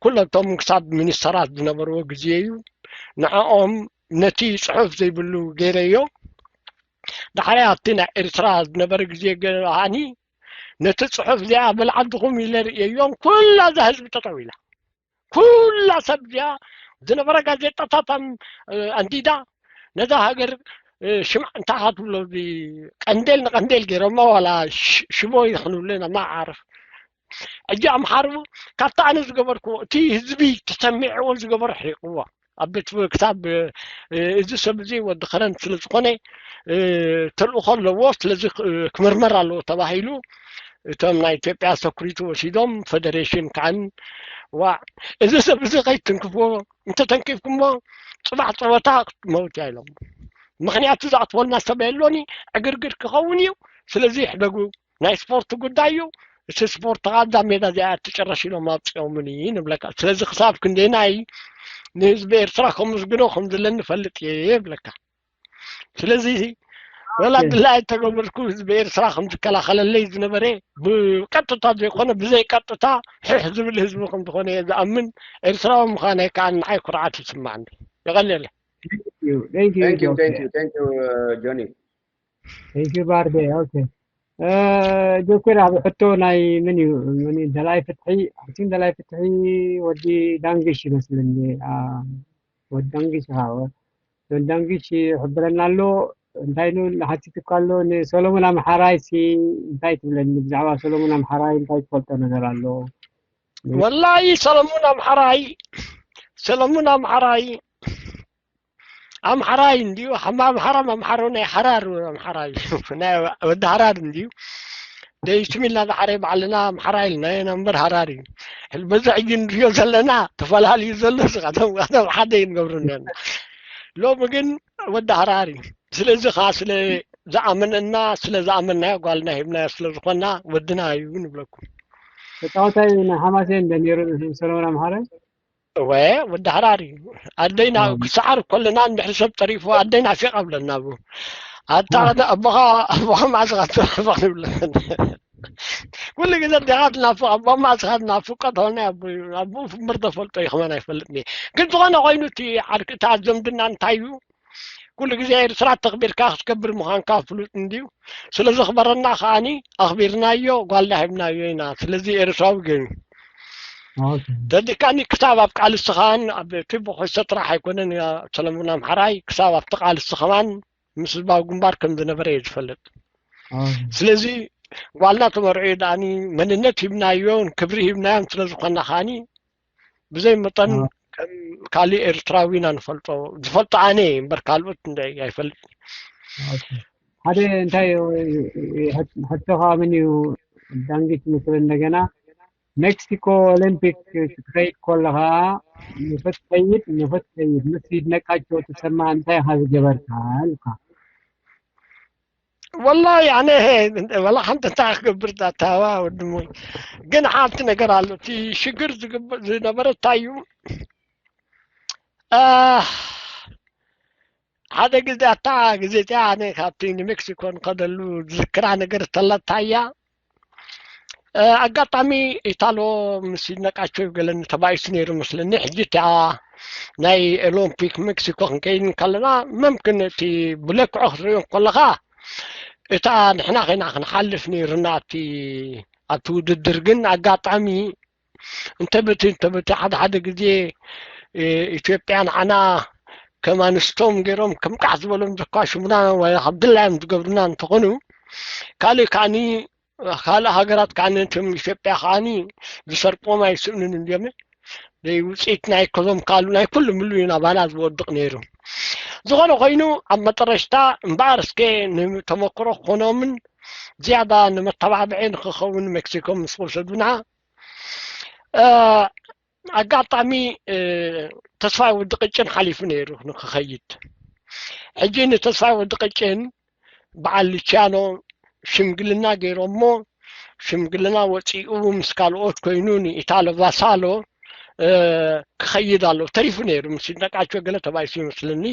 ኩለቶም ክሳብ ሚኒስተራት ዝነበርዎ ግዜ እዩ። ንዕኦም ነቲ ጽሑፍ ዘይብሉ ገይረዮ። ዳሕራይ ኣብቲ ናይ ኤርትራ ዝነበረ ግዜ ገ- ከዓኒ ነቲ ጽሑፍ እዚኣ በልዓድኹም ኢለ ርእየዮም፣ ኩላ እዛ ህዝቢ ጠጠው ኢላ። ኩላ ሰብ እዚኣ ዝነበረ ጋዜጣታት ኣም- ኣንዲዳ ነዛ ሃገር ሽማዕ እንታይ ኢኻ ትብሎ፣ እዚ ቀንዴል ንቀንዴል ገይሮማ ዋላ ሽ- ሽቦ ይኽንብሉ ኢና ማዓርፍ። ሕጂ ኣምሓሩ ካብቲ ኣነ ዝገበርክዎ እቲ ህዝቢ ተሰሚዕዎ ዝገበሮ ሕሪቅዎ ኣብ ቤት ክሳብ እዚ ሰብ እዚ ወዲ ከረን ስለ ዝኾነ ተልእኾ ኣለዎ፣ ስለዚ ክምርመር ኣለዎ ተባሂሉ እቶም ናይ ኢትዮጵያ ሰኩሪቲ ወሲዶም ፈደሬሽን ከዓን ዋ እዚ ሰብ እዚ ከይትንክፍዎ እንተተንኪፍኩሞ ፅባሕ ፀወታ ክትመውት እያ ኢሎም። ምክንያቱ ዝኣትወልና ሰብ የሎኒ ዕግርግር ክኸውን እዩ። ስለዚ ይሕደጉ ናይ ስፖርት ጉዳይ እዩ። እቲ ስፖርት ከኣ እዛ ሜዳ እዚኣ ትጭረሽ ኢሎም ኣውፂኦምኒ ንብለካ። ስለዚ ክሳብ ክንደይናይ ንህዝቢ ኤርትራ ከመስግኖ ከም ዘለኒ እፈልጥ እየ ይብለካ። ስለዚ ወላ ድላይ ተገበርኩ ህዝቢ ኤርትራ ከም ዝከላኸለለይ ዝነበረ ብቀጥታ ዘይኮነ ብዘይ ቀጥታ ሕሕ ዝብል ህዝቢ ከም ዝኾነ እየ ዝኣምን። ኤርትራዊ ምዃነይ ከኣ ንዓይ ኩርዓት ይስማዕኒ። የቐንየለይ። Thank you, thank you, Thank you, Joker. Thank you, thank you, uh, Johnny. Thank you, ባርዴ። Okay. Uh, ጆከር፣ ኣብ ሕቶ ናይ ምን እዩ፣ ምን እዩ፣ ደላይ ፍትሒ፣ ኣብቲ ደላይ ፍትሒ ወዲ ዳንግሽ ይመስለኒ። Uh, ወዲ ዳንግሽ፣ uh, ወዲ ዳንግሽ ይሕብረና ኣሎ። እንታይ ኢሉ ሓቲቱ እኳ ኣሎ፣ ንሰሎሞን ኣምሓራይ ሲ እንታይ ትብለኒ? ብዛዕባ ሰሎሞን ኣምሓራይ እንታይ ትፈልጦ ነገር ኣሎ? ወላሂ ሰለሙን ኣምሓራይ፣ ሰለሙን ኣምሓራይ፣ ኣምሓራይ እንዲዩ። ሓማ ኣምሓራ ኣምሓሮ ናይ ሓራር ኣምሓራይ፣ ናይ ወዲ ሓራር እንዲዩ። ደይ ስሚልና ዝሓረ ባዕልና ኣምሓራይ ኢልና ኢና እምበር ሓራር እዩ። በዚ ሕጂ ንሪኦ ዘለና ተፈላለዩ ዘሎ ስኻቶም ሓደ ይንገብሩ ኣለና። ሎሚ ግን ወዲ ሓራር እዩ። ስለዚ ኸዓ ስለ ዝኣመነና፣ ስለ ዝኣመንናዮ ጓልና ሂብናዮ ስለ ዝኾና ወድና እዩ ንብለኩም። ተጻዋታይ ናይ ሓማሴን እንደ ነይሩ ሰለሞን ኣምሓራይ? እወ፣ ወዲ ሓራር እዩ። ኣደይና ክሰዓር ከለና እንድሕር ሰብ ጠሪፉ ኣደይና ፊቕ ኣብለና። ኣቡ ኣታ ኣቦኻ፣ ኣቦኻ መዓስ ኢኻ ትናፍቕ ንብለን። ኩሉ ግዜ ኣዴኻ ትናፍቕ፣ ኣቦኻ መዓስ ኢኻ ትናፍቕ? ቀተውና ኣቦ፣ ኣቦ ምር ተፈልጦ እዩ፣ ከማን ኣይፈልጥን እየ። ግን ዝኾነ ኮይኑ እቲ ዓርኪ፣ እቲ ኣዘምድና እንታይ እዩ? ኩሉ ግዜ ኤርትራ ተኽቢርካ ክትገብር ምዃንካ ፍሉጥ እንድዩ። ስለ ዘኽበረና ከዓኒ ኣኽቢርናዮ፣ ጓልና ሂብናዮ ኢና። ስለዚ ኤርትራዊ ገይሩ። Okay. ደዲካኒ ክሳብ ኣብ ቃልስኻን ኣብ እቲ ብኩሕሶ ጥራሕ ኣይኮነን፣ ያ ሰለሙን ኣምሓራይ ክሳብ ኣብቲ ቃልሲ ከማን ምስ ህዝባዊ ግንባር ከም ዝነበረ እየ ዝፈልጥ። Okay. ስለዚ ጓልና ተመርዑ ደኣኒ መንነት ሂብናዮን ክብሪ ሂብናዮን ስለ ዝኾና ከዓኒ ብዘይ መጠን አዎ። ከም ካልእ ኤርትራዊ ኢና ንፈልጦ። ዝፈልጦ ኣነ እየ እምበር ካልኦት እንደ ኣይፈልጥ። Okay. ሓደ እንታይ ሕቶኻ ምን እዩ ዳንጊት ምስል እንደገና ሜክሲኮ ኦሊምፒክ ክትኸይድ ከለኻ ንኽትኸይድ ንኽትኸይድ ምስ ይድነቃቸው ተሰማ እንታይ ኢኻ ዝገበርካ ኢልካ? ወላሂ ኣነ ወላ ሓንቲ እንታይ ክገብር ዳታዋ ወድሞይ ግን ሓንቲ ነገር ኣሎ። እቲ ሽግር ዝግብ- ዝነበረ እንታይ እዩ? አ፣ ሓደ ግዜ ኣታ ግዜ እቲኣ ኣነ ካብቲ ንሜክሲኮ ንኸደሉ ዝዝክራ ነገር ተላታያ። እ፣ ኣጋጣሚ ኢታሎ ምስ ይድነቃቸው ገለኒ ተባኢሱ ነይሩ መስለኒ። ሕጂ እቲኣ ናይ ኦሎምፒክ ሜክሲኮ ክንከይድ እንከለና መምክን እቲ ብለክዖ ክትሪኦ ከለኻ እታ ንሕና ኸይና ክንሓልፍ ነይሩና ኣብቲ ኣብቲ ውድድር። ግን ኣጋጣሚ እንተ በቲ እንተ በቲ ሓደ ሓደ ግዜ፣ እ፣ ኢትዮጵያ ንዓና ከም ኣንስቶም ገይሮም ከም ቃሕ ዝበሎም ዘኳሽሙና ወይ ካብ ድላዮም ዝገብሩና እንተኾኑ፣ ካልእ ከዓኒ ካልእ ሃገራት ከዓኒ እቶም ኢትዮጵያ ከዓኒ ዝሰርቅዎም ኣይስእኑን እንድዮም። ደይ ውፅኢት ናይ ከዞም ካልእ ናይ ኩሉ ምሉ እዩ ናባና ዝወድቕ ነይሩ። ዝኾነ ኮይኑ ኣብ መጠረሽታ እምበኣር እስከ ንተመክሮ ክኾኖምን ዝያዳ ንመተባብዒ ንክኸውን ሜክሲኮ ምስ ወሰዱና፣ እ፣ ኣጋጣሚ፣ እ፣ ተስፋይ ወዲ ቅጭን ሓሊፉ ነይሩ ንክኸይድ። ሕጂ ንተስፋይ ወዲ ቅጭን በዓል ሉቺያኖ ሽምግልና ገይሮሞ፣ ሽምግልና ወፂኡ ምስ ካልኦት ኮይኑ ንኢታሎ ቫሳሎ፣ እ፣ ክኸይድ ኣሎ። ተሪፉ ነይሩ። ምስ ይድነቃቸው ገለ ተባኢሱ ይመስለኒ፣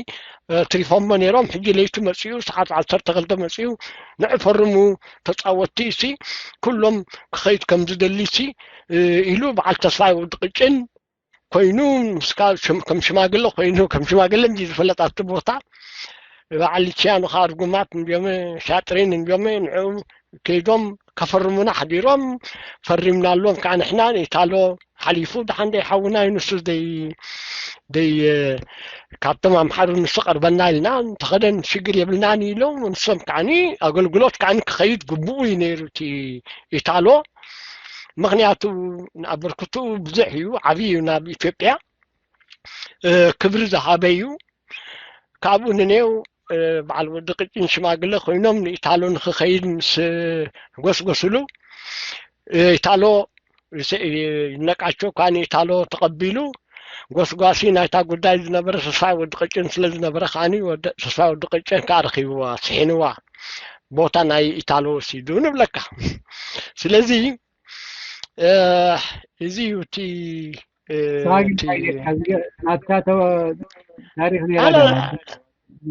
እ፣ ትሪፎሞ ነይሮም። ሕጂ ለይቲ መፂኡ፣ ሰዓት ዓሰርተ ክልተ መፂኡ፣ ንዑ ፈርሙ ተፃወትቲ ሲ ኩሎም ክኸይድ ከም ዝደሊ ሲ፣ እ፣ ኢሉ በዓል ተስፋይ ወዲ ቅጭን ኮይኑ ምስ ካ-፣ ሽም-፣ ከም ሽማግለ ኮይኑ፣ ከም ሽማግለ እንዲ ዝፈለጥ ኣብቲ ቦታ በዓል ሉቺያኖ ከኣ ርጉማት እንዲዮም፣ ሻጥሪን እንዲዮም፣ ንዕኡ ከይዶም ከፈርሙና ሓዲሮም፣ ፈሪምናሎም ከዓ ንሕና። ንኢታሎ ሓሊፉ፣ ደሓን ደይ ሓውና እዩ ንሱ ደይ፣ ደይ፣ ካብቶም ኣምሓሩ ንሱ ቀርበና ኢልና፣ እንተኸደን ሽግር የብልናን ኢሎም፣ ንሶም ከዓኒ ኣገልግሎት ከዓኒ ክኸይድ ግቡኡ እዩ ነይሩ እቲ ኢታሎ። ምኽንያቱ ኣበርክትኡ ብዙሕ እዩ፣ ዓብዪ እዩ ናብ ኢትዮጵያ፣ እ፣ ክብሪ ዝሃበ እዩ። ካብኡ ንኔው፣ እ፣ በዓል ወዲ ቅጭን ሽማግለ ኮይኖም ንኢታሎ ንክኸይድ ምስ ጎስጎስሉ፣ እ፣ ኢታሎ ይስ-፣ ይነቃቸው እኳ ንኢታሎ ተቐቢሉ፣ ጎስጓሲ ናይታ ጉዳይ ዝነበረ ተስፋይ ወዲ ቅጭን ስለ ዝነበረ ከዓኒ ወዲ-፣ ተስፋይ ወዲ ቅጭን ከኣ ረኺብዋ፣ ስሒንዋ፣ ቦታ ናይ ኢታሎ ወሲዱ ንብለካ። ስለዚ፣ እ፣ እዚ እዩ እቲ፣ እ፣ ስኻ ግን እቲ እንታይ ጌርካ? እዚ ናትካ ተ-፣ ታሪኽ ነይራ ኣነ ድያ?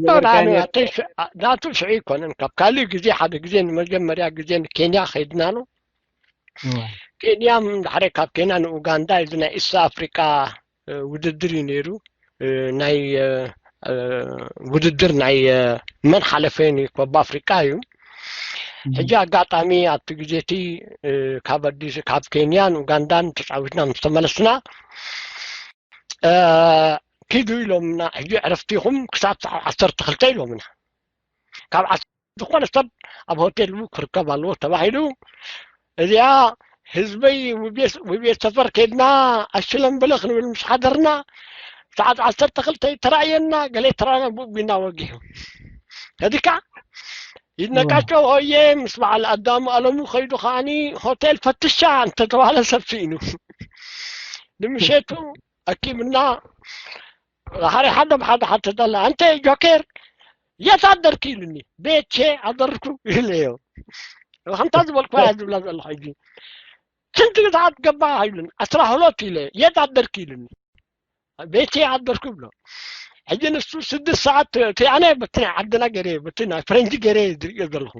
ኖ፣ ኖ፣ ኣነ ኣተይ ሽ-፣ ናቱ ሽዑ ኣይኮነን። ካብ ካልእ ግዜ ሓደ ግዜ ንመጀመርያ ግዜ ንኬንያ ከይድና ነው። እዋ። ኬንያ፣ ድሕሪ ካብ ኬንያ ንኡጋንዳ፣ እዚ ናይ ኢስት ኣፍሪቃ፣ እ፣ ውድድር እዩ ነይሩ። እ፣ ናይ እ፣ እ፣ ውድድር ናይ እ፣ መን ሓለፈ ኮይኑ ኮባ ኣፍሪቃ እዩ። ሕጂ ኣጋጣሚ ኣብቲ ግዜ እቲ እ፣ ካብ ኣዲስ ካብ ኬንያን ኡጋንዳን ተጻዊትና ምስ ተመለስና እ፣ ኪዱ ኢሎምና፣ ሕጂ ዕረፍቲ ኢኹም ክሳብ ሰዓት ዓሰርተ ክልተ ኢሎምና። ካብ ዓሰርተ ዝኾነ ሰብ ኣብ ሆቴል ክርከብ ኣለዎ ተባሂሉ። እዚኣ ህዝበይ ውቤ ሰፈር ከድና ኣሽለም በለ ክንብል ምስ ሓደርና ሰዓት ዓሰርተ ክልተ ተራእየና፣ ገለ ተራና ቡቢና ወጊሑ። ከዲካ ይድነቃቸው ሆየ ምስ በዓል ኣዳሙ ኣለሙ ከይዱ ከዓኒ ሆቴል ፈትሻ እንተተባለ ሰብ ስኢኑ ንምሸቱ ኣኪብና። ሓደ ሓደ ብሓደ ሓተተላ፣ "ኣንተ ጆኬር የት ኣደርክ?" ኢሉኒ። "ቤቼ ኣደርኩ" ኢለዮ። ከምታ ዝበልኩ እያ ዝብላ ዘለኹ ሕጂ። "ስንት ሰዓት ገባ?" ኢሉኒ። "ኣስራ ሁለት" ኢለ። "የት ኣደርክ?" ኢሉኒ። "ቤቼ ኣደርኩ" ብሎ። ሕጂ ንሱ ስድስት ሰዓት እቲ ኣነ በቲ ናይ ዓድና ገይረ በቲ ናይ ፈረንጂ ገይረ ዝርእዮ ዘለኹ።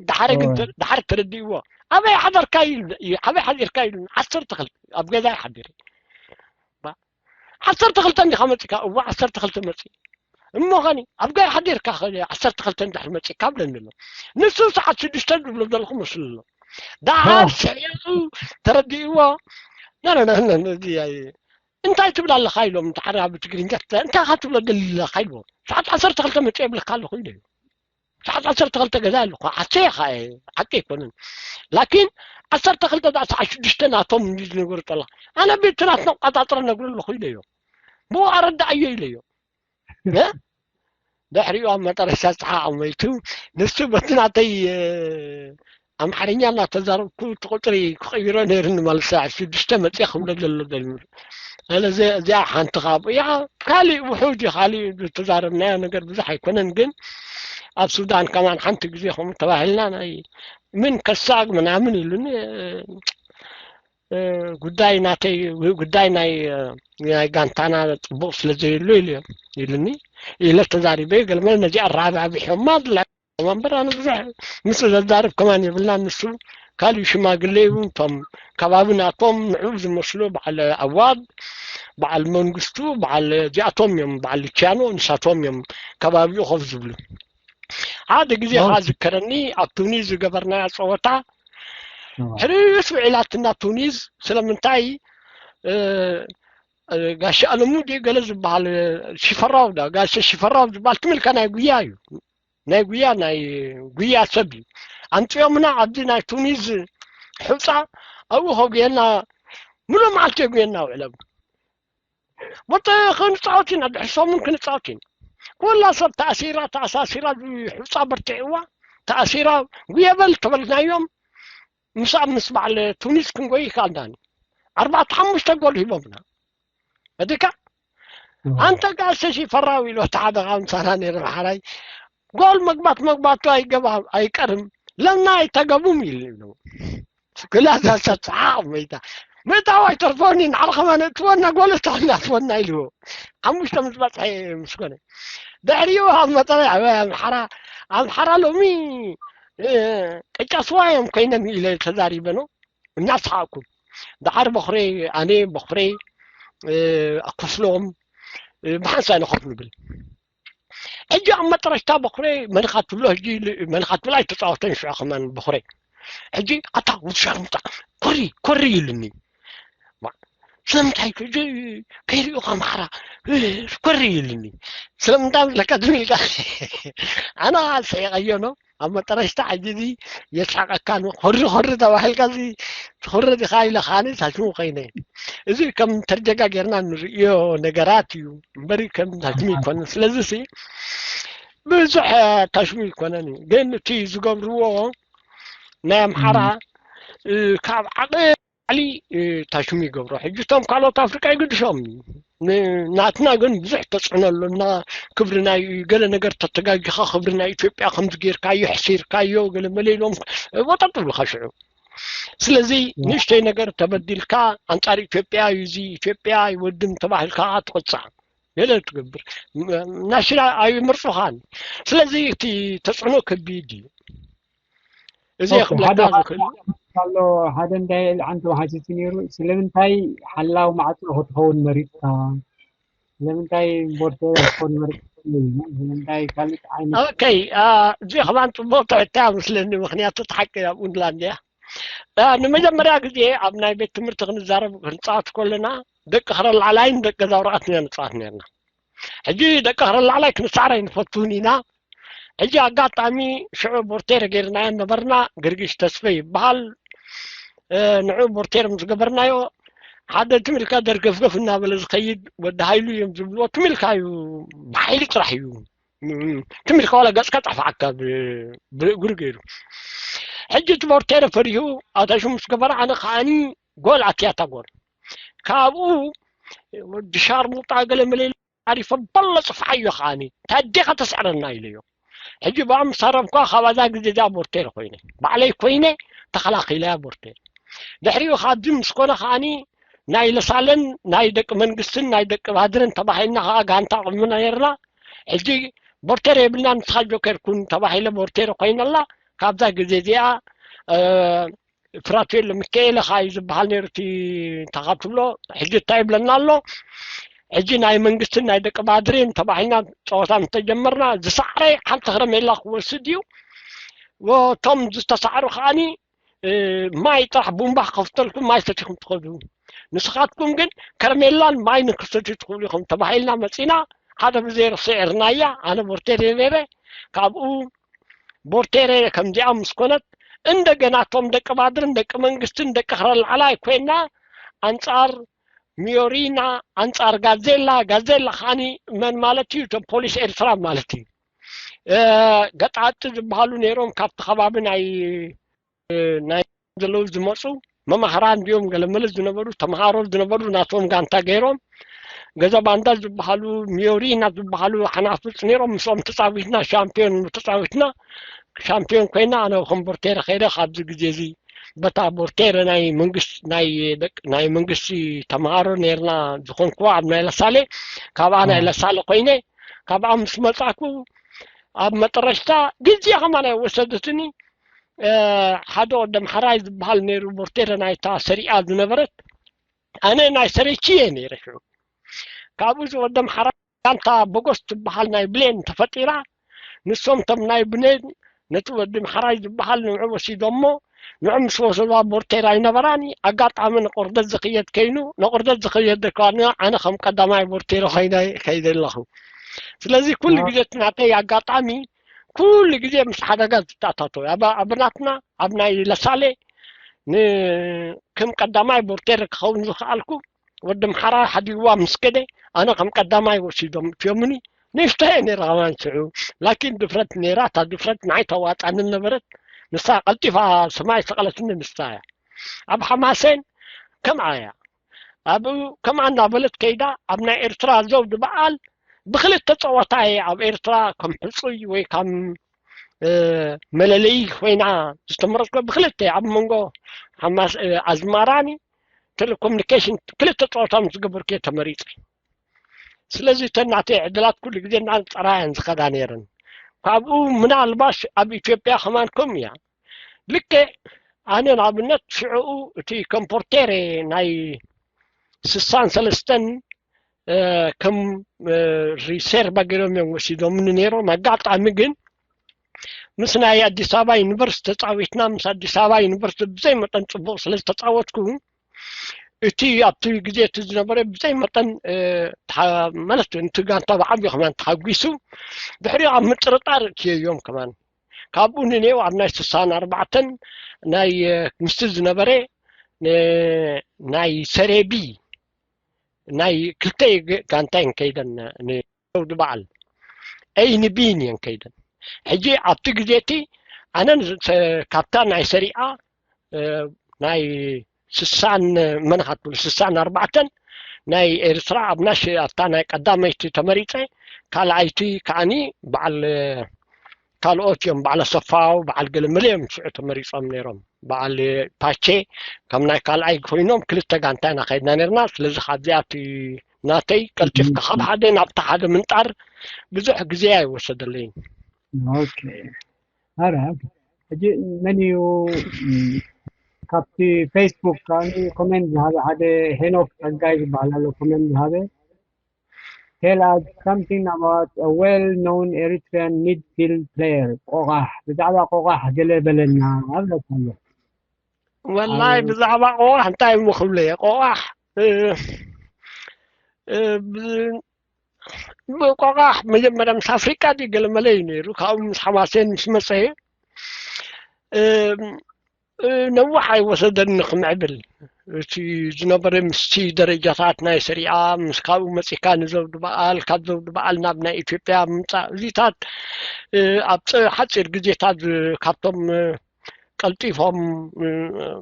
ድሓር ግን ተ- ድሓር ተረዲእዎ። "ኣበይ ሓደርካ?" ኢሉ። "ኣበይ ሓዲርካ?" ኢሉ። "ዓሰርተ ክልተ ኣብ ገዛ ሓዲረ" ዓሰርተ ክልተ እንዲኻ መፂእካ? እዋ ዓሰርተ ክልተ መፂእ እሞ ኸኒ ኣብ ጋይ ሓዲርካ ኸ ዓሰርተ ክልተ እንድሕር መፂእካ ብለኒ ኣሎ። ንሱ ሰዓት ሽዱሽተ ዝብሎ ዘለኹ መስሉ ኣሎ። ደሓር ስሒቑ ተረዲእዎ። ነነነነዚ እንታይ ትብል ኣለኻ ኢሎም እንተሓደ ብትግርኛ እንታይ ኻ ትብሎ ደሊ ኣለኻ ኢልዎ። ሰዓት ዓሰርተ ክልተ መፂእ የብልካ ኣለኹ ኢለዮ። ሰዓት ዓሰርተ ክልተ ገዛ ኣለኹ። ዓሰ ኢኻ ሓቂ ኣይኮነን። ላኪን ዓሰርተ ክልተ ዳኣ ሰዓት ሽዱሽተ ናቶም እንዲ ዝነገሩ ጠላ ኣነ ቤት ናትና ቋጣጥረ ነግሩ ኣለኹ ኢለዮ። ብኡ ኣረዳእዮ ኢለዮ። ድሕሪኡ ኣብ መጠረሻ ፀሓ ኣመይቱ ንሱ በቲ ናተይ ኣምሓርኛ እናተዛረብኩ እቲ ቁፅሪ ክቕይሮ ነይሩ ንመልሳ ሽዱሽተ መፅእ ክብሎ ዘሎ ዘሎ ስለዚ እዚኣ ሓንቲ ካብ እያ። ካሊእ ውሑድ እዩ። ካሊእ ዝተዛረብናዮ ነገር ብዙሕ ኣይኮነን፣ ግን ኣብ ሱዳን ከማን ሓንቲ ግዜ ከምኡ ተባሂልና ናይ ምን ከሳግ ምናምን ኢሉኒ። ጉዳይ ናተይ ጉዳይ ናይ ናይ ጋንታና ፅቡቕ ስለ ዘይብሉ ኢሉ ኢሉኒ ኢለ ተዛሪበ። ገለመለ ነዚኣ ኣረባቢሖማ እምበር ኣነ ብዙሕ ምስ ዘዛርብ ከማን የብልናን። ንሱ ካልእ ሽማግለ እዩ። እቶም ከባቢ ናቶም ንዕኡ ዝመስሉ በዓል ኣዋብ፣ በዓል መንግስቱ፣ በዓል እዚኣቶም እዮም፣ በዓል ሉቺያኖ ንሳቶም እዮም ከባቢኡ ኮፍ ዝብሉ። ሓደ ግዜ ከዓ ዝከረኒ ኣብ ቱኒዝ ዝገበርናያ ፀወታ ሕርስ ውዒላትና ቱኒዝ። ስለምንታይ ጋሽ ኣለሙ ድዩ ገለ ዝበሃል ሽፈራው ዳ ጋሽ ሽፈራው ዝበሃል ትምልካ ናይ ጉያ እዩ ናይ ጉያ ናይ ጉያ ሰብ እዩ ኣምፅኦምና ኣብዚ ናይ ቱኒዝ ሕፃ ኣብኡ ከጉየና ሙሉእ መዓልቲ የጉየና ውዕሎም ወጠ ክንፃወት ኢና ድሕሪ ሰሙን ክንፃወት ኢና ኩላ ሰብ ተኣሲራ ተኣሳሲራ ሕፃ በርትዕዋ ተኣሲራ ጉየበል ተበልናዮም ምሳብ ምስ በዓል ቱኒስ ክንጎይ ይከኣልናኒ ኣርባዕተ ሓሙሽተ ጎል ሂቦምና እድካ ኣንተ ጋሰሽ ይፈራው ኢሎ እቲ ሓደ ካብ ምሳና ነይረ ብሓራይ ጎል መግባት መግባቱ ኣይገባ ኣይቀርም ለና ኣይተገቡም ኢሉ ክላሳ ሰብፅሓቕ መይታ ምእታው ኣይተርፎኒ ንዓል ከማን እትወና ጎል እተወና ትወና ኢልዎ ሓሙሽተ ምስ በፅሐ ምስ ኮነ ድሕሪኡ ኣብ መጠረ ኣምሓራ ኣምሓራ ሎሚ ቅጫ ስዋ እዮም ኮይኖም ኢለ ተዛሪበ ነው እናሰሓቅኩ ደሓር በኹረይ ኣነ በኹረይ ኣኮፍሎም ብሓንሳእ ንኸፍ ንብል ሕጂ ኣብ መጠረሽታ በኹረይ መንኻ ትብሎ ሕጂ መንኻ ትብሎ ኣይተፃወተን ሽዑ ከማን በኹረይ ሕጂ ኣታ ውሻርምጣ ኮሪ ኮሪ ኢሉኒ ስለምንታይ ከይሪኡ ኣምሓራ ኮሪ ኢሉኒ ስለምንታይ ለካ ትብል ኣነ ስሒቀዮ ነው ኣብ መጠረሽታ ሕጂ እዚ የስሕቀካ ነው ኮሪ ኮሪ ተባሂልካ እዚ ትኹሪ ዲኻ ኢለ ከዓኒ ታሽሙ ኮይነ እዚ ከም ተርጀጋ ጌርና ንርእዮ ነገራት እዩ እምበሪ ከም ታሽሙ ይኮነ ስለዚ ሲ ብዙሕ ታሽሙ ይኮነን ግን እቲ ዝገብርዎ ናይ ኣምሓራ ካብ ዓቐ ላዕሊ ታሽሙ ይገብሮ ሕጂ እቶም ካልኦት ኣፍሪቃ ይግድሾም ናትና ግን ብዙሕ ተፅዕኖ ኣሎ እና ክብሪ ናይ ገለ ነገር ተተጋጊኻ ክብሪ ናይ ኢትዮጵያ ከምዚ ጌርካዮ ሕሲርካዮ ገለ መለ ኢሎም ወጠጥ ብልካ ሽዑ ስለዚ ንእሽተይ ነገር ተበዲልካ ኣንፃር ኢትዮጵያ እዩ እዚ ኢትዮጵያ ኣይወድን ተባሂልካ ትቕፃዕ ገለ ትገብር ናሽራ ኣይምርፁኻን ስለዚ እቲ ተፅዕኖ ከቢድ እዩ እዚ ክብለካ ዝኽእል ኣሎ ሓደ እንዳየ ልዓን ተባሃሲቲ ነይሩ ስለምንታይ ሓላው ማዕፆ ክትኸውን መሪፅካ ስለምንታይ ቦርቴረ ኮንቨርት? ስለምንታይ ካልእ ዓይነት? ኦኬይ፣ እዚ ከማን ጽቡቕ ትሕታ መስለኒ፣ ምክንያቱ እቲ ሓቂ ኣብኡ እንድላ እንድያ። ንመጀመርያ ግዜ ኣብ ናይ ቤት ትምህርቲ ክንዛረብ ክንፃወት ከለና ደቂ ክረላዕላይን ደቂ ገዛውራኣት ኢና ንፃወት ነርና። ሕጂ ደቂ ክረላዕላይ ክንሳዕር ኣይንፈቱን ኢና። ሕጂ ኣጋጣሚ ሽዑ ቦርቴር ገይርናዮ ነበርና። ግርግሽ ተስፈ ይበሃል። ንዑ ቦርቴር ምስ ገበርናዮ ሓደ ትም ኢልካ ደርገፍገፍ እናበለ ዝኸይድ ወዲ ሃይሉ እዮም ዝብልዎ። ትም ኢልካ እዩ፣ ብሓይሊ ጥራሕ እዩ። ትም ኢልካ ዋላ ገፅካ ጠፋዓካ ብእግሩ ገይሩ። ሕጂ እቲ ቦርቴረ ፈሪሁ ኣታሹ ምስ ገበረ ኣነ ከዓኒ ጎል ኣትያታ ጎል ካብኡ ወዲ ሻርሙጣ ገለ መለ ዓሪፈ በሎ ፅፍዓዮ ከዓኒ ታዴኻ ተስዕረና ኢለዮ። ሕጂ ብኣ ምስ ሃረምኳ ካብ ኣዛ ግዜ እዚኣ ቦርቴር ኮይነ ባዕለይ ኮይነ ተኸላኺለያ ቦርቴር። ድሕሪኡ ካብዚ ምስ ኮነ ከዓኒ ናይ ለሳለን ናይ ደቂ መንግስትን ናይ ደቂ ባድርን ተባሂልና ከዓ ጋንታ ኣቕምና ነርና። ሕጂ ቦርቴር የብልና ንስኻ ጆከር ኩን ተባሂለ ቦርቴር ኮይነላ። ካብዛ ግዜ እዚኣ ፍራቴሎ ሚካኤለ ከዓ እዩ ዝበሃል ነይሩ እቲ ተኻትብሎ። ሕጂ እንታይ ይብለና ኣሎ? ሕጂ ናይ መንግስትን ናይ ደቂ ባድሬን ተባሂልና ፀወታ ምተጀመርና ዝሳዕረይ ሓንቲ ክረሜላ ክወስድ እዩ። እቶም ዝተሳዕሩ ከዓኒ ማይ ጥራሕ ቡምባ ክኸፍተልኩም ማይ ሰቲኹም ትኸዱ። ንስኻትኩም ግን ከረሜላን ማይ ንክሰትዩ ትኽእሉ ኢኹም ተባሂልና መፂና። ሓደ ብዘይ ርስዕ ኤርናያ ኣነ ቦርቴሬ ነይረ። ካብኡ ቦርቴሬ ከምዚኣ ምስ ኮነት እንደገና እቶም ደቂ ባድርን ደቂ መንግስትን ደቂ ክረላዕላይ ኮይና ኣንፃር ሚዮሪና ኣንፃር ጋዜላ ጋዜላ ከዓኒ መን ማለት እዩ? እቶም ፖሊስ ኤርትራ ማለት እዩ። ገጣዕጢ ዝበሃሉ ነይሮም ካብቲ ከባቢ ናይ ናይ ዘለዉ ዝመፁ መማህራን እንዲኦም ገለመለ ዝነበሩ ተምሃሮ ዝነበሩ ናቶም ጋንታ ገይሮም ገዛ ባንዳ ዝበሃሉ ሚዮሪና ዝበሃሉ ሓናፍፅ ነይሮም። ምስኦም ተፃዊትና ሻምፒዮን ተፃዊትና ሻምፒዮን ኮይና ኣነ ከም ቦርቴረ ከይደ ካብዚ ግዜ እዚ በታ ቦርቴረ ናይ መንግስቲ ናይ ደቂ ናይ መንግስቲ ተምሃሮ ነርና ዝኾንኩዋ ኣብ ናይ ለሳሌ ካብኣ ናይ ለሳሌ ኮይነ ካብኣ ምስ መጻኩ ኣብ መጠረሽታ ግዜ ከማን ኣይወሰደትኒ ሓደ ወዲ ኣምሓራይ ዝበሃል ነይሩ ቦርቴረ ናይታ ሰሪኣ ዝነበረት ኣነ ናይ ሰሪቺ እየ ነይረ ሽዑ ካብኡ እዚ ወዲ ኣምሓራይ ጋንታ በጎስ ትበሃል ናይ ብሌን ተፈጢራ ንሶም ቶም ናይ ብሌን ነቲ ወዲ ምሓራይ ዝበሃል ንዑ ወሲዶሞ ንዑ ምስ ወሰድዋ ቦርቴር ኣይነበራን ኣጋጣሚ ንቆርደት ዝኽየድ ከይኑ ንቆርደት ዝኽየድ ከዋኒ ኣነ ከም ቀዳማይ ቦርቴር ኮይነ ከይደ ኣለኹ ስለዚ ኩሉ ግዜ እቲ ናተይ ኣጋጣሚ ኩሉ ግዜ ምስ ሓደጋ ዝተኣታተው ኣብ ናትና ኣብ ናይ ለሳሌ ከም ቀዳማይ ቦርቴር ክኸውን ዝኽኣልኩ ወዲ ምሓራ ሓዲግዋ ምስ ከደ ኣነ ከም ቀዳማይ ወሲዶም እትዮምኒ ንእሽቶ እየ ነይረ ከማን ሽዑ ላኪን ድፍረት ነይራ እታ ድፍረት ንዓይ ተዋጣኒ ነበረት ንሳ ቀልጢፋ ሰማይ ሰቐለትኒ ንሳ እያ ኣብ ሓማሴን ከምኣ እያ ኣብኡ ከምኣ እናበለት ከይዳ ኣብ ናይ ኤርትራ ዘውዲ በዓል ብክልተ ፀወታ እየ ኣብ ኤርትራ ከም ሕፁይ ወይ ከም መለለይ ኮይና ዝተመረፅኩ ብክልተ ኣብ መንጎ ኣዝማራኒ ቴሌኮሙኒኬሽን ክልተ ፀወታ ምስ ዝገበርኩ ተመሪፀ ስለዚ እተን ናተይ ዕድላት ኩሉ ግዜ እናፀራያን ዝኸዳ ነይረን ካብኡ ምናልባሽ ኣብ ኢትዮጵያ ከማን ከም እያ ልክዕ ኣነ ንኣብነት ሽዕኡ እቲ ኮምፖርቴሬ ናይ ስሳን ሰለስተን ከም ሪሴርቫ ገይሮም እዮም ወሲዶምኒ ነይሮም ኣጋጣሚ ግን ምስ ናይ ኣዲስ ኣበባ ዩኒቨርስቲ ተፃዊትና ምስ ኣዲስ ኣበባ ዩኒቨርስቲ ብዘይ መጠን ፅቡቅ ስለ ዝተፃወትኩ እቲ ኣብቲ ግዜ እቲ ዝነበረ ብዘይ መጠን ማለት እቲ ጋንታ ብዓብዩ ከማን ተሓጒሱ ድሕሪኡ ኣብ ምጥርጣር እትየዮም ከማን ካብኡ ንኔው ኣብ ናይ ስሳን ኣርባዕተን ናይ ምስቲ ዝነበረ ናይ ሰሬቢ ናይ ክልተ ጋንታ እየን ከይደን ንሰውዲ በዓል ኤይ ንቢን እየን ከይደን ሕጂ ኣብቲ ግዜ እቲ ኣነን ካብታ ናይ ሰሪኣ ናይ ስሳን መን ኢኻ ትብሉ ስሳን ኣርባዕተን ናይ ኤርትራ ኣብ ናሽ ኣብታ ናይ ቀዳመይቲ ተመሪፀ ካልኣይቲ ከዓኒ በዓል ካልኦት እዮም በዓል ኣሰፋው በዓል ገለመለ እዮም ሽዑ ተመሪፆም ነይሮም በዓል ፓቼ ከም ናይ ካልኣይ ኮይኖም ክልተ ጋንታ ኢና ከይድና ነርና ስለዚ ካብዚኣ እቲ ናተይ ቀልጢፍካ ካብ ሓደ ናብቲ ሓደ ምንጣር ብዙሕ ግዜ ኣይወሰደለይን ኣረ ሕጂ መን እዩ ካብቲ ፌስቡክ ከዓኒ ኮሜንት ዝሃበ ሓደ ሄኖክ ፀጋይ ዝበሃል ኣሎ ኮሜንት ዝሃበ Tell us something about a well-known Eritrean midfield player, ቆቓሕ። ብዛዕባ ቆቓሕ ገለ በለና ኣብለካ ኣለኹ። ወላይ ብዛዕባ ቆቓሕ እንታይ እሞ ክብለ እየ? ቆቓሕ እ፣ እ፣ ብ- ብቆቓሕ መጀመርያ ምስ ኣፍሪቃ ድዩ ገለ መለ እዩ ነይሩ። ካብኡ ምስ ሓማሴን ምስ መፀ እ፣ እ፣ ነዋሕ ኣይወሰደኒ ክምዕብል። እቲ ዝነበረ ምስቲ ደረጃታት ናይ ሰሪኣ ምስ ካብኡ መፂካ ንዘውዲ በዓል ካብ ዘውዲ በዓል ናብ ናይ ኢትዮጵያ ምምፃእ እዚታት እ፣ ኣብ ፅ- ሓፂር ግዜታት ዝ- ካብቶም እ፣ ቀልጢፎም እ፣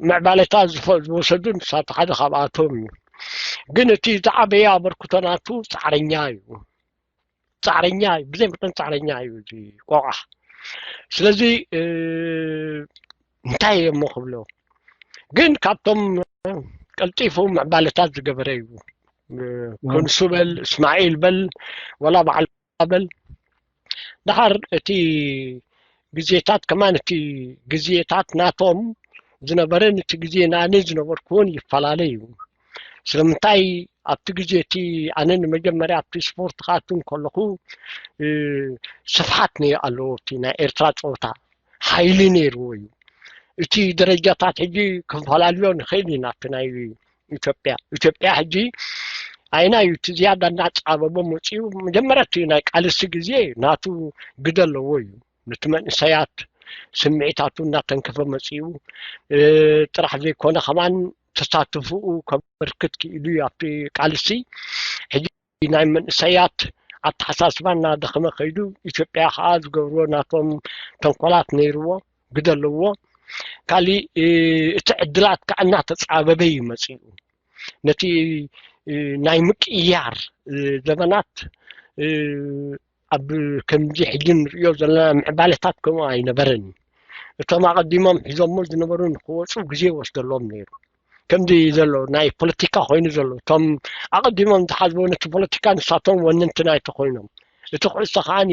ምዕባለታት ዝፈ- ዝወሰዱ ንሳቱ ሓደ ካብኣቶም እዩ። ግን እቲ ዝዓበየ ኣበርክቶ ናቱ ፃዕረኛ እዩ። ፃዕረኛ እዩ፣ ብዘይ መጠን ፃዕረኛ እዩ እዚ ቆቓሕ። ስለዚ እ፣ እንታይ እየ እሞ ክብሎ፣ ግን ካብቶም ቀልጢፉ ምዕባለታት ዝገበረ እዩ። እ፣ ኮንሱ በል፣ እስማዒል በል፣ ወላ በዓል በል። ደሓር እቲ ግዜታት ከማን እቲ ግዜታት ናቶም ዝነበረን እቲ ግዜ ናኒ ዝነበርኩዎን ይፈላለ እዩ። ስለምንታይ ኣብቲ ግዜ እቲ ኣነ ንመጀመርያ ኣብቲ ስፖርት ክኣቱ እንከለኹ እ፣ ስፍሓት ነይ ኣለዎ እቲ ናይ ኤርትራ ፀወታ ሓይሊ ነይርዎ እዩ። እቲ ደረጃታት ሕጂ ክንፈላለዮ ንኽእል ኢና። እቲ ናይ ኢትዮጵያ ኢትዮጵያ ሕጂ ኣይና እዩ እቲ ዝያዳ እናፃበቦ መፅኡ። መጀመርያ እቲ ናይ ቃልሲ ግዜ ናቱ ግደ ኣለዎ እዩ። ነቲ መንእሰያት ስምዒታቱ እናተንከፈ መፅኡ እ፣ ጥራሕ ዘይኮነ ከማን ተሳትፍኡ ከበርክት ክኢሉ እዩ ኣብቲ ቃልሲ። ሕጂ ናይ መንእሰያት ኣተሓሳስባ እናደኸመ ከይዱ ኢትዮጵያ ከዓ ዝገብርዎ ናቶም ተንኮላት ነይርዎ ግደ ኣለዎ። ካሊእ እ፣ እቲ ዕድላት ከዓ እናተፃበበ እዩ መፅኡ። ነቲ እ፣ ናይ ምቅያር እ፣ ዘመናት እ፣ ኣብ ከምዚ ሕጂ ንሪኦ ዘለና ምዕባለታት ከምኡ ኣይነበረን። እቶም ኣቐዲሞም ሒዞሞ ዝነበሩ ንክወፁ ግዜ ይወስደሎም ነይሩ። ከምዚ ዘሎ ናይ ፖለቲካ ኮይኑ ዘሎ እቶም ኣቐዲሞም ዝሓዝዎ ነቲ ፖለቲካ ንሳቶም ወነንቲ ናይቲ ኮይኖም እቲ ኩዕሶ ከዓኒ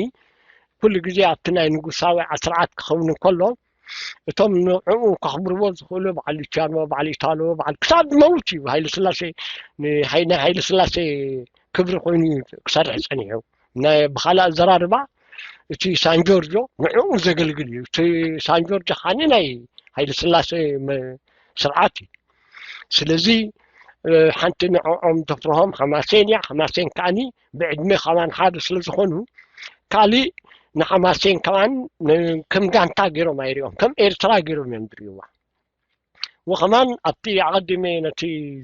ኩሉ ግዜ ኣብቲ ናይ ንጉሳዊ ስርዓት ክኸውን እንከሎ እቶም ንዕኡ ከኽብርዎ ዝኽእሉ በዓል ሉቺያኖ፣ በዓል ኢታሎ፣ በዓል ክሳብ ዝመውት እዩ ሃይለ ስላሴ ን- ናይ ሃይለ ስላሴ ክብሪ ኮይኑ እዩ ክሰርሕ ፀኒሑ። ናይ ብኻልእ ኣዘራርባ እቲ ሳን ጆርጆ ንዕኡ ዘገልግል እዩ። እቲ ሳን ጆርጆ ከዓኒ ናይ ሃይለ ስላሴ መ- ስርዓት እዩ። ስለዚ እ፣ ሓንቲ ንዕኦም ተፍርሆም ሓማሴን እያ። ሓማሴን ከዓኒ ብዕድመ ከማን ሓደ ስለ ዝኾኑ ካሊእ ንሓማሴን ከማን ን- ከም ጋንታ ገይሮም ኣይሪኦም ከም ኤርትራ ገይሮም እዮም ዝርእይዋ። ወኸማን ኣብቲ ኣቐዲመ ነቲ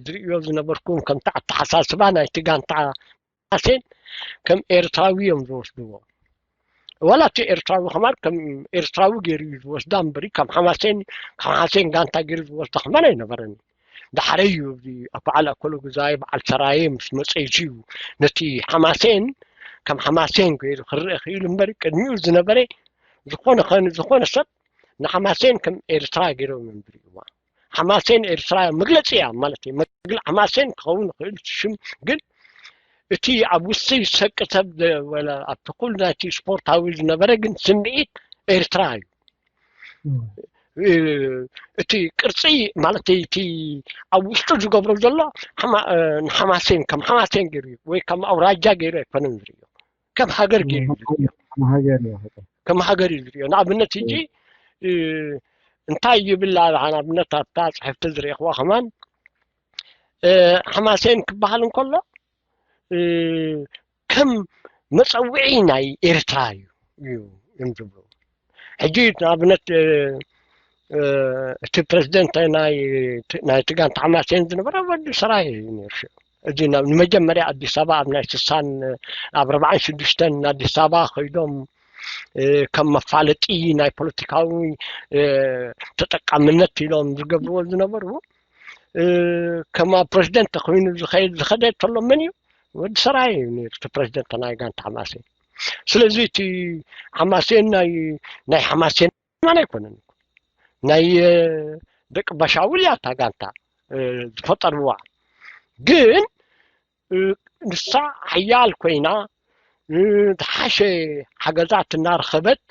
ዝርእዮ ዝነበርኩን ከምቲ ኣተሓሳስባ ናይቲ ጋንታ ሓማሴን ከም ኤርትራዊ እዮም ዝወስድዎ። ዋላ እቲ ኤርትራዊ ከማን ከም ኤርትራዊ ገይሩ እዩ ዝወስዳ እምበሪ ከም ሓማሴን ከም ሓማሴን ጋንታ ገይሩ ዝወስዳ ከማን ኣይነበረን። ዳሕረይ እዩ እዚ ኣብ በዓል ኣኮሎ ግዛይ በዓል ሰራየ ምስ መፀ እዩ ነቲ ሓማሴን ከም ሓማሴን ገይሩ ክረአ ክኢሉ እምበሪ ቅድሚኡ ዝነበረ ዝኾነ ኸን ዝኾነ ሰብ ንሓማሴን ከም ኤርትራ ገይሮም እዮም ዝርእይዋ። ሓማሴን ኤርትራ መግለፂ እያ ማለት እዩ። መግለ ሓማሴን ክኸውን ይኽእል ሽም ግን እቲ ኣብ ውስጥ ሰቂ ሰብ ዘበለ ኣብቲ ኩሉ ናይቲ ስፖርታዊ ዝነበረ ግን ስምዒት ኤርትራ እዩ። እ፣ እቲ ቅርፂ ማለት እቲ ኣብ ውሽጡ ዝገብሮ ዘሎ ሓማ- እ፣ ንሓማሴን ከም ሓማሴን ገይሩ እዩ ወይ ከም ኣውራጃ ገይሩ ኣይኮነን ዝርእዮ ከም ሃገር ገይሩ እዩ ዝርእዮ። ከም ሃገር እዩ። ከም ሃገር እዩ ዝርእዮ። ንኣብነት ሕጂ እ፣ እንታይ ይብል ንኣብነት ኣብታ ፅሕፍቲ ዝረእኽዋ ከማን እ፣ ሓማሴን ክበሃል እንከሎ እ፣ ከም መፀውዒ ናይ ኤርትራ እዩ እዩ እዮም ዝብሉ። ሕጂ ንኣብነት እ፣ እ፣ እቲ ፕረዚደንት ናይ ናይቲ ጋንታ ሓማሴን ዝነበረ ወዲ ሰራየ እዩ ነይሩ። ሽዑ እዚ ናብ ንመጀመርያ ኣዲስ ኣበባ ኣብ ናይ ስሳን ኣብ ኣርባዓን ሽዱሽተን ኣዲስ ኣበባ ከይዶም እ፣ ከም መፋለጢ ናይ ፖለቲካዊ እ፣ ተጠቃምነት ኢሎም ዝገብርዎ ዝነበሩ እ፣ ከም ኣብ ፕረዚደንት ኮይኑ ዝኸይድ ዝኸደ ተሎ መን እዩ? ወዲ ሰራየ እዩ ነይሩ እቲ ፕረዚደንት ናይ ጋንታ ሓማሴን። ስለዚ እቲ ሓማሴን ናይ ናይ ሓማሴን ማን ኣይኮነን ናይ እ፣ ደቂ ባሻውል እያ እታ ጋንታ እ፣ ዝፈጠርዋ ግን እ፣ ንሳ ሓያል ኮይና እ፣ ዝሓሸ ሓገዛት እናረኸበት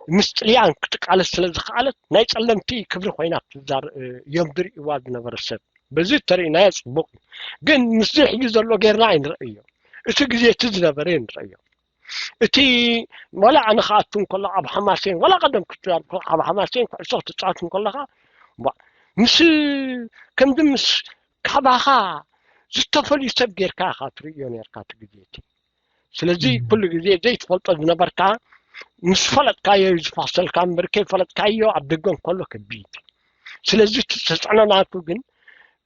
ምስ ጥልያን ክትቃለስ ስለ ዝኸኣለት ናይ ጸለምቲ ክብሪ ኮይና ትዛር እ፣ እዮም ዝርእይዋ ዝነበረ ሰብ በዚ ተርእናዮ ጽቡቕ እዩ። ግን ምስዚ ሕጂ ዘሎ ጌርና ኣይንርእዮ። እቲ ግዜ እቲ ዝነበረ ንረእዮ። እቲ ዋላ ኣነ ክኣቱ እንከሎ ኣብ ሓማሴን፣ ዋላ ቀደም ክትዛር ኣብ ሓማሴን ኩዕሶ ክትፃወት እንከለኻ፣ ቧ፣ ምስ ከምዚ ምስ ካባኻ ዝተፈልዩ ሰብ ጌርካ ኢኻ ትርእዮ ኔርካ እቲ ግዜ እቲ። ስለዚ እም። ኩሉ ግዜ ዘይትፈልጦ ዝነበርካ ምስ ፈለጥካዮ እዩ ዝፋሰልካ እምበር ከይፈለጥካዮ ኣብ ደገ እንከሎ ከቢድ። ስለዚ እቲ ተፅዕኖ ናቱ ግን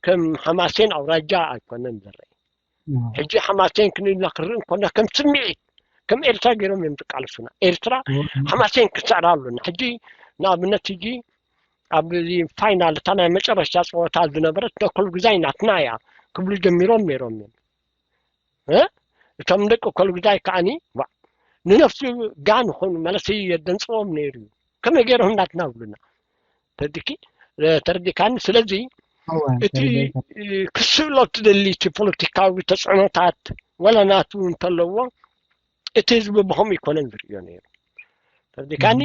ከም ሓማሴን ኣውራጃ ኣይኮነን ዝረአ። ሕጂ ሓማሴን ክንኢልና ክንርኢ እንኮና ከም ስምዒት ከም ኤርትራ ገይሮም እዮም ዝቃለሱና። ኤርትራ ሓማሴን ክስዕራ ኣሉና። ሕጂ ንኣብነት ሕጂ ኣብ ፋይናል እታ ናይ መጨረሻ ፀወታ ዝነበረት ደኮል ግዛይ ናትና እያ ክብሉ ጀሚሮም ነይሮም እዮም። እ? እቶም ደቂ ኮልጉዛይ ከዓኒ ዋ፣ ንነፍሱ ጋን ኾኑ ማለት የደንፅዎም ነይሩ እዩ። ከመይ ገይሮም ናትና ብሉና ተርዲኪ ተርዲካኒ። ስለዚ እቲ ክስእሎ ትደሊ እቲ ፖለቲካዊ ተፅዕኖታት ወላ ናቱ እንተለዎ እቲ ህዝቢ ብኸምኡ ይኮነን ዝርእዮ ነይሩ ተርዲካኒ።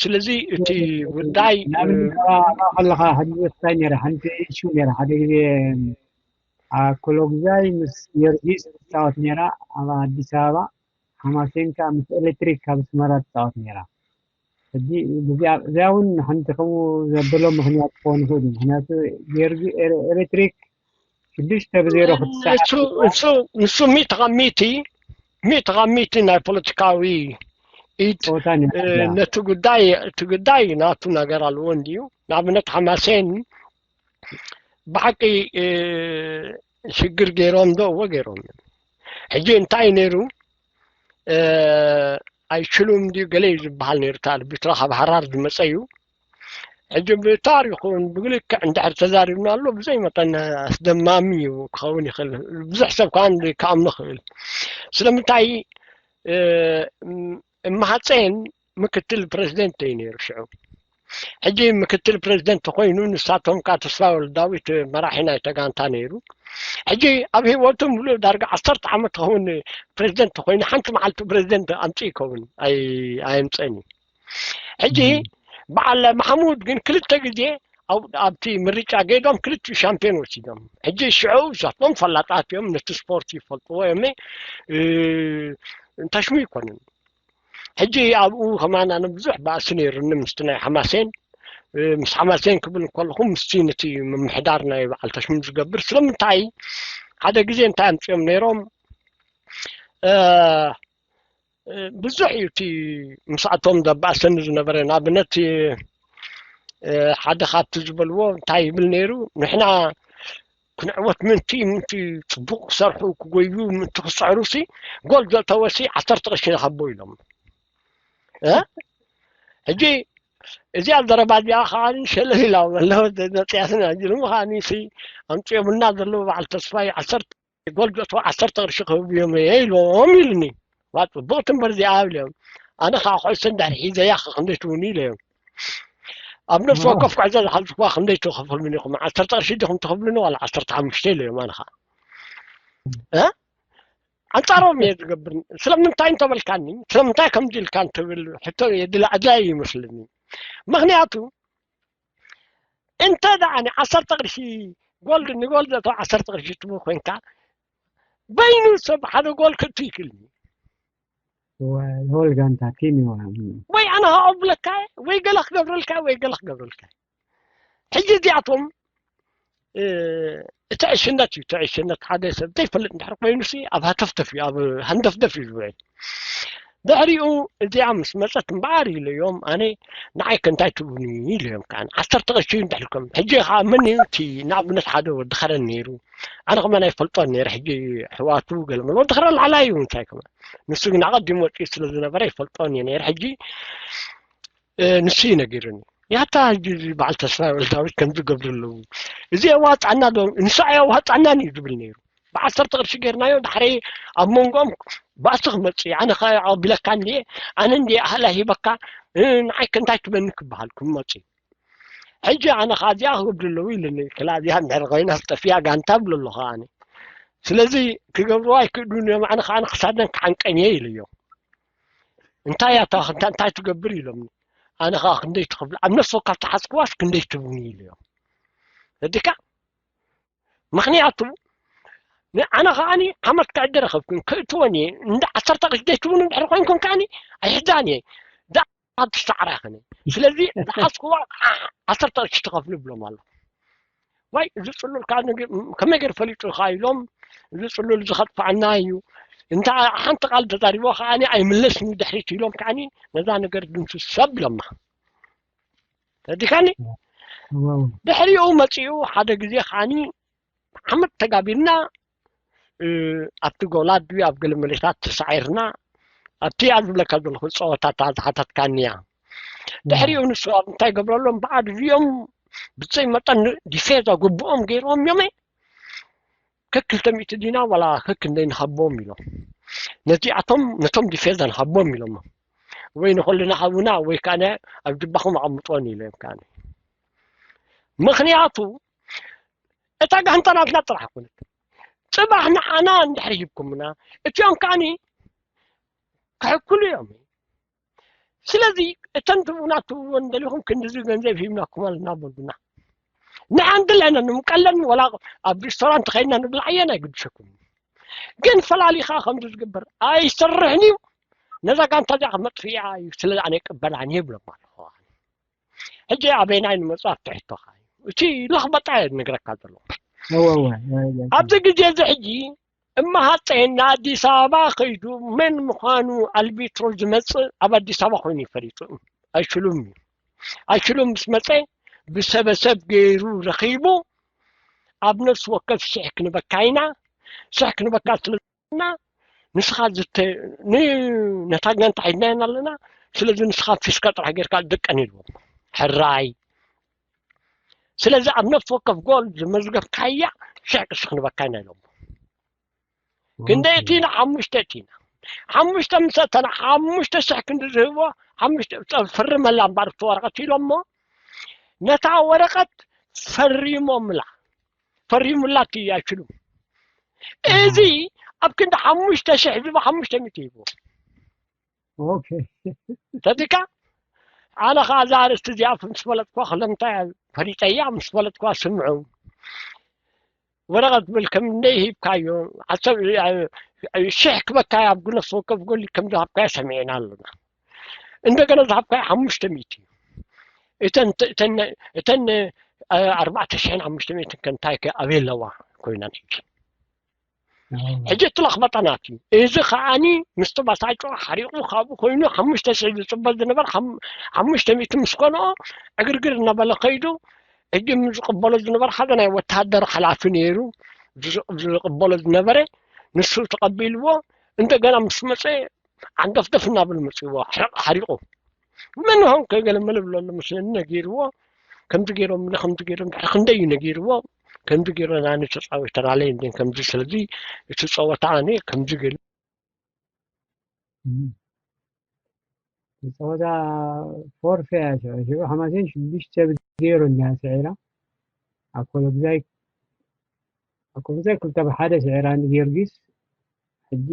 ስለዚ እቲ ጉዳይ ከለካ ሕጂ ወሳኝ ነይራ ሓንቲ ኢሹ ነይራ ሓደ ግዜ ኮሎግዛይ ምስ ጊዮርጊስ ትፃወት ነይራ ኣብ ኣዲስ ኣበባ። ሓማሴን ከዓ ምስ ኤሌክትሪክ ካብ ኣስመራ ትፃወት ነይራ። ሕጂ እዚኣ እውን ሓንቲ ከምኡ ዘበሎ ምክንያት ክኸውን ይኽእል እዩ። ምክንያቱ ጊዮርጊ ኤሌክትሪክ ሽዱሽተ ብዜሮ ክትሰዓር ንሱ ሚእቲ ካብ ሚእቲ ሚእቲ ካብ ሚእቲ ናይ ፖለቲካዊ ኢድ ነቲ ጉዳይ እቲ ጉዳይ ናቱ ነገር ኣለዎ እንድዩ። ንኣብነት ሓማሴን ብሓቂ ሽግር ገይሮም ዶ? እወ ገይሮም። ሕጂ እንታይ ነይሩ? ኣይችሉም ድዩ ገለ እዩ ዝበሃል ነይሩ። እቲ ኣርቢትራ ካብ ሃራር ዝመፀ እዩ። ሕጂ ብታሪኹ ብግልክዕ እንድሕር ተዛሪብናሉ ብዘይ መጠን ኣስደማሚ እዩ ክኸውን ይኽእል። ብዙሕ ሰብ ከዓ ክኣምኖ ይኽእል። ስለምንታይ እማሃፀን ምክትል ፕረዚደንት እዩ ነይሩ ሽዑ። ሕጂ ምክትል ፕረዚደንት ኮይኑ ንሳቶም ከዓ ተስፋ ወልዳዊት መራሒ ናይተ ጋንታ ነይሩ። ሕጂ ኣብ ህይወቱ ሙሉእ ዳርጋ ዓሰርተ ዓመት ክኸውን ፕረዚደንት ኮይኑ ሓንቲ መዓልቲ ፕረዚደንት ኣምፅእ ይከውን ኣየምፀን እዩ። ሕጂ በዓል ማሕሙድ ግን ክልተ ግዜ ኣብቲ ምርጫ ገይዶም ክልቲኡ ሻምፒዮን ወሲዶም። ሕጂ ሽዑ እሳቶም ፈላጣት እዮም፣ ነቲ ስፖርት ይፈልጥዎ እዮም። እንተሽሙ ይኮንን። ሕጂ ኣብኡ ከማን ኣነ ብዙሕ ባእሲ ነይሩኒ ምስቲ ናይ ሓማሴን ምስ ሓማሴን ክብል ከለኹ ምስቲ ነቲ ምምሕዳር ናይ በዓል ተሽሙ ዝገብር ስለምንታይ ሓደ ግዜ እንታይ ኣምፅኦም ነይሮም ብዙሕ እዩ እቲ ምስኣቶም ዘባእሰኒ ዝነበረ። ንኣብነት ሓደ ካብቲ ዝበልዎ እንታይ ይብል ነይሩ፣ ንሕና ክንዕወት ምንቲ ምንቲ ፅቡቅ ክሰርሑ ክጎዩ ምንቲ ክስዕሩ ሲ ጎል ዘእተወ ሲ ዓሰርተ ቅርሺ ንሃቦ ኢሎም። ሕጂ እዚኣ ዘረባ እዚኣ ከዓ ሸለል ኢላ መለወ መፅያትን ኣጅልም ከዓ ሲ ኣምፅኦምልና ዘለዉ በዓል ተስፋይ ዓሰርተ ጎል ዘእተወ ዓሰርተ ቅርሺ ክህቡ እዮም እየ ኢሎም ኢሉኒ። ዋ ፅቡቅ ትንበር እዚኣ ኢሎም። ኣነ ከዓ ኩዕሶ እንድሕር ሒዘያ ከ ክንደይ ትብሉኒ ኢለዮም። ኣብ ነፍሲ ወከፍ ጉዕዞ ዝሓልፍኩዋ ክንደይ ትኸፍሉኒ ኢኹም? ዓሰርተ ቅርሺ ዲኹም ትኸፍሉኒ ዋላ ዓሰርተ ሓሙሽተ ኢለዮም። ኣነ ከዓ ኣንፃሮም እየ ዝገብር። ስለምንታይ እንተበልካኒ ስለምንታይ ከምዚ ኢልካ እንትብል ሕቶ የድሊ ኣድላይ ይመስለኒ። ምክንያቱ እንተ ደኣ ዓሰርተ ቅርሺ ጎል ንጎል ዘእተው ዓሰርተ ቅርሺ ትህቦ ኮይንካ በይኑ ሰብ ሓደ ጎል ክእቱ ይክእል እዩ። ሆል ጋንታ ቲም እዩ። ወይ ኣነ ከቐብለካ ወይ ገለ ክገብረልካ ወይ ገለ ክገብረልካ። ሕጂ እዚኣቶም እቲ ዕሽነት እዩ። እቲ ዕሽነት ሓደ ሰብ ዘይፈልጥ እንድሕር ኮይኑሲ ኣብ ሃተፍተፍ እዩ፣ ኣብ ሃንደፍደፍ እዩ ዝውዕል። ድሕሪኡ እዚኣ ምስ መፀት እምበኣር ኢለዮም ኣነ ንዓይ ከ እንታይ ትብሉኒ ኢለዮም ከዓ ዓሰርተ ቅርሺ እንድሕልኩም ሕጂ ከዓ መን እዩ እቲ ንኣብነት ሓደ ወዲ ከረን ነይሩ ኣነ ከማን ኣይፈልጦን ነይረ ሕጂ ኣሕዋቱ ገለመለ ወዲ ከረን ላዕላይ እዩ እንታይ ከማን ንሱ ግን ኣቐዲሙ ወፂኡ ስለ ዝነበረ ይፈልጦን እየ ነይረ ሕጂ ንሱ እዩ ነጊሩኒ ያታ ሕጂ እዚ በዓል ተስፋ ወልዳዊት ከምዚ ገብሩ ኣለዉ እዚ የዋፃና ዶ ንሱ ኣየዋፃናን እዩ ዝብል ነይሩ ብዓሰርተ ቅርሺ ጌርናዮ ዳሕረይ ኣብ መንጎኦም ባእሲ ክመፅእ እዩ ኣነ ከ ኣቢለካ እንድየ ኣነ እንድየ ኣህላ ሂበካ ንዓይ ከ እንታይ ትበኒ ክበሃል ክመፁ እዩ ሕጂ ኣነ ከ እዚኣ ክገብሩ ኣለዉ ኢሉኒ ክላ እዚኣ እንድሕር ኮይና ዝጠፍያ ጋንታ ብሎ ኣለኹ ኣነ ስለዚ ክገብርዋ ኣይክእሉን እዮም ኣነ ከዓ ክሳደን ክዓንቀን እየ ኢለዮ እንታይ ኣታ እንታይ ትገብር ኢሎምኒ ኣነ ከዓ ክንደይ ትኽፍል ኣብ ነፍሲ ወከፍ ተሓዝክዋስ ክንደይ ትብኒ ኢለዮም ረዲካ ምኽንያቱ ኣነ ከዓኒ ዓመት ክዕደ ረኸብኩም ክእትወን እየ። እንዳ ዓሰርተ ቅሽ ዘይትብሉ እንድሕር ኮይንኩም ከዓኒ ኣይሕዛን እየ። ደኣ ኣብ ትስተዓራ ይኸነ። ስለዚ ዝሓዝክዋ ዓሰርተ ቅሽ ትኸፍሉ ብሎም ኣሎ። ዋይ፣ እዚ ጽሉል ከዓ ከመይ ገይር ፈሊጡ ከዓ ኢሎም፣ እዚ ጽሉል እዚ ከጥፍኣና እዩ። እንተ ሓንቲ ቃል ተዛሪቦ ከዓኒ ኣይምለስን ድሕሪት ኢሎም ከዓኒ ነዛ ነገር ድምስስ ሰብ ኢሎማ። ተዲካኒ? ድሕሪኡ መጺኡ ሓደ ግዜ ከዓኒ ዓመት ተጋቢርና፣ ኣብቲ ጎላ ድዩ ኣብ ገለ መሬታት ተሳዒርና፣ ኣብቲ ኣብ ዝብለካ ዘለኹ ጸወታታ ዝሓተትካኒ እያ። ድሕሪኡ ንሱ ኣብ እንታይ ገብረሎም፣ ብዓድ እዚኦም ብዘይ መጠን ዲፌዛ ግብኦም ገይሮም እዮም። ከክልተ ሚእቲ ዲና ዋላ ከክንደይ ንሃቦም ኢሎም፣ ነዚኣቶም ነቶም ዲፌዛ ንሃቦም ኢሎም፣ ወይ ንኹልና ሃቡና ወይ ከዓ ኣብ ጅባኹም ኣቐምጦን ኢሎም ከዓኒ። ምኽንያቱ እታ ጋንታ ናትና ጥራሕ ኮነት። ጽባሕ ንዓና እንድሕር ሂብኩምና፣ እቲኦም ከዓኒ ክሕክሉ እዮም። ስለዚ እተን ትብኡና ትብልዎ እንደሊኹም ክንድዚ ገንዘብ ሂብናኩም ኣለና በሉና። ንዓን ድለና ንምቀለን ወላ ኣብ ሪስቶራንት ከይድና ንብላዕ እየን ኣይግድሸኩም። ግን ፈላሊኻ ከምዚ ዝግበር ኣይሰርሕን እዩ። ነዛ ጋንታ እዚኣ ከመጥፍያ እዩ። ስለዚ ኣነ ይቅበላን ይብሎም ኣለኹ። ሕጂ ኣበይናይ ንመጽእ ኣብቲ ሕቶኻ እዩ። እቲ ለኽበጣ እየ ዝነግረካ ዘለኹ። ኣብዚ ግዜ እዚ ሕጂ እመሃፀየን ንኣዲስ ኣበባ ከይዱ መን ምዃኑ ኣልቢትሮ ዝመፅእ ኣብ ኣዲስ ኣበባ ኮይኑ ይፈሊጡ። ኣይችሉም እዩ። ኣይችሉም ምስ መፀ ብሰበሰብ ገይሩ ረኺቡ ኣብ ነፍሲ ወከፍ ሽሕ ክንበካ ኢና። ሽሕ ክንበካ ስለና ንስኻ ዝተ ን ነታ ጋንታ ሒድናየን ኣለና። ስለዚ ንስኻ ፊሽካ ጥራሕ ጌርካ ደቀን ኢልዎም። ሕራይ ስለዚ ኣብ ነፍሲ ወከፍ ጎል ዝመዝገብካያ ሽሕ ቅርሺ ክንበካ ኢና ኢሎም። ክንደይ እቲና ሓሙሽተ እቲና ሓሙሽተ ምስ እተና ሓሙሽተ ሽሕ ክንዲ ዝህቦ ሓሙሽተ ፍርመላ እምበር እቲ ወረቐት ኢሎሞ ነታ ወረቐት ፈሪሞምላ ፈሪሙላ እቲ ኣይችሉም። እዚ ኣብ ክንዲ ሓሙሽተ ሽሕ ዝህቦ ሓሙሽተ ሚእቲ ይህቦ። ኦኬ ተቲካ ኣነ ከዓ እዛ ኣርእስቲ እዚኣ ምስ ፈለጥኳ ክለምንታይ ፈሊጠያ ምስ ፈለጥኳ ስምዑ ወረቐት ብል ከም እንደይ ሂብካዮ ዓሰብ ሽሕ ክበካያ ኣብ ነፍሲ ወከፍ ጎሊ ከም ዝሃብካያ ሰሚዕና ኣለና። እንደገና ዝሃብካያ ሓሙሽተ ሚእቲ እዩ። እተን እተን እተን ኣርባዕተ ሽሕን ሓሙሽተ ሚእትን ከ እንታይ ከ ኣበይ ኣለዋ ኮይናን ሕጂ ሕጂ እቲ ለኽበጣ ናት እዩ። እዚ ከዓኒ ምስቲ ባሳጮ ሓሪቑ ካብኡ ኮይኑ ሓሙሽተ ሽሕ ዝፅበ ዝነበረ ሓሙሽተ ሚእቲ ምስ ኮንኦ ዕግርግር እናበለ ከይዱ ሕጂ ዝቕበሎ ዝነበረ ሓደ ናይ ወታሃደር ሓላፊ ነይሩ ዝቕበሎ ዝነበረ ንሱ ተቐቢልዎ እንደገና ምስ መፀ ዓንደፍደፍ እናበሉ መፅዎ ሓሪቑ መን ሆን ከገለመለ ብሎ ኣሎ መስለኒ ነጊርዎ ከምዚ ገይሮም ከምዚ ገይሮም ድሕሪ ክንደይ እዩ ነጊርዎ ከምዚ ገይሮና ንተፃወተናለ እንዴን ከምዚ ስለዚ እቲ ፀወታ ኣነ ከምዚ ገይሩ ፀወታ ፎርፌ እያ ሽዑ ሽዑ ሓማሴን ሽዱሽተ ብዜሮ እንዲያ ስዒራ ኣብ ኮሎግዛይ ኣብ ኮሎግዛይ ክልተ ብሓደ ስዒራ ንጊዮርጊስ ሕጂ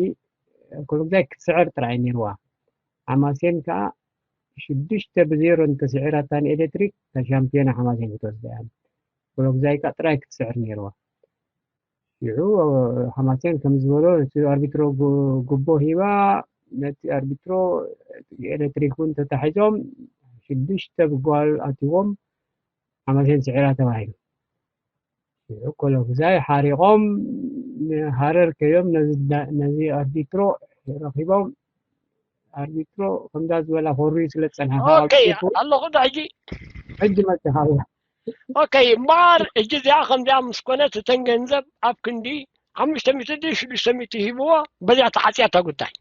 ኮሎግዛይ ክትስዕር ጥራይ ነይርዋ ሓማሴን ከዓ ሽዱሽተ ብዜሮ እንተስዒራታ ንኤሌክትሪክ እታ ሻምፒዮና ሓማሴን ክትወስዳ እያ። ኮሎግዛይ ከዓ ጥራይ ክትስዕር ነይርዋ። ሽዑ ሓማሴን ከም ዝበሎ እቲ ኣርቢትሮ ጉቦ ሂባ ነቲ ኣርቢትሮ ኤሌክትሪክ እውን ተታሒዞም ሽዱሽተ ብጓል ኣትዎም ሓማሴን ስዒራ ተባሂሉ። ሽዑ ኮሎግዛይ ሓሪቖም ንሃረር ከይዶም ነዚ ኣርቢትሮ ረኺቦም ኣርቢትሮ ከምዛ ዝበላ ኮሪ ስለ ዝፀንሐ ኣለኹ ዶ ሕጂ ሕጂ መፅኻ ኦኬ እምበኣር ሕጂ እዚኣ ከምዚኣ ምስ ኮነት እተን ገንዘብ ኣብ ክንዲ ሓሙሽተ ሚእቲ ድዩ ሽዱሽተ ሚእቲ ሂብዎ በዚኣ ተዓፅያ እታ ጉዳይ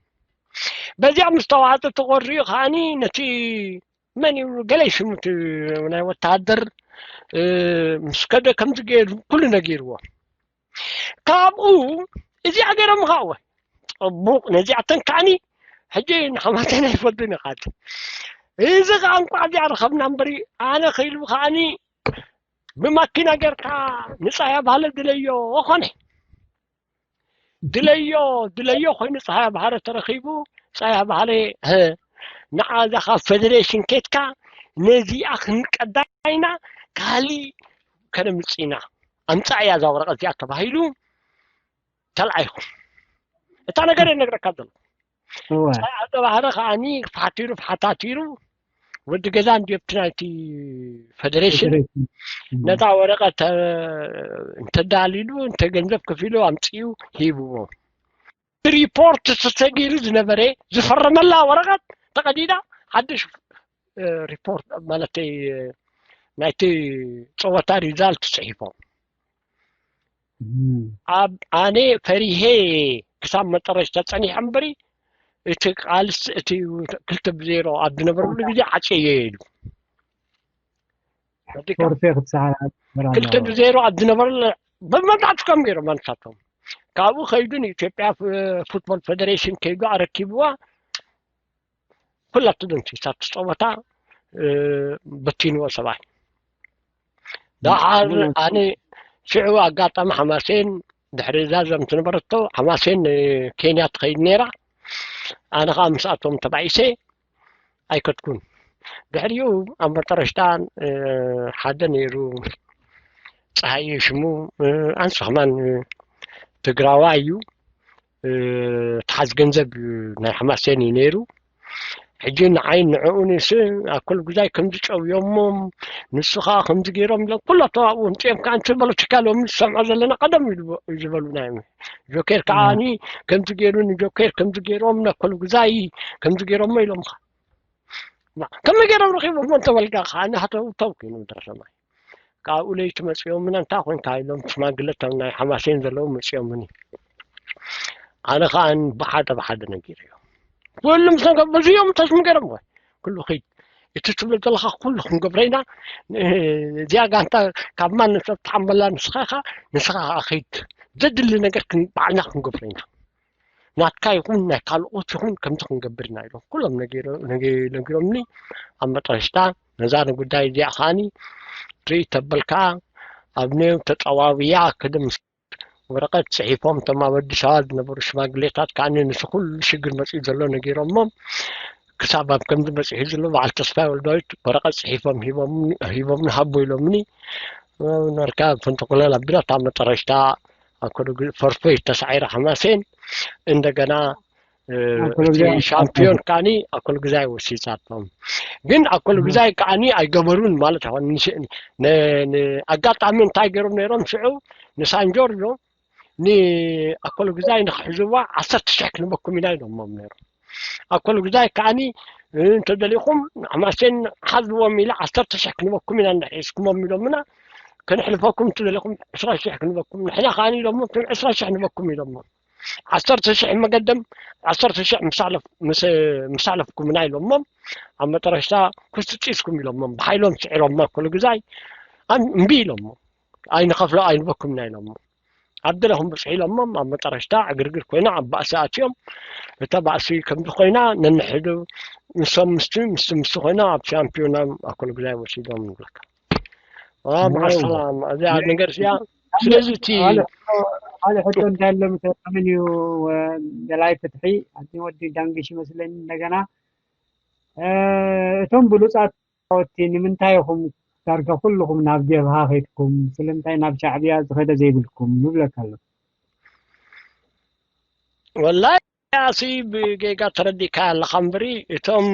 በዚኣ ምስ ተዋፀ ተቆሪኡ ከዓኒ ነቲ መን ይብሉ ገለ ይሽምቱ ናይ ወተሃደር ምስ ከደ ከምዚ ገይሩ ኩሉ ነጊርዎ ካብኡ እዚኣ ገይሮም ከዓ ወ ፅቡቅ ነዚኣተን ከዓኒ ሕጂ ንሓማተን ኣይፈልጡን ይካት እዚ ከዓ እንቋዕ እዚኣ ረኸብና እምበሪ ኣነ ከይሉ ከዓኒ ብማኪና ጌርካ ንፀሃያ ባህለ ድለዮ ኾነ ድለዮ ድለዮ ኮይኑ ፀሃያ ባህረ ተረኺቡ ፀሃያ ባህረ ንዓ እዛ ካብ ፌደሬሽን ኬድካ ነዚኣ ክንቀዳ ኢና ካሊ ከነምፅእ ኢና ኣምፃእ እያ እዛ ወረቐት እዚኣ ተባሂሉ ተልኣይኹ። እታ ነገር እየ ነግረካ ዘሎ። እወ ጸዓደ ባህረ ከዓኒ ሓቲሩ ሓታቲሩ ወዲ ገዛ እንድዮ ኣብቲ ናይቲ ፌደሬሽን ፌደሬሽን። ነታ ወረቐት እ፣ እንተዳሊሉ እንተ ገንዘብ ከፊሉ ኣምፅኡ ሂብዎ። ሪፖርት ተሰጊሩ ዝነበረ ዝፈረመላ ወረቐት ተቐዲዳ ሓድሽ እ፣ ሪፖርት ማለተይ እ፣ ናይቲ ፀወታ ሪዛልት ፅሒፎም እም። ኣብ ኣነ ፈሪሄ ክሳብ መጠረሽታ ፀኒሐ እምበሪ እቲ ቃልስ እቲ ክልተ ብዜሮ ኣብ ዝነበረሉ ግዜ ዓፅየ ኢሉ ፎርፌ ክትሰዓር ክልተ ብዜሮ ኣብ ዝነበረሉ ብመብዛሕቱ ከም ገይሮም ኣንሳቶም ካብኡ ከይዱ ንኢትዮጵያ ፍ- ፉትቦል ፌደሬሽን ከይዱ ኣረኪብዋ ኩላቱ ደምሲሳ እቲ ፀወታ እ፣ በቲንዎ ሰብኣይ ደሓር ኣነ ሽዑ ኣጋጣሚ ሓማሴን ድሕሪ እዛ ዘምቲ ነበረቶ ሓማሴን እ፣ ኬንያ ትኸይድ ነይራ ኣነ ከዓ ምስኣቶም ተባኢሰ ኣይከድኩን ድሕሪኡ ኣብ መጠረሽታ እ፣ ሓደ ነይሩ ፀሃየ ሽሙ እ፣ ኣንሱ ከማን እ፣ ትግራዋ እዩ እ፣ ተሓዝ ገንዘብ እዩ ናይ ሓማሴን እዩ ነይሩ ሕጂ ንዓይ ንዕኡ ንስ ኣኮል ጉዛይ ከምዚ ጨውዮሞም ንሱ ከዓ ከምዚ ገይሮም ኢሎም ኩላቶም ኣብኡ ምፅኦም ከዓ እንተ ፖለቲካ ሎሚ ዝሰምዖ ዘለና ቀደም እዩ ዝበሉና እዮም ጆኬር ከዓ ከምዚ ገይሩ ንጆኬር ከምዚ ገይሮም ነኮል ጉዛይ ከምዚ ገይሮሞ ኢሎምካ ከመይ ገይሮም ረኪቦሞ እንተበልካ ከዓ ንሃተውተው ኮይኑ ደረሰማይ ካብኡ ለይቲ መፅኦምና እንታይ ኮንካ ኢሎም ሽማግለቶም ናይ ሓማሴን ዘለዉ መፅኦምኒ ኣነ ከዓ ብሓደ ብሓደ ነጊረዮ ኩሉ ምስ በዚኦም ተስሙ ገይሮም ወይ ኩሉ ኺድ እቲ ትብሎ ዘለካ ኩሉ ክንገብረ ኢና እዚኣ ጋንታ ካብ ማን ንሰብ ትሓመላ ንስኻ ኢኻ ንስኻ ከዓ ኺድ ዘድሊ ነገር ባዕልና ክንገብረ ኢና ናትካ ይኹን ናይ ካልኦት ይኹን ከምዚ ክንገብር ኢና ኢሎም ኩሎም ነጊሮምኒ ኣብ መጠረሽታ ነዛ ንጉዳይ እዚኣ ከዓኒ ርኢ ተበል ከዓ ኣብ ኔው ተጠዋውያ ክድም ወረቐት ፅሒፎም እቶም ኣብ ኣዲስ ኣበባ ዝነበሩ ሽማግሌታት ከዓኒ ንሱ ኩሉ ሽግር መፅኡ ዘሎ ነጊሮሞም ክሳብ ኣብ ከምዚ በፂሑ ዘሎ በዓል ተስፋ ወልዳዊት ወረቐት ፅሒፎም ሂቦምኒ ሃቦ ኢሎምኒ ነርካ ፈንተኮለል ኣቢላ እታ መጠረሽታ ኣኮዶ ፈርፈይ ተሳዒራ ሓማሴን እንደገና ሻምፒዮን ካኒ ኣኮል ግዛይ ወሲሳቶም ግን ኣኮል ግዛይ ከዓኒ ኣይገበሩን ማለት ኣጋጣሚ እንታይ ገይሮም ነይሮም ሽዑ ንሳንጆርጆ ንኣኮል ግዛይ ንክሕዝዋ ዓሰርተ ሽሕ ክንበኩም ኢና ኢሎሞም ነይሮም ኣኮል ግዛይ ከዓኒ እንተደሊኹም ሓማሴን ሓዝዎም ኢለ ዓሰርተ ሽሕ ክንበኩም ኢና እንዳሒዝኩሞም ኢሎምና ከነሕልፈኩም እንተደሊኹም ዕስራ ሽሕ ክንበኩም ንሕና ከዓኒ ኢሎሞ ከም ዕስራ ሽሕ ንበኩም ኢሎሞ ዓሰርተ ሽሕ መገደም ዓሰርተ ሽሕ ምስ ኣሕለፍኩምና ኢሎሞም ኣብ መጠረሽታ ክስጢስኩም ኢሎሞም ብሓይሎም ስዒሮማ ኩሉ ግዛይ እምቢ ኢሎሞ ኣይንኸፍሎ ኣይንበኩምና ኢሎሞ ኣብ ደለኹም ብፅሒ ኢሎሞም ኣብ መጠረሽታ ዕግርግር ኮይና ኣብ ባእሲ ኣትዮም እታ ባእሲ ከምዚ ኮይና ነንሕዱ ንሶም ምስቲ ምስቲ ምስቲ ኮይና ኣብ ሻምፒዮና ኣኮል ግዛይ ወሲዶም ንብለካ ማዓሰላማ እዚኣ ነገር እዚኣ ስለዚ እቲ ሓደ ሕቶ እንታይ ኣሎ ምስ ምን እዩ ደላይ ፍትሒ ኣቲ ወዲ ዳንግሽ ይመስለኒ እንደገና እቶም ብሉፃት ወቲ ንምንታይ ኢኹም ዳርጋ ኩልኹም ናብ ጀብሃ ከይድኩም ስለምንታይ ናብ ሻዕብያ ዝኸደ ዘይብልኩም ይብለካ ኣሎ ወላይ ኣሲ ብጌጋ ተረዲእካ ኣለኻ እምበሪ እቶም